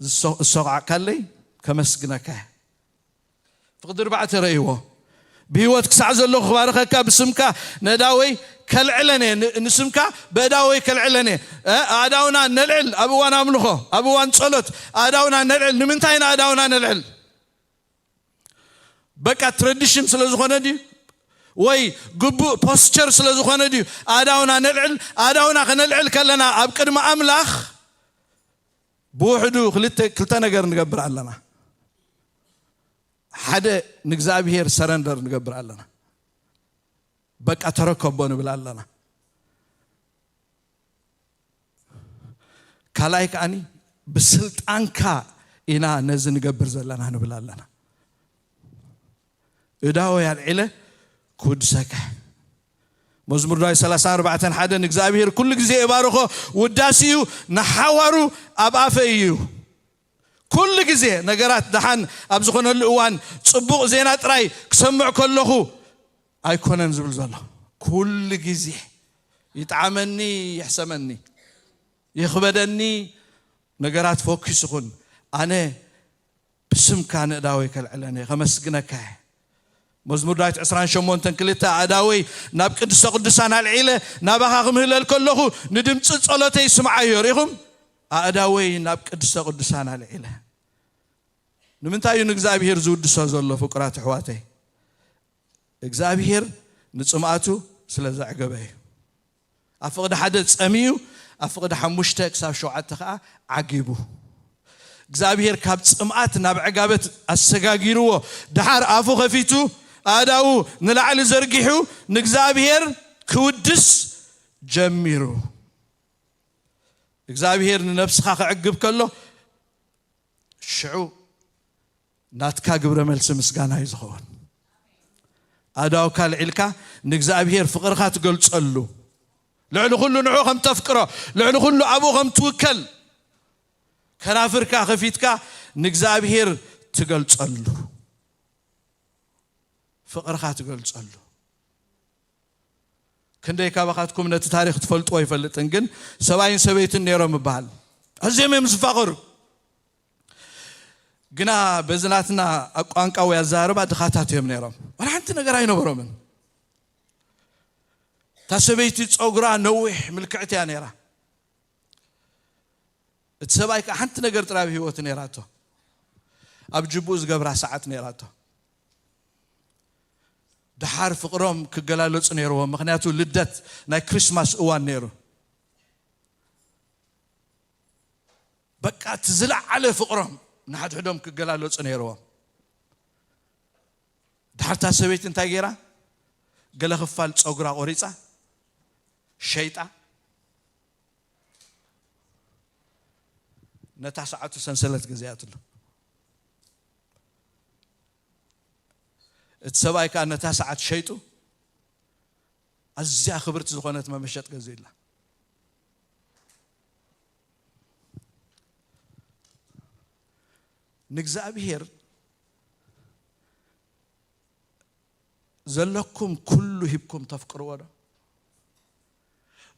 ዝሶ-፣ ዝሰቋዕካለይ ከመስግነካ እየ። ፍቕዲ ኣርባዕተ ረእይዎ። ብህይወት ክሳዕ ዘለኹ ክባርኸካ፣ ብስምካ ነዳወይ ከልዕለነ፣ ን-፣ ንስምካ በእዳወይ ከልዕለነ። እ፣ ኣእዳውና ነልዕል ኣብ እዋን ኣምልኾ፣ ኣብ እዋን ጸሎት ኣእዳውና ነልዕል። ንምንታይ ኢና ኣእዳውና ነልዕል? በቃ ትራዲሽን ስለ ዝኾነ ድዩ? ወይ ግቡእ ፖስቸር ስለ ዝኾነ ድዩ? ኣእዳውና ነልዕል። ኣእዳውና ከነልዕል ከለና ኣብ ቅድሚ ኣምላኽ ብውሕዱ ክልተ፣ ክልተ ነገር ንገብር ኣለና። ሓደ፣ ንእግዚኣብሔር ሰረንደር ንገብር ኣለና። በቃ ተረከቦ ንብል ኣለና። ካልኣይ ከኣኒ ብስልጣንካ ኢና ነዚ ንገብር ዘለና ንብል ኣለና። እዳወይ ኣልዒለ ክውድሰካ። መዝሙር ዳዊት ሰላሳን ኣርባዕተን ሓደ ንእግዚኣብሔር ኩሉ ግዜ እባርኾ፣ ውዳሴኡ ንሓዋሩ ኣብ ኣፈይ እዩ። ኩሉ ግዜ ነገራት ደሓን ኣብ ዝኾነሉ እዋን ጽቡቕ ዜና ጥራይ ክሰምዕ ከለኹ ኣይኮነን ዝብል ዘሎ። ኩሉ ግዜ ይጥዓመኒ፣ ይሕሰመኒ፣ ይኽበደኒ፣ ነገራት ፈኪስ ይኹን፣ ኣነ ብስምካ ንእዳወይ ከልዕለኒ ከመስግነካ እየ። መዝሙር ዳዊት ዕስራን ሸሞንተን ክልተ ኣእዳወይ ናብ ቅድስተ ቅዱሳን ኣልዒለ ናባኻ ክምህለል ከለኹ ንድምፂ ጸሎተይ ስምዓዮ። ርኢኹም? ኣእዳወይ ናብ ቅድስተ ቅዱሳን ኣልዒለ። ንምንታይ እዩ ንእግዚኣብሔር ዝውድሶ ዘሎ ፍቁራት ኣሕዋተይ? እግዚኣብሔር ንጽምኣቱ ስለ ዘዕገበ እዩ። ኣብ ፍቕዲ ሓደ ጸሚኡ፣ ኣብ ፍቕዲ ሓሙሽተ ክሳብ ሸውዓተ ኸኣ ዓጊቡ። እግዚኣብሔር ካብ ጽምኣት ናብ ዕጋበት ኣሰጋጊርዎ። ደሓር ኣፉ ኸፊቱ፣ ኣእዳዉ ንላዕሊ ዘርጊሑ ንእግዚኣብሔር ክውድስ ጀሚሩ። እግዚኣብሔር ንነብስኻ ክዕግብ ከሎ፣ ሽዑ ናትካ ግብረ መልሲ ምስጋና እዩ ዝኸውን። ኣእዳውካ ኣልዒልካ ንእግዚኣብሔር ፍቕርኻ ትገልጸሉ፣ ልዕሊ ኩሉ ንዑ ከም ተፍቅሮ፣ ልዕሊ ኩሉ ኣብኡ ከም ትውከል፣ ከናፍርካ ከፊትካ ንእግዚኣብሔር ትገልጸሉ፣ ፍቕርኻ ትገልጸሉ። ክንደይ ካባኻትኩም ነቲ ታሪኽ ትፈልጥዎ ኣይፈልጥን፣ ግን ሰብኣይን ሰበይትን ነይሮም ይበሃል። ኣዝዮም እዮም ዝፋቐሩ። ግና በዚ ናትና ቋንቋ ወይ ኣዘራርባ ድኻታት እዮም ነይሮም። ዋላ ሓንቲ ነገር ኣይነበሮምን። እታ ሰበይቲ ጸጉራ ነዊሕ ምልክዕቲ እያ ነይራ። እቲ ሰብኣይ ከኣ ሓንቲ ነገር ጥራይ ኣብ ህይወቱ ነይራቶ። ኣብ ጅቡኡ ዝገብራ ሰዓት ነይራቶ። ደሓር ፍቕሮም ክገላለጹ ነይርዎም፣ ምኽንያቱ ልደት ናይ ክሪስማስ እዋን ነይሩ። በቃ እቲ ዝለዓለ ፍቕሮም ንሓድሕዶም ክገላለጹ ነይርዎም። ደሓር እታ ሰበይቲ እንታይ ገይራ? ገለ ክፋል ጸጉራ ቆሪጻ፣ ሸይጣ፣ ነታ ሰዓቱ ሰንሰለት ገዚኣትሉ። እቲ ሰብኣይ ከኣ ነታ ሰዓት ሸይጡ፣ ኣዝያ ክብርቲ ዝኾነት መመሸጥ ገዚኡላ። ንእግዚኣብሔር ዘለኩም ኩሉ ሂብኩም ተፍቅርዎ ዶ?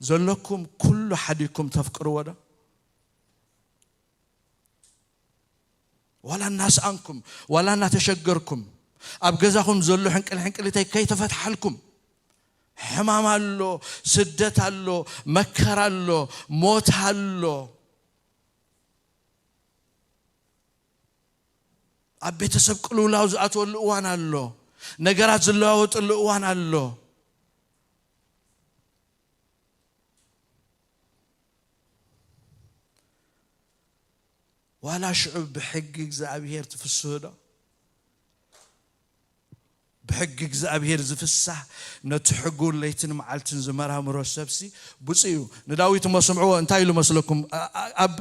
ዘለኩም ኩሉ ሓዲግኩም ተፍቅርዎ ዶ? ዋላ እናስኣንኩም፣ ዋላ እናተሸገርኩም፣ ኣብ ገዛኹም ዘሎ ሕንቅል ሕንቅሊተይ ከይተፈትሓልኩም፣ ሕማም ኣሎ፣ ስደት ኣሎ፣ መከራ ኣሎ፣ ሞት ኣሎ፣ ኣብ ቤተሰብ ቅልውላው ዝኣትወሉ እዋን ኣሎ፣ ነገራት ዝለዋወጥሉ እዋን ኣሎ። ዋላ ሽዑ ብሕጊ እግዚኣብሔር ትፍስህ ዶ? ብሕጊ እግዚኣብሔር ዝፍሳህ፣ ነቲ ሕጉ ለይትን መዓልትን ዝመራምሮ ሰብሲ ብፁዕ እዩ። ንዳዊት እሞ ስምዕዎ፣ እንታይ ኢሉ መስለኩም?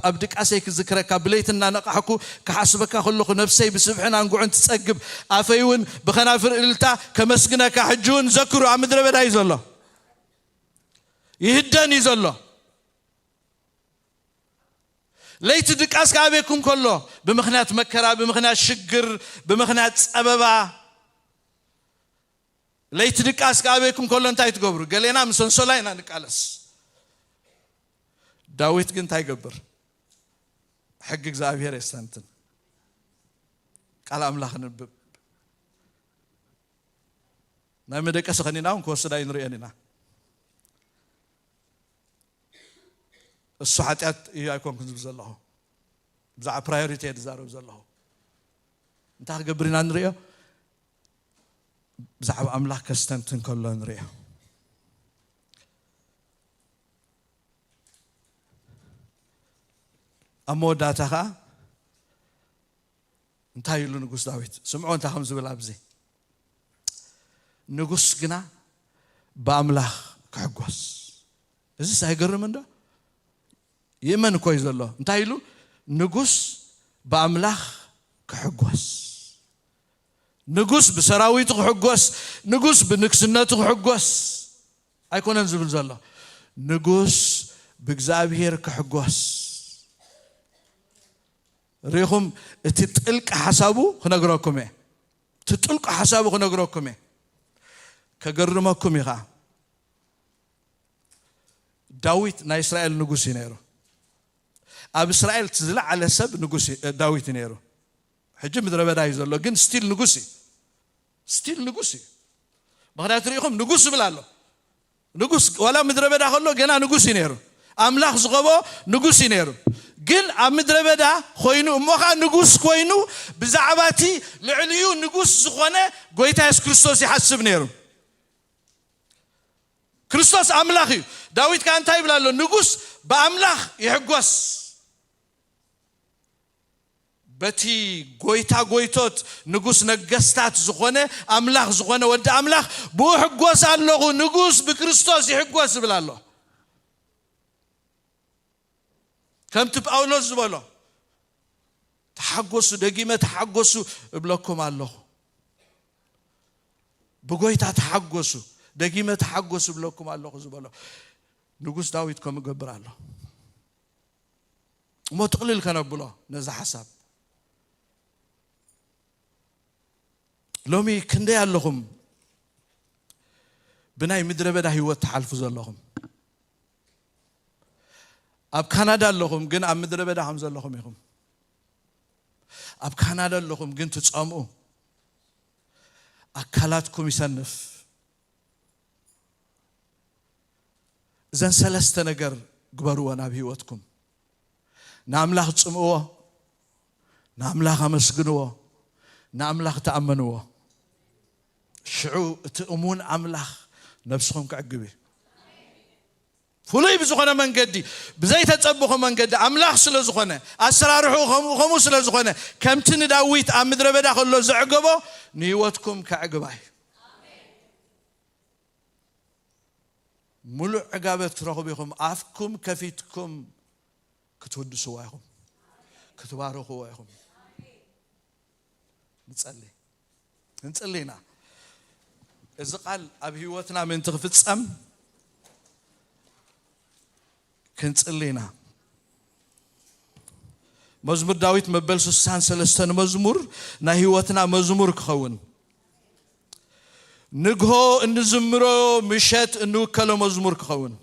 ኣብ ድቃሰይ ክዝክረካ፣ ብለይቲ እናነቃሕኩ ክሓስበካ ከለኹ፣ ነፍሰይ ብስብሕን ኣንጉዕን ትጸግብ፣ ኣፈይ እውን ብኸናፍር እልልታ ከመስግነካ። ሕጂ እውን ዘክሩ፣ ኣብ ምድረ በዳ እዩ ዘሎ፣ ይህደን እዩ ዘሎ። ለይቲ ድቃስ ክኣበየኩም ከሎ፣ ብምኽንያት መከራ፣ ብምኽንያት ሽግር፣ ብምኽንያት ጸበባ፣ ለይቲ ድቃስ ክኣበየኩም ከሎ እንታይ ትገብሩ? ገሌና ምስ ኣንሶላ ኢና ንቃለስ። ዳዊት ግን እንታይ ይገብር? ሕጊ እግዚኣብሔር የስተንትን፣ ቃል ኣምላኽ ንብብ። ናይ መደቀሲ ኸኒና እውን ክወስዳ ኣይንርእዮን ኢና። እሱ ሓጢኣት እዩ ኣይኮንኩን ዝብል ዘለኹ፣ ብዛዕባ ፕራዮሪቲ እየ ዝዛረብ ዘለኹ። እንታይ ክገብር ኢና ንርእዮ? ብዛዕባ ኣምላኽ ከስተንትን ከሎ ንርእዮ። ኣብ መወዳእታ ኸዓ እንታይ ኢሉ ንጉስ ዳዊት? ስምዖ እንታይ ከም ዝብል ኣብዚ፣ ንጉስ ግና ብኣምላኽ ክሕጎስ። እዚስ ኣይገርምን ዶ? ይእመን እኮ እዩ ዘሎ። እንታይ ኢሉ? ንጉስ ብኣምላኽ ክሕጎስ። ንጉስ ብሰራዊቱ ክሕጎስ፣ ንጉስ ብንግስነቱ ክሕጎስ ኣይኮነን ዝብል ዘሎ። ንጉስ ብእግዚኣብሔር ክሕጎስ። ርኢኹም፣ እቲ ጥልቂ ሓሳቡ ክነግረኩም እየ። እቲ ጥልቂ ሓሳቡ ክነግረኩም እየ። ከገርመኩም እዩ ኸዓ። ዳዊት ናይ እስራኤል ንጉስ እዩ ነይሩ። ኣብ እስራኤል እቲ ዝለዓለ ሰብ ንጉስ እዩ፣ እ፣ ዳዊት እዩ ነይሩ። ሕጂ ምድረ በዳ እዩ ዘሎ፣ ግን ስቲል ንጉስ እዩ። ስቲል ንጉስ እዩ። ምኽንያቱ ርኢኹም፣ ንጉስ ዝብል ኣሎ። ንጉስ ዋላ ምድረ በዳ ከሎ ገና ንጉስ እዩ ነይሩ። ኣምላኽ ዝቐቦ ንጉስ እዩ ነይሩ። ግን ኣብ ምድረ በዳ ኮይኑ፣ እሞ ኸዓ ንጉስ ኮይኑ፣ ብዛዕባ እቲ ልዕሊኡ ንጉስ ዝኾነ ጎይታ የሱስ ክርስቶስ ይሓስብ ነይሩ። ክርስቶስ ኣምላኽ እዩ። ዳዊት ከኣ እንታይ ይብል ኣሎ? ንጉስ ብኣምላኽ ይሕጎስ። በቲ ጎይታ ጎይቶት፣ ንጉስ ነገስታት ዝኾነ፣ ኣምላኽ ዝኾነ ወዲ ኣምላኽ ብኡ ሕጎስ ኣለኹ። ንጉስ ብክርስቶስ ይሕጎስ ይብል ኣሎ። ከምቲ ጳውሎስ ዝበሎ፣ "ተሓጎሱ፣ ደጊመ ተሓጎሱ እብለኩም ኣለኹ። ብጎይታ ተሓጎሱ፣ ደጊመ ተሓጎሱ እብለኩም ኣለኹ" ዝበሎ ንጉስ ዳዊት ከምኡ ይገብር ኣሎ። እሞ ጥቕልል ከነብሎ ነዚ ሓሳብ። ሎሚ ክንደይ ኣለኹም ብናይ ምድረ በዳ ህይወት ትሓልፉ ዘለኹም? ኣብ ካናዳ ኣለኹም፣ ግን ኣብ ምድረ በዳ ከም ዘለኹም ኢኹም። ኣብ ካናዳ ኣለኹም፣ ግን ትጸምኡ፣ ኣካላትኩም ይሰንፍ። እዘን ሰለስተ ነገር ግበርወን ኣብ ህይወትኩም። ንኣምላኽ ጽምእዎ፣ ንኣምላኽ ኣመስግንዎ፣ ንኣምላኽ ተኣመንዎ። ሽዑ እቲ እሙን ኣምላኽ ነብስኹም ክዕግብ እዩ። ፍሉይ ብዝኾነ መንገዲ፣ ብዘይተጸብኹ መንገዲ፣ ኣምላኽ ስለ ዝኾነ፣ ኣሰራርሕኡ ከምኡ ከምኡ ስለ ዝኾነ፣ ከምቲ ንዳዊት ኣብ ምድረ በዳ ከሎ ዘዕገቦ፣ ንህይወትኩም ከዕግባ እዩ። ምሉእ ዕጋበት ትረኽቡ ኢኹም። ኣፍኩም ከፊትኩም ክትውድስዋ ኢኹም፣ ክትባርኽዎ ኢኹም። ንጸሊ፣ ክንጽሊ ኢና። እዚ ቃል ኣብ ህይወትና ምእንቲ ክፍጸም ክንጽሊ ኢና። መዝሙር ዳዊት መበል ስሳን ሰለስተን መዝሙር ናይ ህይወትና መዝሙር ክኸውን፣ ንግሆ እንዝምሮ፣ ምሸት እንውከሎ መዝሙር ክኸውን።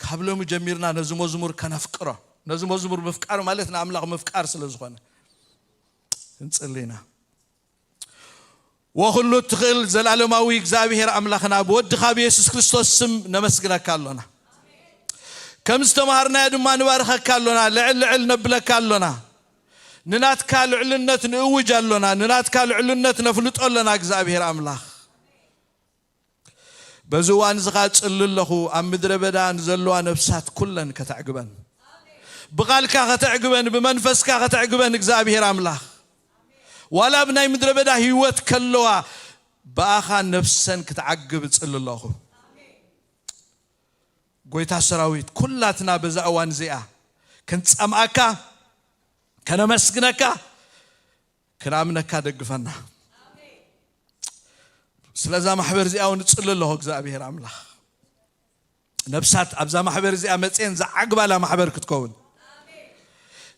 ካብ ሎሚ ጀሚርና ነዚ መዝሙር ከነፍቅሮ። ነዚ መዝሙር ምፍቃር ማለት ንኣምላኽ ምፍቃር ስለ ዝኾነ ክንጽሊ ኢና። ወኹሉ እትኽእል ዘላለማዊ እግዚኣብሔር ኣምላኽና፣ ብወድኻ ብየሱስ ክርስቶስ ስም ነመስግነካ ኣሎና። ከም ዝተማሃርናዮ ድማ ንባርኸካ ኣሎና፣ ልዕል ልዕል ነብለካ ኣሎና። ንናትካ ልዕልነት ንእውጅ ኣሎና፣ ንናትካ ልዕልነት ነፍልጦ ኣሎና እግዚኣብሔር ኣምላኽ። በዚ እዋን እዚ ኸኣ ጽሊ ኣለኹ፣ ኣብ ምድረ በዳ ንዘለዋ ነፍሳት ኩለን ከተዕግበን። ብቓልካ ከተዕግበን፣ ብመንፈስካ ከተዕግበን እግዚኣብሔር ኣምላኽ። ዋላ ኣብ ናይ ምድረ በዳ ህይወት ከለዋ፣ ብኣኻ ነፍሰን ክትዓግብ እጽሊ ኣለኹ። ጎይታ ሰራዊት፣ ኩላትና በዛ እዋን እዚኣ ክንጸምኣካ፣ ከነመስግነካ፣ ክንኣምነካ ደግፈና። ስለዛ ማሕበር እዚኣ እውን እጽሊ ኣለኹ እግዚኣብሔር ኣምላኽ። ነፍሳት ኣብዛ ማሕበር እዚኣ መጽኤን ዝዓግባላ ማሕበር ክትከውን፣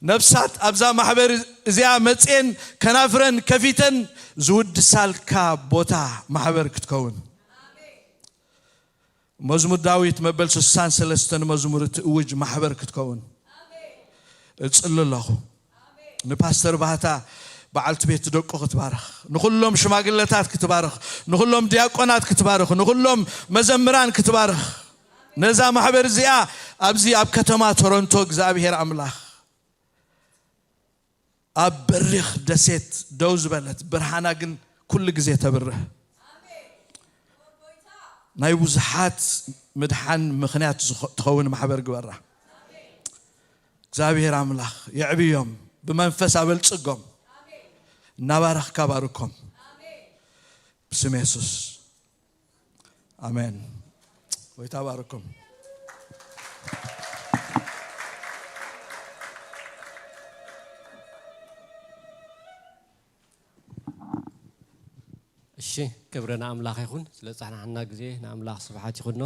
ነፍሳት ኣብዛ ማሕበር እዚኣ መጽኤን ከናፍረን ከፊተን ዝውድሳልካ ቦታ ማሕበር ክትከውን፣ መዝሙር ዳዊት መበል ስሳን ሰለስተን መዝሙር እትእውጅ ማሕበር ክትከውን እጽሊ ኣለኹ። ንፓስተር ባህታ በዓልቲ ቤት ደቁ ክትባርኽ፣ ንኹሎም ሽማግለታት ክትባርኽ፣ ንኹሎም ዲያቆናት ክትባርኽ፣ ንኹሎም መዘምራን ክትባርኽ፣ ነዛ ማሕበር እዚኣ ኣብዚ ኣብ ከተማ ቶሮንቶ እግዚኣብሔር ኣምላኽ ኣብ በሪኽ ደሴት ደው ዝበለት፣ ብርሃና ግን ኩሉ ግዜ ተብርህ፣ ናይ ብዙሓት ምድሓን ምኽንያት ዝኸ- ትኸውን ማሕበር ግበራ። እግዚኣብሔር ኣምላኽ የዕብዮም፣ ብመንፈስ ኣበልጽጎም፣ እናባረኽካ ባርኮም። ብስም የሱስ ኣሜን። ጎይታ ባርኩም። እሺ፣ ክብሪ ንኣምላኽ ይኹን። ስለ ጻሕናሕና ግዜ ንኣምላኽ ስብሓት ይኹኖ።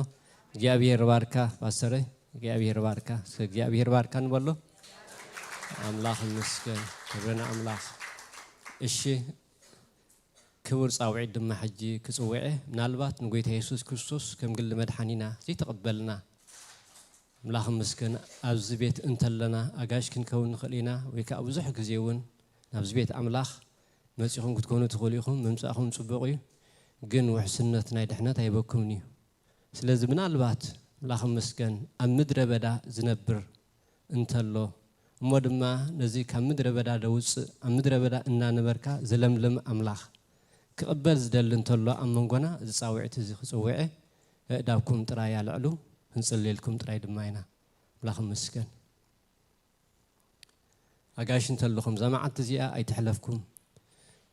እግዚኣብሔር ባርካ ፓስተረ፣ እግዚኣብሔር ባርካ። እስከ እግዚኣብሔር ባርካ ንበሎ። ኣምላኽ ይመስገን፣ ክብሪ ንኣምላኽ። እሺ፣ ክቡር ጻውዒት ድማ ሕጂ ክጽውዐ፣ ምናልባት ንጎይታ የሱስ ክርስቶስ ከም ግሊ መድሓኒና ዘይተቐበልና፣ ኣምላኽ ይመስገን፣ ኣብዚ ቤት እንተለና ኣጋይሽ ክንከውን ንኽእል ኢና፣ ወይ ከኣ ብዙሕ ግዜ እውን ናብዚ ቤት ኣምላኽ መጺኹም ክትኮኑ ትኽእሉ ኢኹም። ምምጻእኹም ጽቡቕ እዩ፣ ግን ውሕስነት ናይ ድሕነት ኣይበኩምን እዩ። ስለዚ ምናልባት ኣምላኽ ይመስገን ኣብ ምድረ በዳ ዝነብር እንተሎ፣ እሞ ድማ ነዚ ካብ ምድረ በዳ ደውጽእ፣ ኣብ ምድረ በዳ እናነበርካ ዝለምልም ኣምላኽ ክቕበል ዝደሊ እንተሎ ኣብ መንጎና እዚ ጻውዒት እዚ ክጽውዐ፣ ኣእዳብኩም ጥራይ ኣልዕሉ፣ ክንጽልየልኩም ጥራይ ድማ ኢና። ኣምላኽ ይመስገን። ኣጋይሽ እንተለኹም እዛ መዓልቲ እዚኣ ኣይትሕለፍኩም።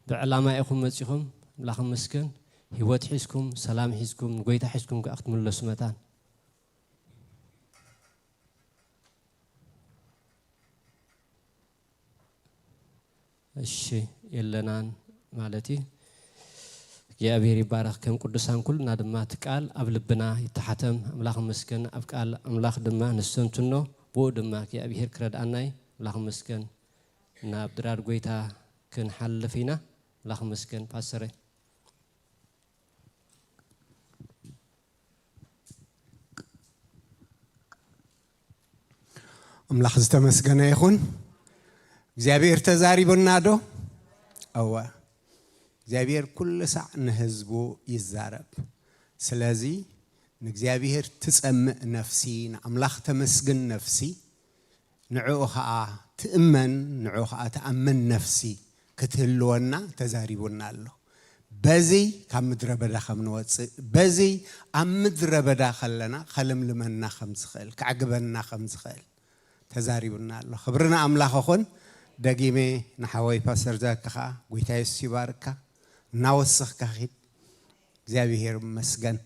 ብዕላማ ኢኹም መጺኹም። ኣምላኽ ይመስገን። ህይወት ሒዝኩም፣ ሰላም ሒዝኩም፣ ንጎይታ ሒዝኩም ከኣ ክትምለሱ መታን። እሺ፣ የለናን ማለት እዩ። እግዚኣብሔር ይባረኽ። ከም ቅዱሳን ኩልና ድማ እቲ ቃል ኣብ ልብና ይተሓተም። ኣምላኽ ይመስገን። ኣብ ቃል ኣምላኽ ድማ ንስተንትኖ፣ ብኡ ድማ እግዚኣብሔር ክረድኣና እዩ። ኣምላኽ ይመስገን። ናብ ድራር ጎይታ ክንሓልፍ ኢና። ኣምላኽ ይመስገን ፓስተረ። ኣምላኽ ዝተመስገነ ይኹን። እግዚኣብሔር ተዛሪቡና ዶ? እወ። እግዚኣብሔር ኩሉ ሳዕ ንህዝቡ ይዛረብ። ስለዚ ንእግዚኣብሔር ትጸምእ ነፍሲ፣ ንኣምላኽ ተመስግን ነፍሲ፣ ንዕኡ ኸኣ ትእመን፣ ንዕኡ ኸኣ ትኣምን ነፍሲ ክትህልወና ተዛሪቡና ኣሎ። በዚ ካብ ምድረ በዳ ከም ንወጽእ፣ በዚ ኣብ ምድረ በዳ ከለና ከልምልመና ከም ዝኽእል፣ ከዕግበና ከም ዝኽእል ተዛሪቡና ኣሎ። ክብሪ ንኣምላኽ ይኹን። ደጊመ ንሓወይ ፓስተር ዛኪ ኸኣ ጎይታ የሱስ ይባርካ። እናወሰኽካ ኺድ። እግዚኣብሔር ይመስገን።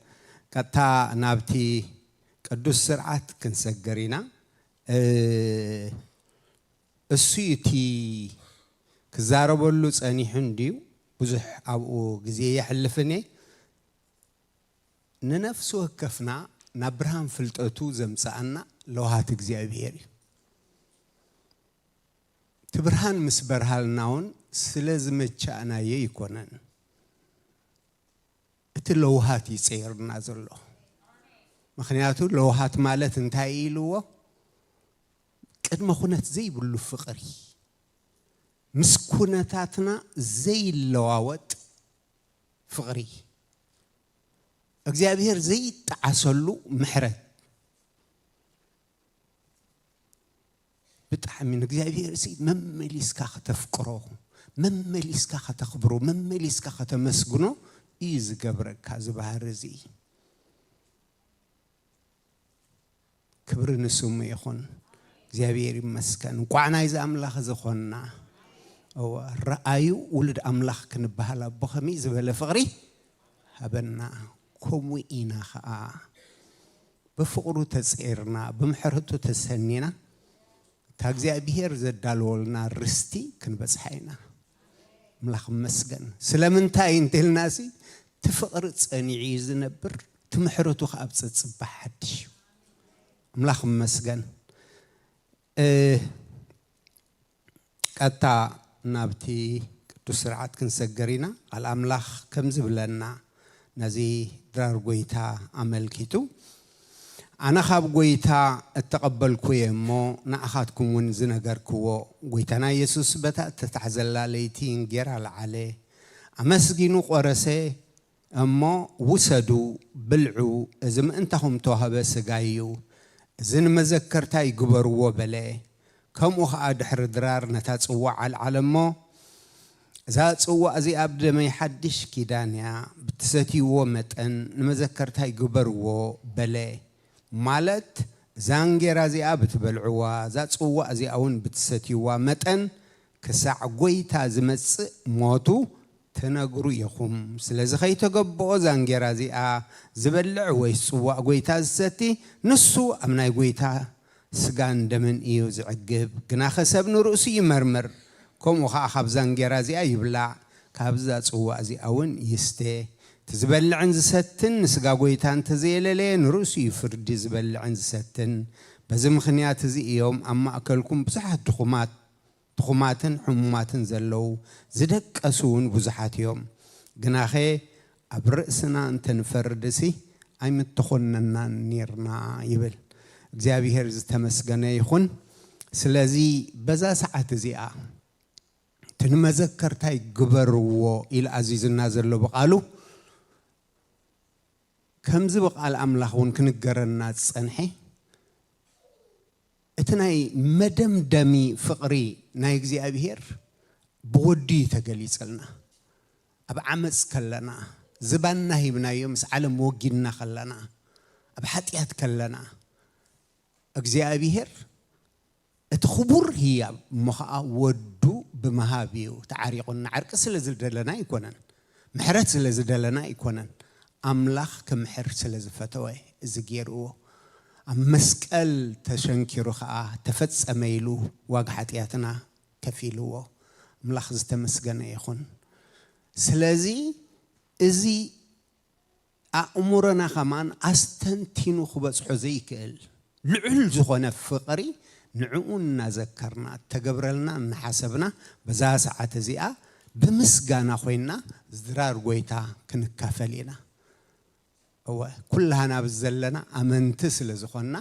ቀጥታ ናብቲ ቅዱስ ስርዓት ክንሰግር ኢና። እ፣ እሱ እዩ እቲ ክዛረበሉ ጸኒሑ እንድዩ። ብዙሕ ኣብኡ ግዜ የሕልፍን እየ። ንነፍሲ ወከፍና ናብ ብርሃን ፍልጠቱ ዘምጽኣና ለውሃት እግዚኣብሔር እዩ። እቲ ብርሃን ምስ በርሃልና እውን ስለ ዝመቻእናዮ ኣይኮነን። እቲ ለውሃት እዩ ጸይርና ዘሎ። ምኽንያቱ ለውሃት ማለት እንታይ እዩ ኢልዎ? ቅድመ ኩነት ዘይብሉ ፍቕሪ፣ ምስ ኩነታትና ዘይለዋወጥ ፍቕሪ፣ እግዚኣብሔር ዘይጠዓሰሉ ምሕረት። ብጣዕሚ ንእግዚኣብሔር እዚ መመሊስካ ከተፍቅሮ፣ መመሊስካ ከተኽብሮ፣ መመሊስካ ከተመስግኖ እዩ ዝገብረካ እዚ ባህሪ እዚ። ክብሪ ንስሙ ይኹን። እግዚኣብሔር ይመስገን። እንቋዕ ናይዚ ኣምላኽ እዚ ኾንና። እወ፣ ረኣዩ ውሉድ ኣምላኽ ክንበሃል ኣቦ ኸመይ ዝበለ ፍቕሪ ሃበና። ከምኡ ኢና ኸኣ ብፍቕሩ ተጸይርና፣ ብምሕረቱ ተሰኒና፣ እታ እግዚኣብሄር ዘዳለወልና ርስቲ ክንበጽሓ ኢና። ኣምላኽ ይመስገን። ስለምንታይ እንተልናሲ፣ እቲ ፍቕሪ ጸኒዑ እዩ ዝነብር፣ እቲ ምሕረቱ ኸኣ ኣብ ጸጽባሕ ሓድሽ እዩ። ኣምላኽ ይመስገን። እ፣ ቀጥታ ናብቲ ቅዱስ ስርዓት ክንሰገር ኢና። ቃል ኣምላኽ ከም ዝብለና ነዚ ድራር ጐይታ ኣመልኪቱ፣ ኣነ ካብ ጐይታ እተቐበልኩ እየ እሞ፣ ንኣኻትኩም እውን ዝነገርክዎ። ጐይታና የሱስ በታ እተታሕዘላ ለይቲ እንጌራ ለዓለ፣ ኣመስጊኑ ቈረሰ፣ እሞ፣ "ውሰዱ፣ ብልዑ፣ እዚ ምእንታኹም እተዋህበ ስጋይ እዩ፣ እዚ ንመዘከርታይ ግበርዎ" በለ። ከምኡ ኸኣ ድሕሪ ድራር ነታ ጽዋዕ ኣልዓለ እሞ፣ "እዛ ጽዋዕ እዚኣ ኣብ ደመይ ሓድሽ ኪዳን እያ፣ ብትሰትይዎ መጠን ንመዘከርታይ ግበርዎ" በለ። ማለት፣ እዛ እንጌራ እዚኣ ብትበልዕዋ፣ እዛ ጽዋዕ እዚኣ እውን ብትሰትይዋ መጠን፣ ክሳዕ ጐይታ ዝመጽእ ሞቱ ትነግሩ ኢኹም። ስለዚ ኸይተገብኦ፣ እዛ እንጌራ እዚኣ ዝበልዕ ወይስ ጽዋእ ጐይታ ዝሰቲ፣ ንሱ ኣብ ናይ ጐይታ ስጋን ደምን እዩ ዝዕግብ። ግናኸ ሰብ ንርእሱ ይመርምር፣ ከምኡ ኸኣ ካብዛ እንጌራ እዚኣ ይብላዕ፣ ካብዛ ጽዋእ እዚኣ እውን ይስተ። እቲ ዝበልዕን ዝሰትን ንስጋ ጐይታ እንተ ዘየለለየ፣ ንርእሱ እዩ ፍርዲ ዝበልዕን ዝሰትን። በዚ ምኽንያት እዚ እዮም ኣብ ማእከልኩም ብዙሓት ድኹማት፣ ትኹማትን ሕሙማትን ዘለዉ፣ ዝደቀሱ እውን ብዙሓት እዮም። ግናኸ ኣብ ርእስና እንተ ንፈርድሲ ኣይምተኾነናን ኔርና ይብል። እግዚኣብሄር ዝተመስገነ ይኹን። ስለዚ በዛ ሰዓት እዚኣ እቲ ንመዘከርታይ ግበርዎ ኢሉ ኣዚዙና ዘሎ ብቓሉ፣ ከምዚ ብቓል ኣምላኽ እውን ክንገረና ዝጸንሐ፣ እቲ ናይ መደምደሚ ፍቕሪ ናይ እግዚኣብሄር ብወዱ እዩ ተገሊጸልና። ኣብ ዓመጽ ከለና፣ ዝባንና ሂብናዮ ምስ ዓለም ወጊንና ከለና፣ ኣብ ሓጢኣት ከለና፣ እግዚኣብሄር እቲ ክቡር ህያብ እሞ ኸዓ ወዱ ብምሃብ እዩ ተዓሪቑና። ዕርቂ ስለ ዝደለና ኣይኮነን፣ ምሕረት ስለ ዝደለና ኣይኮነን፣ ኣምላኽ ክምሕር ስለ ዝፈተወ እዚ ገይርዎ። ኣብ መስቀል ተሸንኪሩ ኸዓ ተፈጸመ ኢሉ ዋጋ ሓጢኣትና ከፊልዎ። ኣምላኽ ዝተመስገነ ይኹን። ስለዚ እዚ ኣእምሮና ኸማን ኣስተንቲኑ ክበጽሖ ዘይክእል ልዑል ዝኾነ ፍቕሪ ንዕኡ እናዘከርና፣ እተገብረልና እናሓሰብና፣ በዛ ሰዓት እዚኣ ብምስጋና ኮይንና ድራር ጐይታ ክንካፈል ኢና። እወ፣ ኩላህና ኣብዚ ዘለና ኣመንቲ ስለ ዝኾንና፣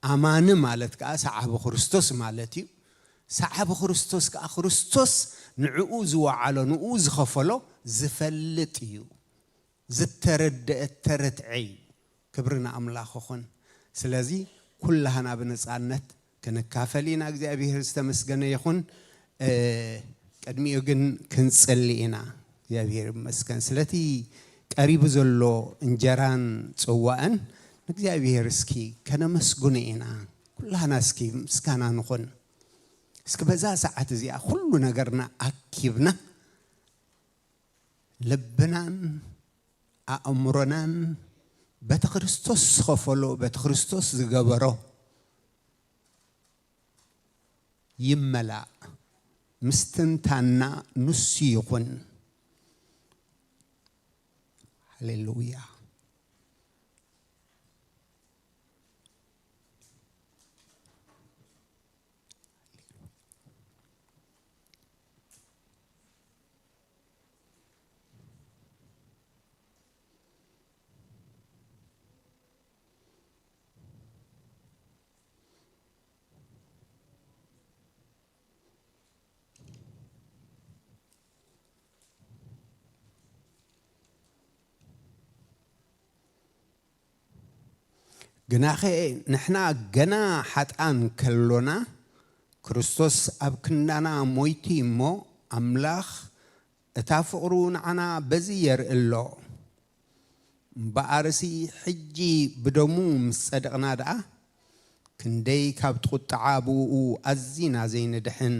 ኣማኒ ማለት ከኣ ሰዓቢ ክርስቶስ ማለት እዩ። ሰዓቢ ክርስቶስ ከኣ ክርስቶስ ንዕኡ ዝወዓሎ፣ ንኡ ዝኸፈሎ ዝፈልጥ እዩ። ዝተረደአ ተረትዐ እዩ። ክብሪ ንኣምላኽ ይኹን። ስለዚ ኩላህና ብነጻነት ክንካፈል ኢና። እግዚኣብሔር ዝተመስገነ ይኹን። እ፣ ቅድሚኡ ግን ክንጽሊ ኢና። እግዚኣብሔር ይመስገን ስለቲ ቀሪቡ ዘሎ እንጀራን ጽዋእን ንእግዚኣብሔር እስኪ ከነመስግኖ ኢና። ኩላህና እስኪ ምስጋና ንኹን። እስኪ በዛ ሰዓት እዚኣ ኩሉ ነገርና ኣኪብና ልብናን ኣእምሮናን በቲ ክርስቶስ ዝኸፈሎ፣ በቲ ክርስቶስ ዝገበሮ ይመላእ። ምስትንታንና ንሱ ይኹን። ሃሌሉያ። ግናኸ ንሕና ገና ሓጥኣን ከሎና፣ ክርስቶስ ኣብ ክንዳና ሞይቱ እሞ፣ ኣምላኽ እታ ፍቕሩ ንዓና በዚ የርኢ ኣሎ። እምበኣርሲ ሕጂ ብደሙ ምስ ጸደቕና ደኣ፣ ክንደይ ካብቲ ቁጥዓ ብእኡ ኣዚና ዘይንድሕን።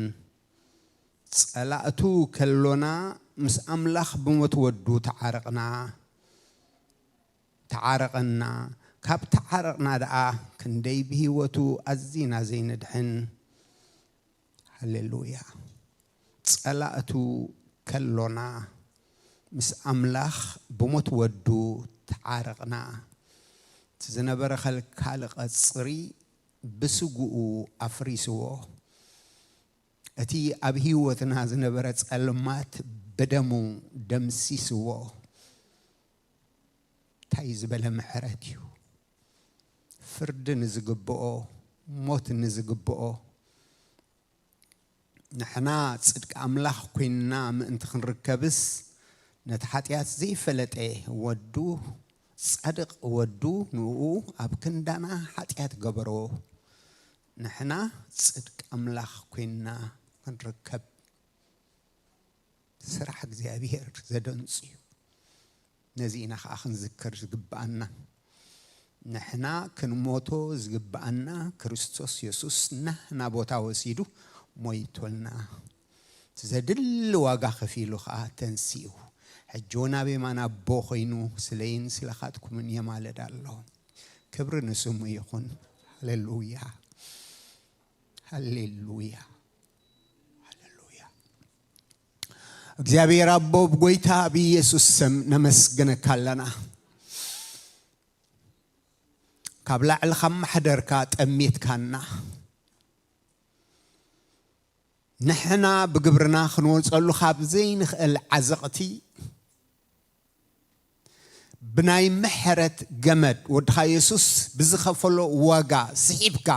ጸላእቱ ከሎና ምስ ኣምላኽ ብሞት ወዱ ተዓረቕና፣ ተዓረቐና። ካብ ተዓረቕና ደኣ ክንደይ ብህይወቱ ኣዚና ዘይንድሕን። ሃሌሉያ። ጸላእቱ ከሎና ምስ ኣምላኽ ብሞት ወዱ ተዓረቕና። እቲ ዝነበረ ከልካሊ ቀጽሪ ብስግኡ ኣፍሪስዎ። እቲ ኣብ ህይወትና ዝነበረ ጸልማት ብደሙ ደምሲስዎ። እንታይ ዝበለ ምሕረት እዩ! ፍርዲ ንዝግብኦ፣ ሞት ንዝግብኦ፣ ንሕና ጽድቂ ኣምላኽ ኮይንና ምእንቲ ክንርከብስ፣ ነቲ ሓጢኣት ዘይፈለጠ ወዱ፣ ጻድቕ ወዱ፣ ንኡ ኣብ ክንዳና ሓጢኣት ገበሮ። ንሕና ጽድቂ ኣምላኽ ኮይንና ክንርከብ። ስራሕ እግዚኣብሔር ዘደንጹ እዩ። ነዚ ኢና ኸዓ ክንዝክር ዝግብኣና። ንሕና ክንሞቶ ዝግብኣና ክርስቶስ የሱስ ናህና ቦታ ወሲዱ ሞይቱልና። እቲ ዘድሊ ዋጋ ከፊሉ ኸዓ ተንሲኡ። ሕጂ እውን ኣብ የማን ኣቦ ኾይኑ ስለይን ስለኻትኩምን የማልድ ኣሎ። ክብሪ ንስሙ ይኹን። ሃሌሉያ፣ ሃሌሉያ፣ ሃሌሉያ። እግዚኣብሔር ኣቦ፣ ብጎይታ ብኢየሱስ ስም ነመስግነካ ኣለና። ካብ ላዕሊ ካብ ማሕደርካ ጠሚትካና፣ ንሕና ብግብርና ክንወጸሉ ካብ ዘይንኽእል ዓዘቕቲ፣ ብናይ ምሕረት ገመድ ወድኻ የሱስ ብዝኸፈሎ ዋጋ ስሒብካ፣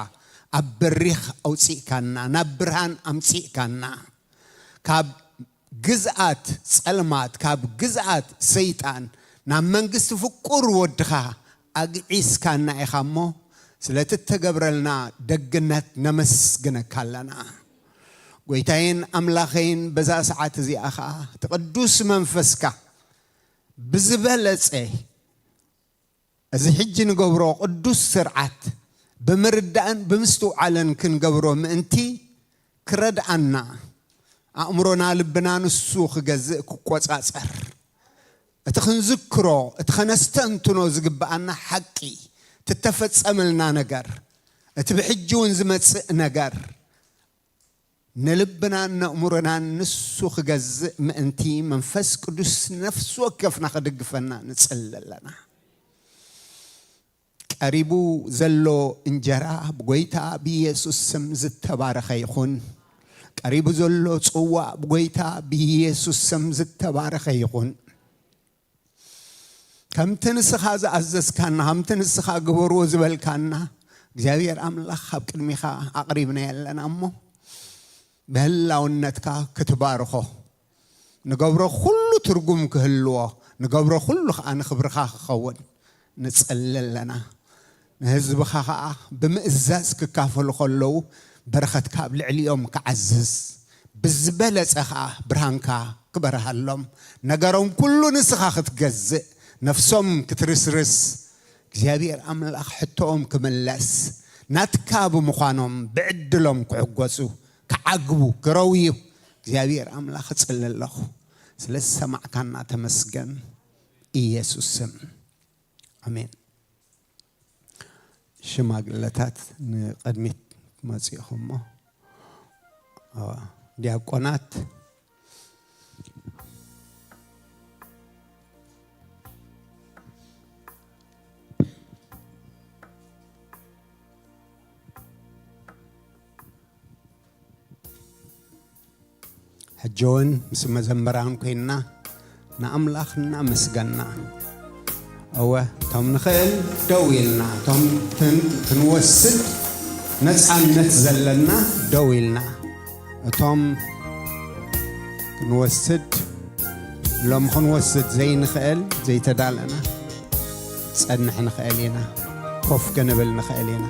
ኣብ በሪኽ ኣውጺእካና፣ ናብ ብርሃን ኣምጺእካና። ካብ ግዝኣት ጸልማት፣ ካብ ግዝኣት ሰይጣን ናብ መንግስቲ ፍቁር ወድኻ ኣግዒዝካና ኢኻ እሞ፣ ስለቲ እተገብረልና ደግነት ነመስግነካ ኣለና። ጎይታዬን ኣምላኸይን፣ በዛ ሰዓት እዚኣ ኸኣ እቲ ቅዱስ መንፈስካ ብዝበለጸ እዚ ሕጂ ንገብሮ ቅዱስ ስርዓት ብምርዳእን ብምስትውዓልን ክንገብሮ ምእንቲ ክረድኣና፣ ኣእምሮና ልብና ንሱ ክገዝእ ክቆጻጸር፣ እቲ ክንዝክሮ፣ እቲ ከነስተንትኖ ዝግብኣና ሓቂ፣ እቲ እተፈጸመልና ነገር፣ እቲ ብሕጂ እውን ዝመጽእ ነገር፣ ንልብናን ነእምሮናን ንሱ ክገዝእ ምእንቲ መንፈስ ቅዱስ ነፍሲ ወከፍና ክድግፈና ንጽሊ ኣለና። ቀሪቡ ዘሎ እንጀራ ብጎይታ ብኢየሱስ ስም ዝተባረኸ ይኹን። ቀሪቡ ዘሎ ጽዋእ ብጎይታ ብኢየሱስ ስም ዝተባረኸ ይኹን። ከምቲ ንስኻ ዝኣዘዝካና፣ ከምቲ ንስኻ ግበርዎ ዝበልካና፣ እግዚኣብሔር ኣምላኽ ኣብ ቅድሚኻ ኣቕሪብናዮ ኣለና እሞ፣ ብህላውነትካ ክትባርኾ፣ ንገብሮ ኩሉ ትርጉም ክህልዎ፣ ንገብሮ ኩሉ ኸኣ ንኽብርኻ ክኸውን ንጽሊ ኣለና። ንህዝብኻ ኸኣ ብምእዛዝ ክካፈሉ ኸለዉ፣ በረኸትካ ኣብ ልዕሊኦም ክዓዝዝ፣ ብዝበለጸ ኸኣ ብርሃንካ ክበርሃሎም፣ ነገሮም ኩሉ ንስኻ ክትገዝእ፣ ነፍሶም ክትርስርስ፣ እግዚኣብሔር ኣምላኽ ሕቶኦም ክምለስ፣ ናትካ ብምዃኖም ብዕድሎም ክዕገሱ፣ ክዓግቡ፣ ክረውዩ፣ እግዚኣብሔር ኣምላኽ እጽሊ ኣለኹ። ስለ ዝሰማዕካና ተመስገን፣ ኢየሱስ ስም። ኣሜን። ሽማግለታት ንቕድሚት መጺእኹም እሞ፣ ኣዋ፣ ዲያቆናት፣ ሕጂ እውን ምስ መዘምራን ኮይንና ንኣምላኽ እናመስገና፣ እወ፣ እቶም ንኽእል ደው ኢልና፣ እቶም ክን-፣ ክንወስድ ነፃነት ዘለና ደው ኢልና፣ እቶም ክንወስድ፣ ሎም ክንወስድ ዘይንኽእል፣ ዘይተዳለና፣ ጸንሕ ንኽእል ኢና፣ ኮፍ ክንብል ንኽእል ኢና።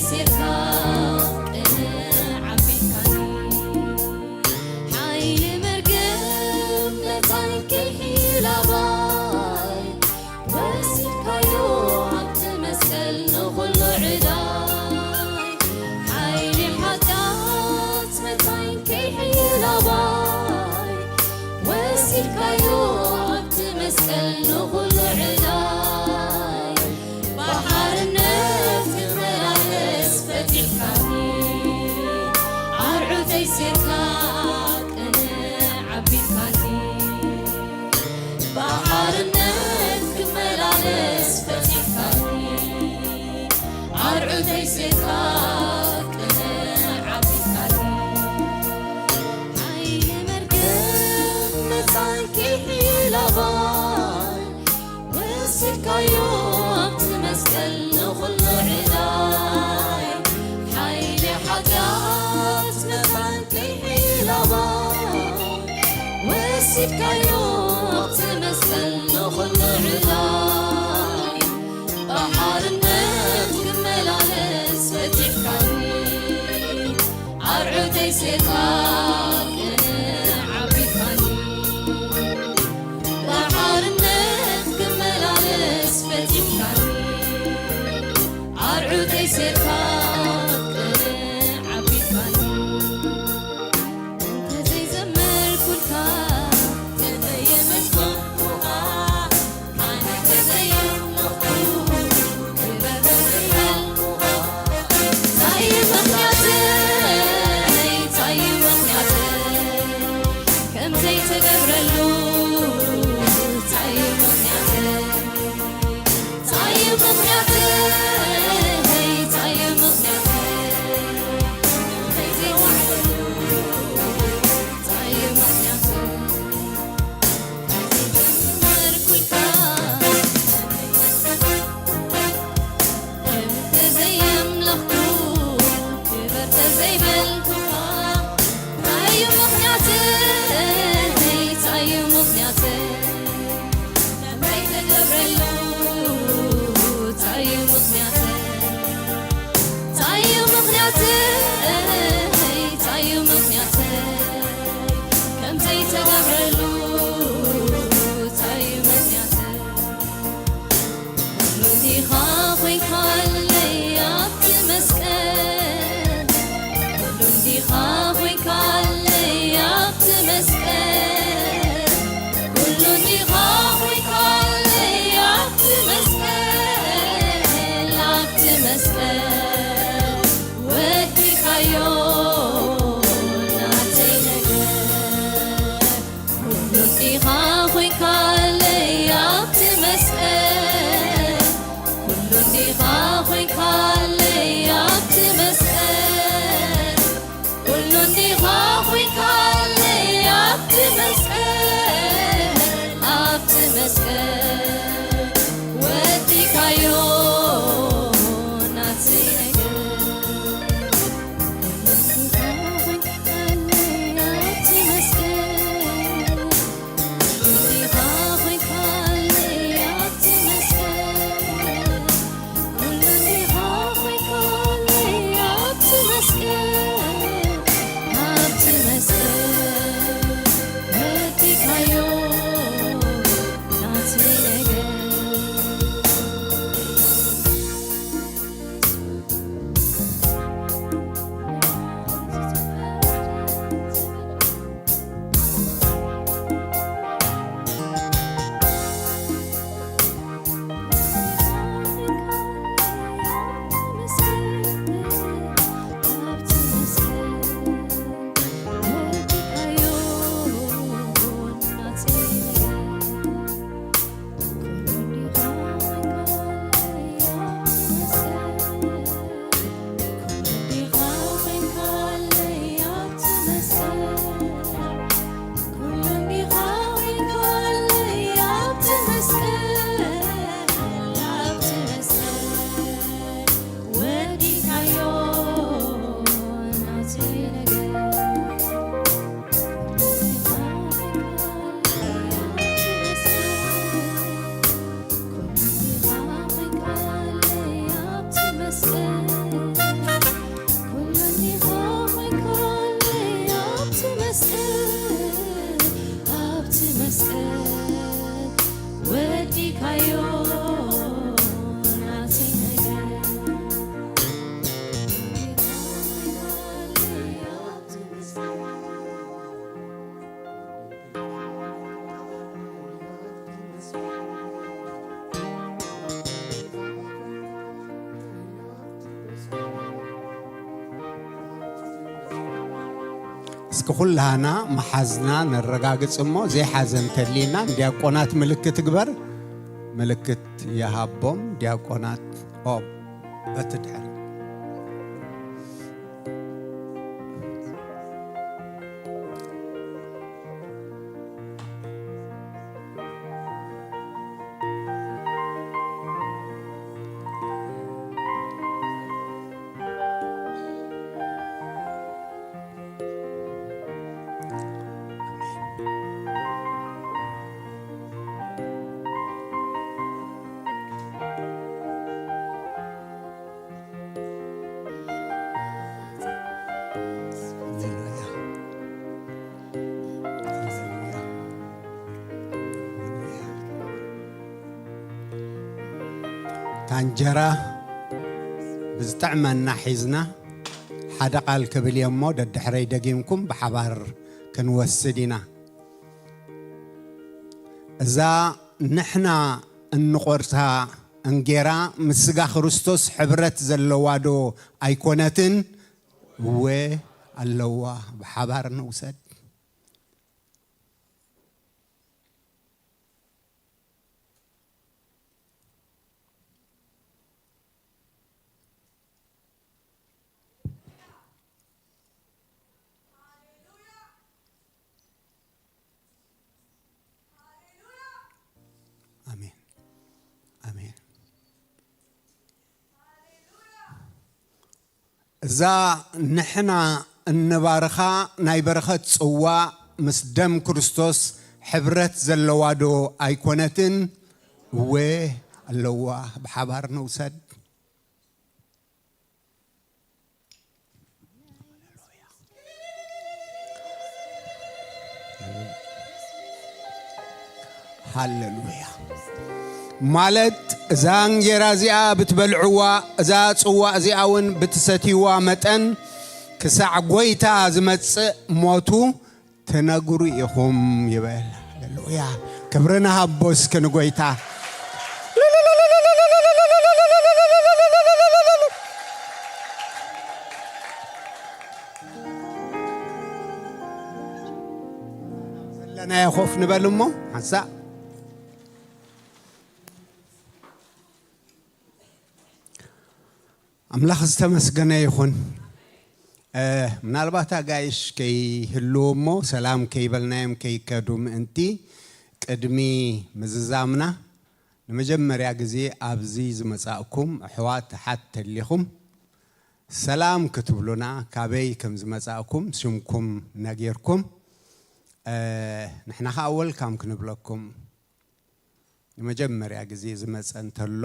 ሴርካ ቅንዕ ኣቢልካኒ። ሓይሊ መርገም መታን ከይሕይል ኣባይ ወሲድካዮ ኣብቲ መስቀል ንኹሉ ዕዳይ። ሓይሊ ሓጢኣት መታን ከይሕይል ኣባይ ወሲድካዮ ኣብቲ መስቀል ንኹሉ ዕዳይ። ብሓርነት ክመላለስ ፈቲሕካኒ። ኣርዑተይ ሴርካ ቅንዕ ኣቢልካኒ። ብሓርነት ክመላለስ ፈቲሕካኒ። ኣርዑተይ ሴርካ ቅንዕ ኣቢልካኒ። ሓይሊ መርገም መታን ከይሕይል ኣባይ ወሲድካዮ ኣብቲ መስቀል ንኹሉ ዕዳይ። ሓይሊ ሓጢኣት መታን ከይሕይል ኣባይ ወሲድካዮ ኣብቲ መስቀል ንኹሉ ዕዳይ። ብሓርነት ክመላለስ ፈቲሕካኒ። ኣርዑተይ ሴርካ ቅንዕ ኣቢልካኒ። ብሓርነት ክመላለስ ፈቲሕካኒ። ኣርዑተይ ሴርካ ቅንዕ ኣቢልካኒ። እንተዘይዘመርኩልካ፣ እንተዘየመስገንኩኻ፣ ኣነ እንተዘየምለኽኩ፣ ክብር እንተዘይበልኩኻ፣ እንታይ እዩ ምኽንያተይ? እንታይ እዩ ምኽንያተይ? ከም ዘይተገብረሉ እንታይ እዩ ምኽንያተይ? እንታይ እዩ ምኽንያተይ? እንታይ እዩ ምኽንያተይ? እንታይ ዘይተገብረሉ እንታይ እዩ ምኽንያተይ? ከምዘይተገብረሉ እንታይ እዩ ምኽንያተይ? ኩሉ እንዲኻ ኮይንካለይ ኣብቲ መስቀል፣ ኩሉ እንዲኻ ኮይንካለይ ኣብቲ መስቀል፣ ኩሉ እንዲኻ ኮይንካለይ ኣብቲ መስቀል፣ ኣብቲ መስቀል ወዲእካዮ ናተይ ነገር። ኩሉ እንዲኻ ኮይንካለይ ኣብቲ መስቀል፣ ኩሉ እንዲኻ እስኪ ኩላህና መሓዝና ነረጋግጽ እሞ፣ ዘይሓዘ እንተሊና ንዲያቆናት ምልክት ግበር። ምልክት ይሃቦም ዲያቆናት። ኦም በቲ ድሕሪ ታንጀራ ብዝጥዕመና ሒዝና ሓደ ቃል ክብል እየ እሞ፣ ደድሕረይ ደጊምኩም ብሓባር ክንወስድ ኢና። እዛ ንሕና እንቖርሳ እንጌራ ምስ ስጋ ክርስቶስ ሕብረት ዘለዋ ዶ ኣይኮነትን? እወ ኣለዋ። ብሓባር ንውሰድ። ኣሜን። ኣሜን። እዛ ንሕና እንባርኻ ናይ በረኸት ጽዋ ምስ ደም ክርስቶስ ሕብረት ዘለዋ ዶ ኣይኮነትን? እወ ኣለዋ። ብሓባር ንውሰድ። ሃሌሉያ። ማለት እዛ እንጌራ እዚኣ ብትበልዕዋ፣ እዛ ጽዋ እዚኣ እውን ብትሰትይዋ መጠን፣ ክሳዕ ጐይታ ዝመጽእ ሞቱ ትነግሩ ኢኹም ይበል። ሃሌሉያ። ክብሪ ንሃቦ እስኪ ንጐይታ። ዘለናዮ ኮፍ ንበል እሞ ሓንሳእ። ኣምላኽ ዝተመስገነ ይኹን። እ፣ ምናልባት ኣጋይሽ ከይህልዉ እሞ ሰላም ከይበልናዮም ከይከዱ ምእንቲ፣ ቅድሚ ምዝዛምና ንመጀመርያ ግዜ ኣብዚ ዝመጻእኩም ኣሕዋት ኣሓት ተሊኹም ሰላም ክትብሉና፣ ካበይ ከም ዝመጻእኩም ሽምኩም ነጊርኩም፣ እ፣ ንሕና ኸኣ ወልካም ክንብለኩም ንመጀመርያ ግዜ ዝመጸ እንተሎ፣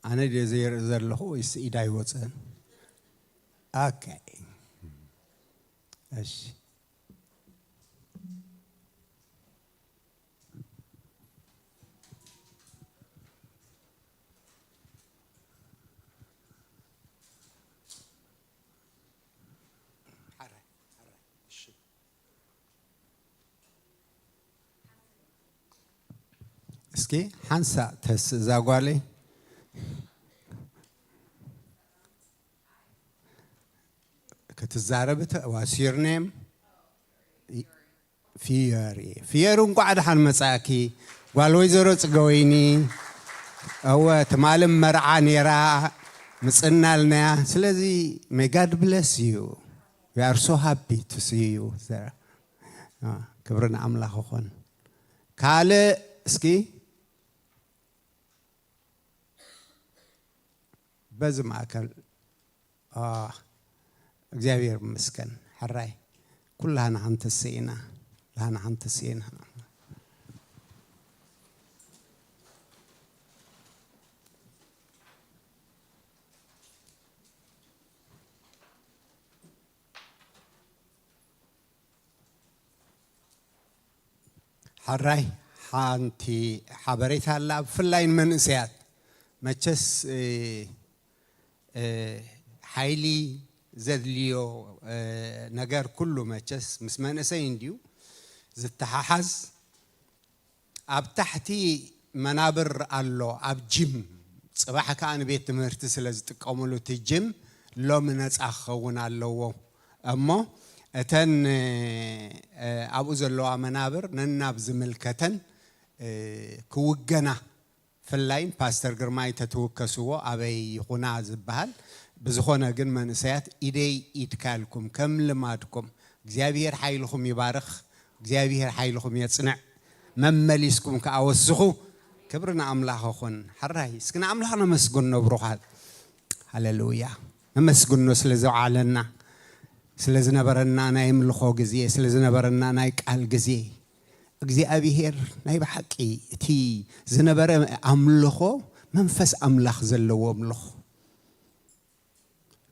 ኣነ ድየ ዘይርኢ ዘለኹ ወይስ ኢድ ኣይወፅእን? ኦኬ። እሺ። እስኪ ሓንሳእ ተስ እዛ ጓለይ ክትዛረብ ተ-፣ what's your name? ፊዮሪ። ፊዮሪ፣ እንቋዕ ደሓን መጻእኪ። ጓል ወይዘሮ ጽገወይኒ። እወ፣ ትማሊ መርዓ ነይራ፣ ምጽናልናያ። ስለዚ፣ may God bless you. We are so happy to see you there. አ፣ ክብሪ ንኣምላኽ ይኹን። ካልእ እስኪ በዚ ማእከል፣ አ፣ እግዚኣብሔር ይመስገን። ሕራይ፣ ኩላህና ክንትስእ ኢና። ኩላህና ክንትስእ ኢና። ሕራይ፣ ሓንቲ ሓበሬታ ኣላ፣ ብፍላይ ንመንእሰያት። መቸስ፣ እ፣ እ፣ ሓይሊ ዘድልዮ ነገር ኩሉ መቸስ ምስ መንእሰይ እንድዩ ዝተሓሓዝ። ኣብ ታሕቲ መናብር ኣሎ፣ ኣብ ጅም፣ ጽባሕ ከኣ ንቤት ትምህርቲ ስለ ዝጥቀምሉ እቲ ጅም ሎሚ ነጻ ክኸውን ኣለዎ። እሞ እተን ኣብኡ ዘለዋ መናብር ነናብ ዝምልከተን ክውገና፣ ፍላይን ፓስተር ግርማይ ተትውከስዎ ኣበይ ይኹና ዝበሃል። ብዝኾነ ግን መንእሰያት ኢደይ ኢድካ ኢልኩም ከም ልማድኩም እግዚኣብሔር ሓይልኹም ይባርኽ፣ እግዚኣብሔር ሓይልኹም የጽንዕ፣ መመሊስኩም ከኣ ወስኹ። ክብሪ ንኣምላኽ ይኹን። ሕራይ እስኪ ንኣምላኽ ነመስግኖ ብሩኻት። ሃሌሉያ። ነመስግኖ ስለ ዘውዓለና፣ ስለ ዝነበረና ናይ ኣምልኾ ግዜ፣ ስለ ዝነበረና ናይ ቃል ግዜ። እግዚኣብሔር ናይ ብሓቂ እቲ ዝነበረ ኣምልኾ መንፈስ ኣምላኽ ዘለዎ ኣምልኾ።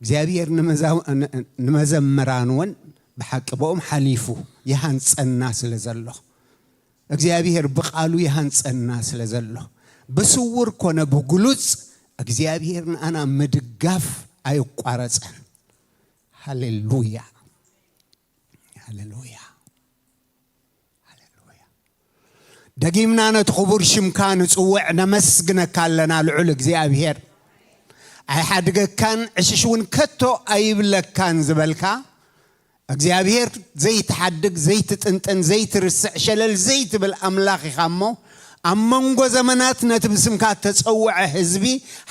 እግዚኣብሔር ንመዘምራን እውን ብሓቂ ብኦም ሓሊፉ ይሃንጸና ስለ ዘሎ፣ እግዚኣብሔር ብቓሉ ይሃንጸና ስለ ዘሎ፣ ብስውር ኮነ ብግሉጽ እግዚኣብሔር ንኣና ምድጋፍ ኣይቋረጸን። ሃሌሉያ፣ ሃሌሉያ፣ ሃሌሉያ። ደጊምና ነቲ ክቡር ሽምካ ንጽውዕ፣ ነመስግነካ ኣለና ልዑል እግዚኣብሔር። ኣይሓድገካን፣ ዕሽሽ እውን ከቶ ኣይብለካን ዝበልካ እግዚኣብሔር፣ ዘይትሓድግ፣ ዘይትጥንጥን፣ ዘይትርስዕ፣ ሸለል ዘይትብል ኣምላኽ ኢኻ እሞ፣ ኣብ መንጎ ዘመናት ነቲ ብስምካ እተጸውዐ ህዝቢ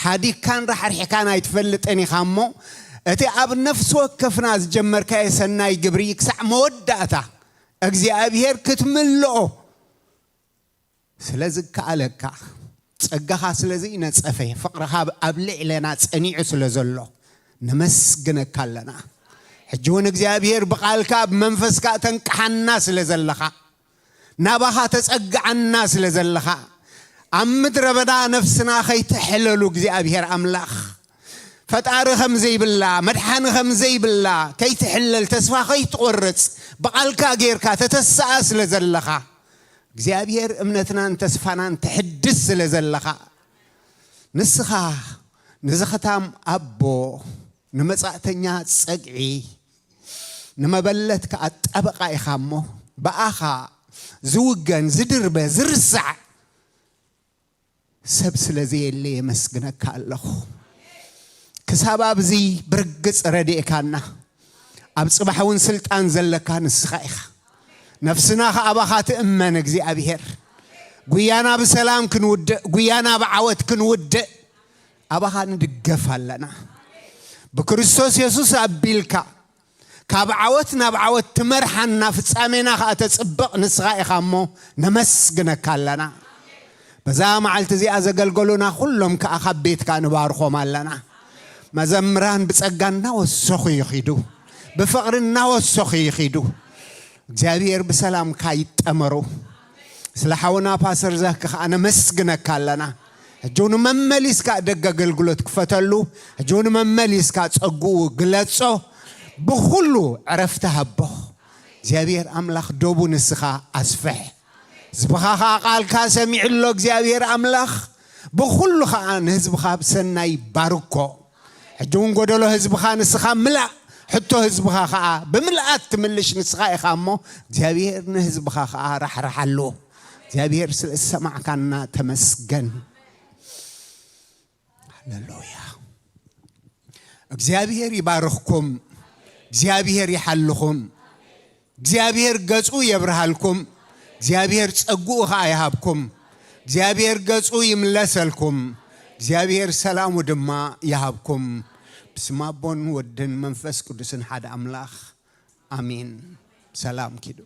ሓዲግካን ራሕሪሕካን ኣይትፈልጥን ኢኻ እሞ፣ እቲ ኣብ ነፍሲ ወከፍና ዝጀመርካዮ ሰናይ ግብሪ ክሳዕ መወዳእታ እግዚኣብሔር ክትምልኦ ስለ ዝከኣለካ፣ ጸጋኻ ስለ ዘይነጸፈ፣ ፍቕርኻ ኣብ ልዕለና ጸኒዑ ስለ ዘሎ ነመስግነካ ኣለና። ሕጂ እውን እግዚኣብሔር ብቓልካ ብመንፈስካ ተንቅሓና ስለ ዘለኻ፣ ናባኻ ተጸግዓና ስለ ዘለኻ፣ ኣብ ምድረ በዳ ነፍስና ከይትሕለሉ እግዚኣብሔር ኣምላኽ፣ ፈጣሪ ከም ዘይብላ፣ መድሓኒ ከም ዘይብላ ከይትሕለል፣ ተስፋ ከይትቆርጽ፣ ብቓልካ ጌርካ ተተስኣ ስለ ዘለኻ፣ እግዚኣብሔር እምነትናን ተስፋናን ትሕድስ ስለ ዘለኻ፣ ንስኻ ንዝኽታም ኣቦ፣ ንመጻእተኛ ጸግዒ፣ ንመበለት ከኣ ጠበቓ ኢኻ እሞ፣ ብኣኻ ዝውገን፣ ዝድርበ፣ ዝርሳዕ ሰብ ስለ ዘየለ የመስግነካ ኣለኹ። ክሳብ ኣብዚ ብርግጽ ረድኤካና፣ ኣብ ጽባሕ እውን ስልጣን ዘለካ ንስኻ ኢኻ። ነፍስና ከኣ ኣባኻ ትእመን እግዚኣብሔር። ጉያና ብሰላም ክንውድእ፣ ጉያና ብዓወት ክንውድእ ኣባኻ ንድገፍ ኣለና። ብክርስቶስ የሱስ ኣቢልካ ካብ ዓወት ናብ ዓወት ትመርሓና፣ ፍጻሜና ከኣ ተጽብቕ ንስኻ ኢኻ እሞ ነመስግነካ ኣለና። በዛ መዓልቲ እዚኣ ዘገልገሉና ኩሎም ከኣ ካብ ቤትካ ንባርኾም ኣለና። መዘምራን ብጸጋ እናወሰኹ ይኺዱ፣ ብፍቕሪ እናወሰኹ ይኺዱ። እግዚኣብሔር ብሰላምካ ይጠመሩ። ስለ ሓውና ፓስተር ዛኪ ከኣ ነመስግነካ ኣለና። ሕጂ እውን መመሊስካ ደገ ኣገልግሎት ክፈተሉ፣ ሕጂ እውን መመሊስካ ጸግኡ ግለጾ፣ ብኹሉ ዕረፍቲ ሃቦ። እግዚኣብሔር ኣምላኽ ዶቡ ንስኻ ኣስፍሕ። ህዝብኻ ኸዓ ቃልካ ሰሚዑ ኣሎ። እግዚኣብሔር ኣምላኽ ብኹሉ ኸዓ ንህዝብኻ ብሰናይ ባርኮ። ሕጂ እውን ጎደሎ ህዝብኻ ንስኻ ምላእ፣ ሕቶ ህዝብኻ ኸዓ ብምልኣት ትምልሽ ንስኻ ኢኻ እሞ፣ እግዚኣብሔር ንህዝብኻ ኸዓ ራሕርሓሉ። እግዚኣብሔር ስለ ዝሰማዕካና ተመስገን። ሃሌሉያ። እግዚኣብሔር ይባርኽኩም፣ እግዚኣብሔር ይሓልኹም፣ እግዚኣብሔር ገጹ የብርሃልኩም፣ እግዚኣብሔር ጸግኡ ኸዓ ይሃብኩም፣ እግዚኣብሔር ገጹ ይምለሰልኩም፣ እግዚኣብሔር ሰላሙ ድማ ይሃብኩም። ብስም ኣቦን ወድን መንፈስ ቅዱስን ሓደ ኣምላኽ ኣሜን። ሰላም ኪዱ።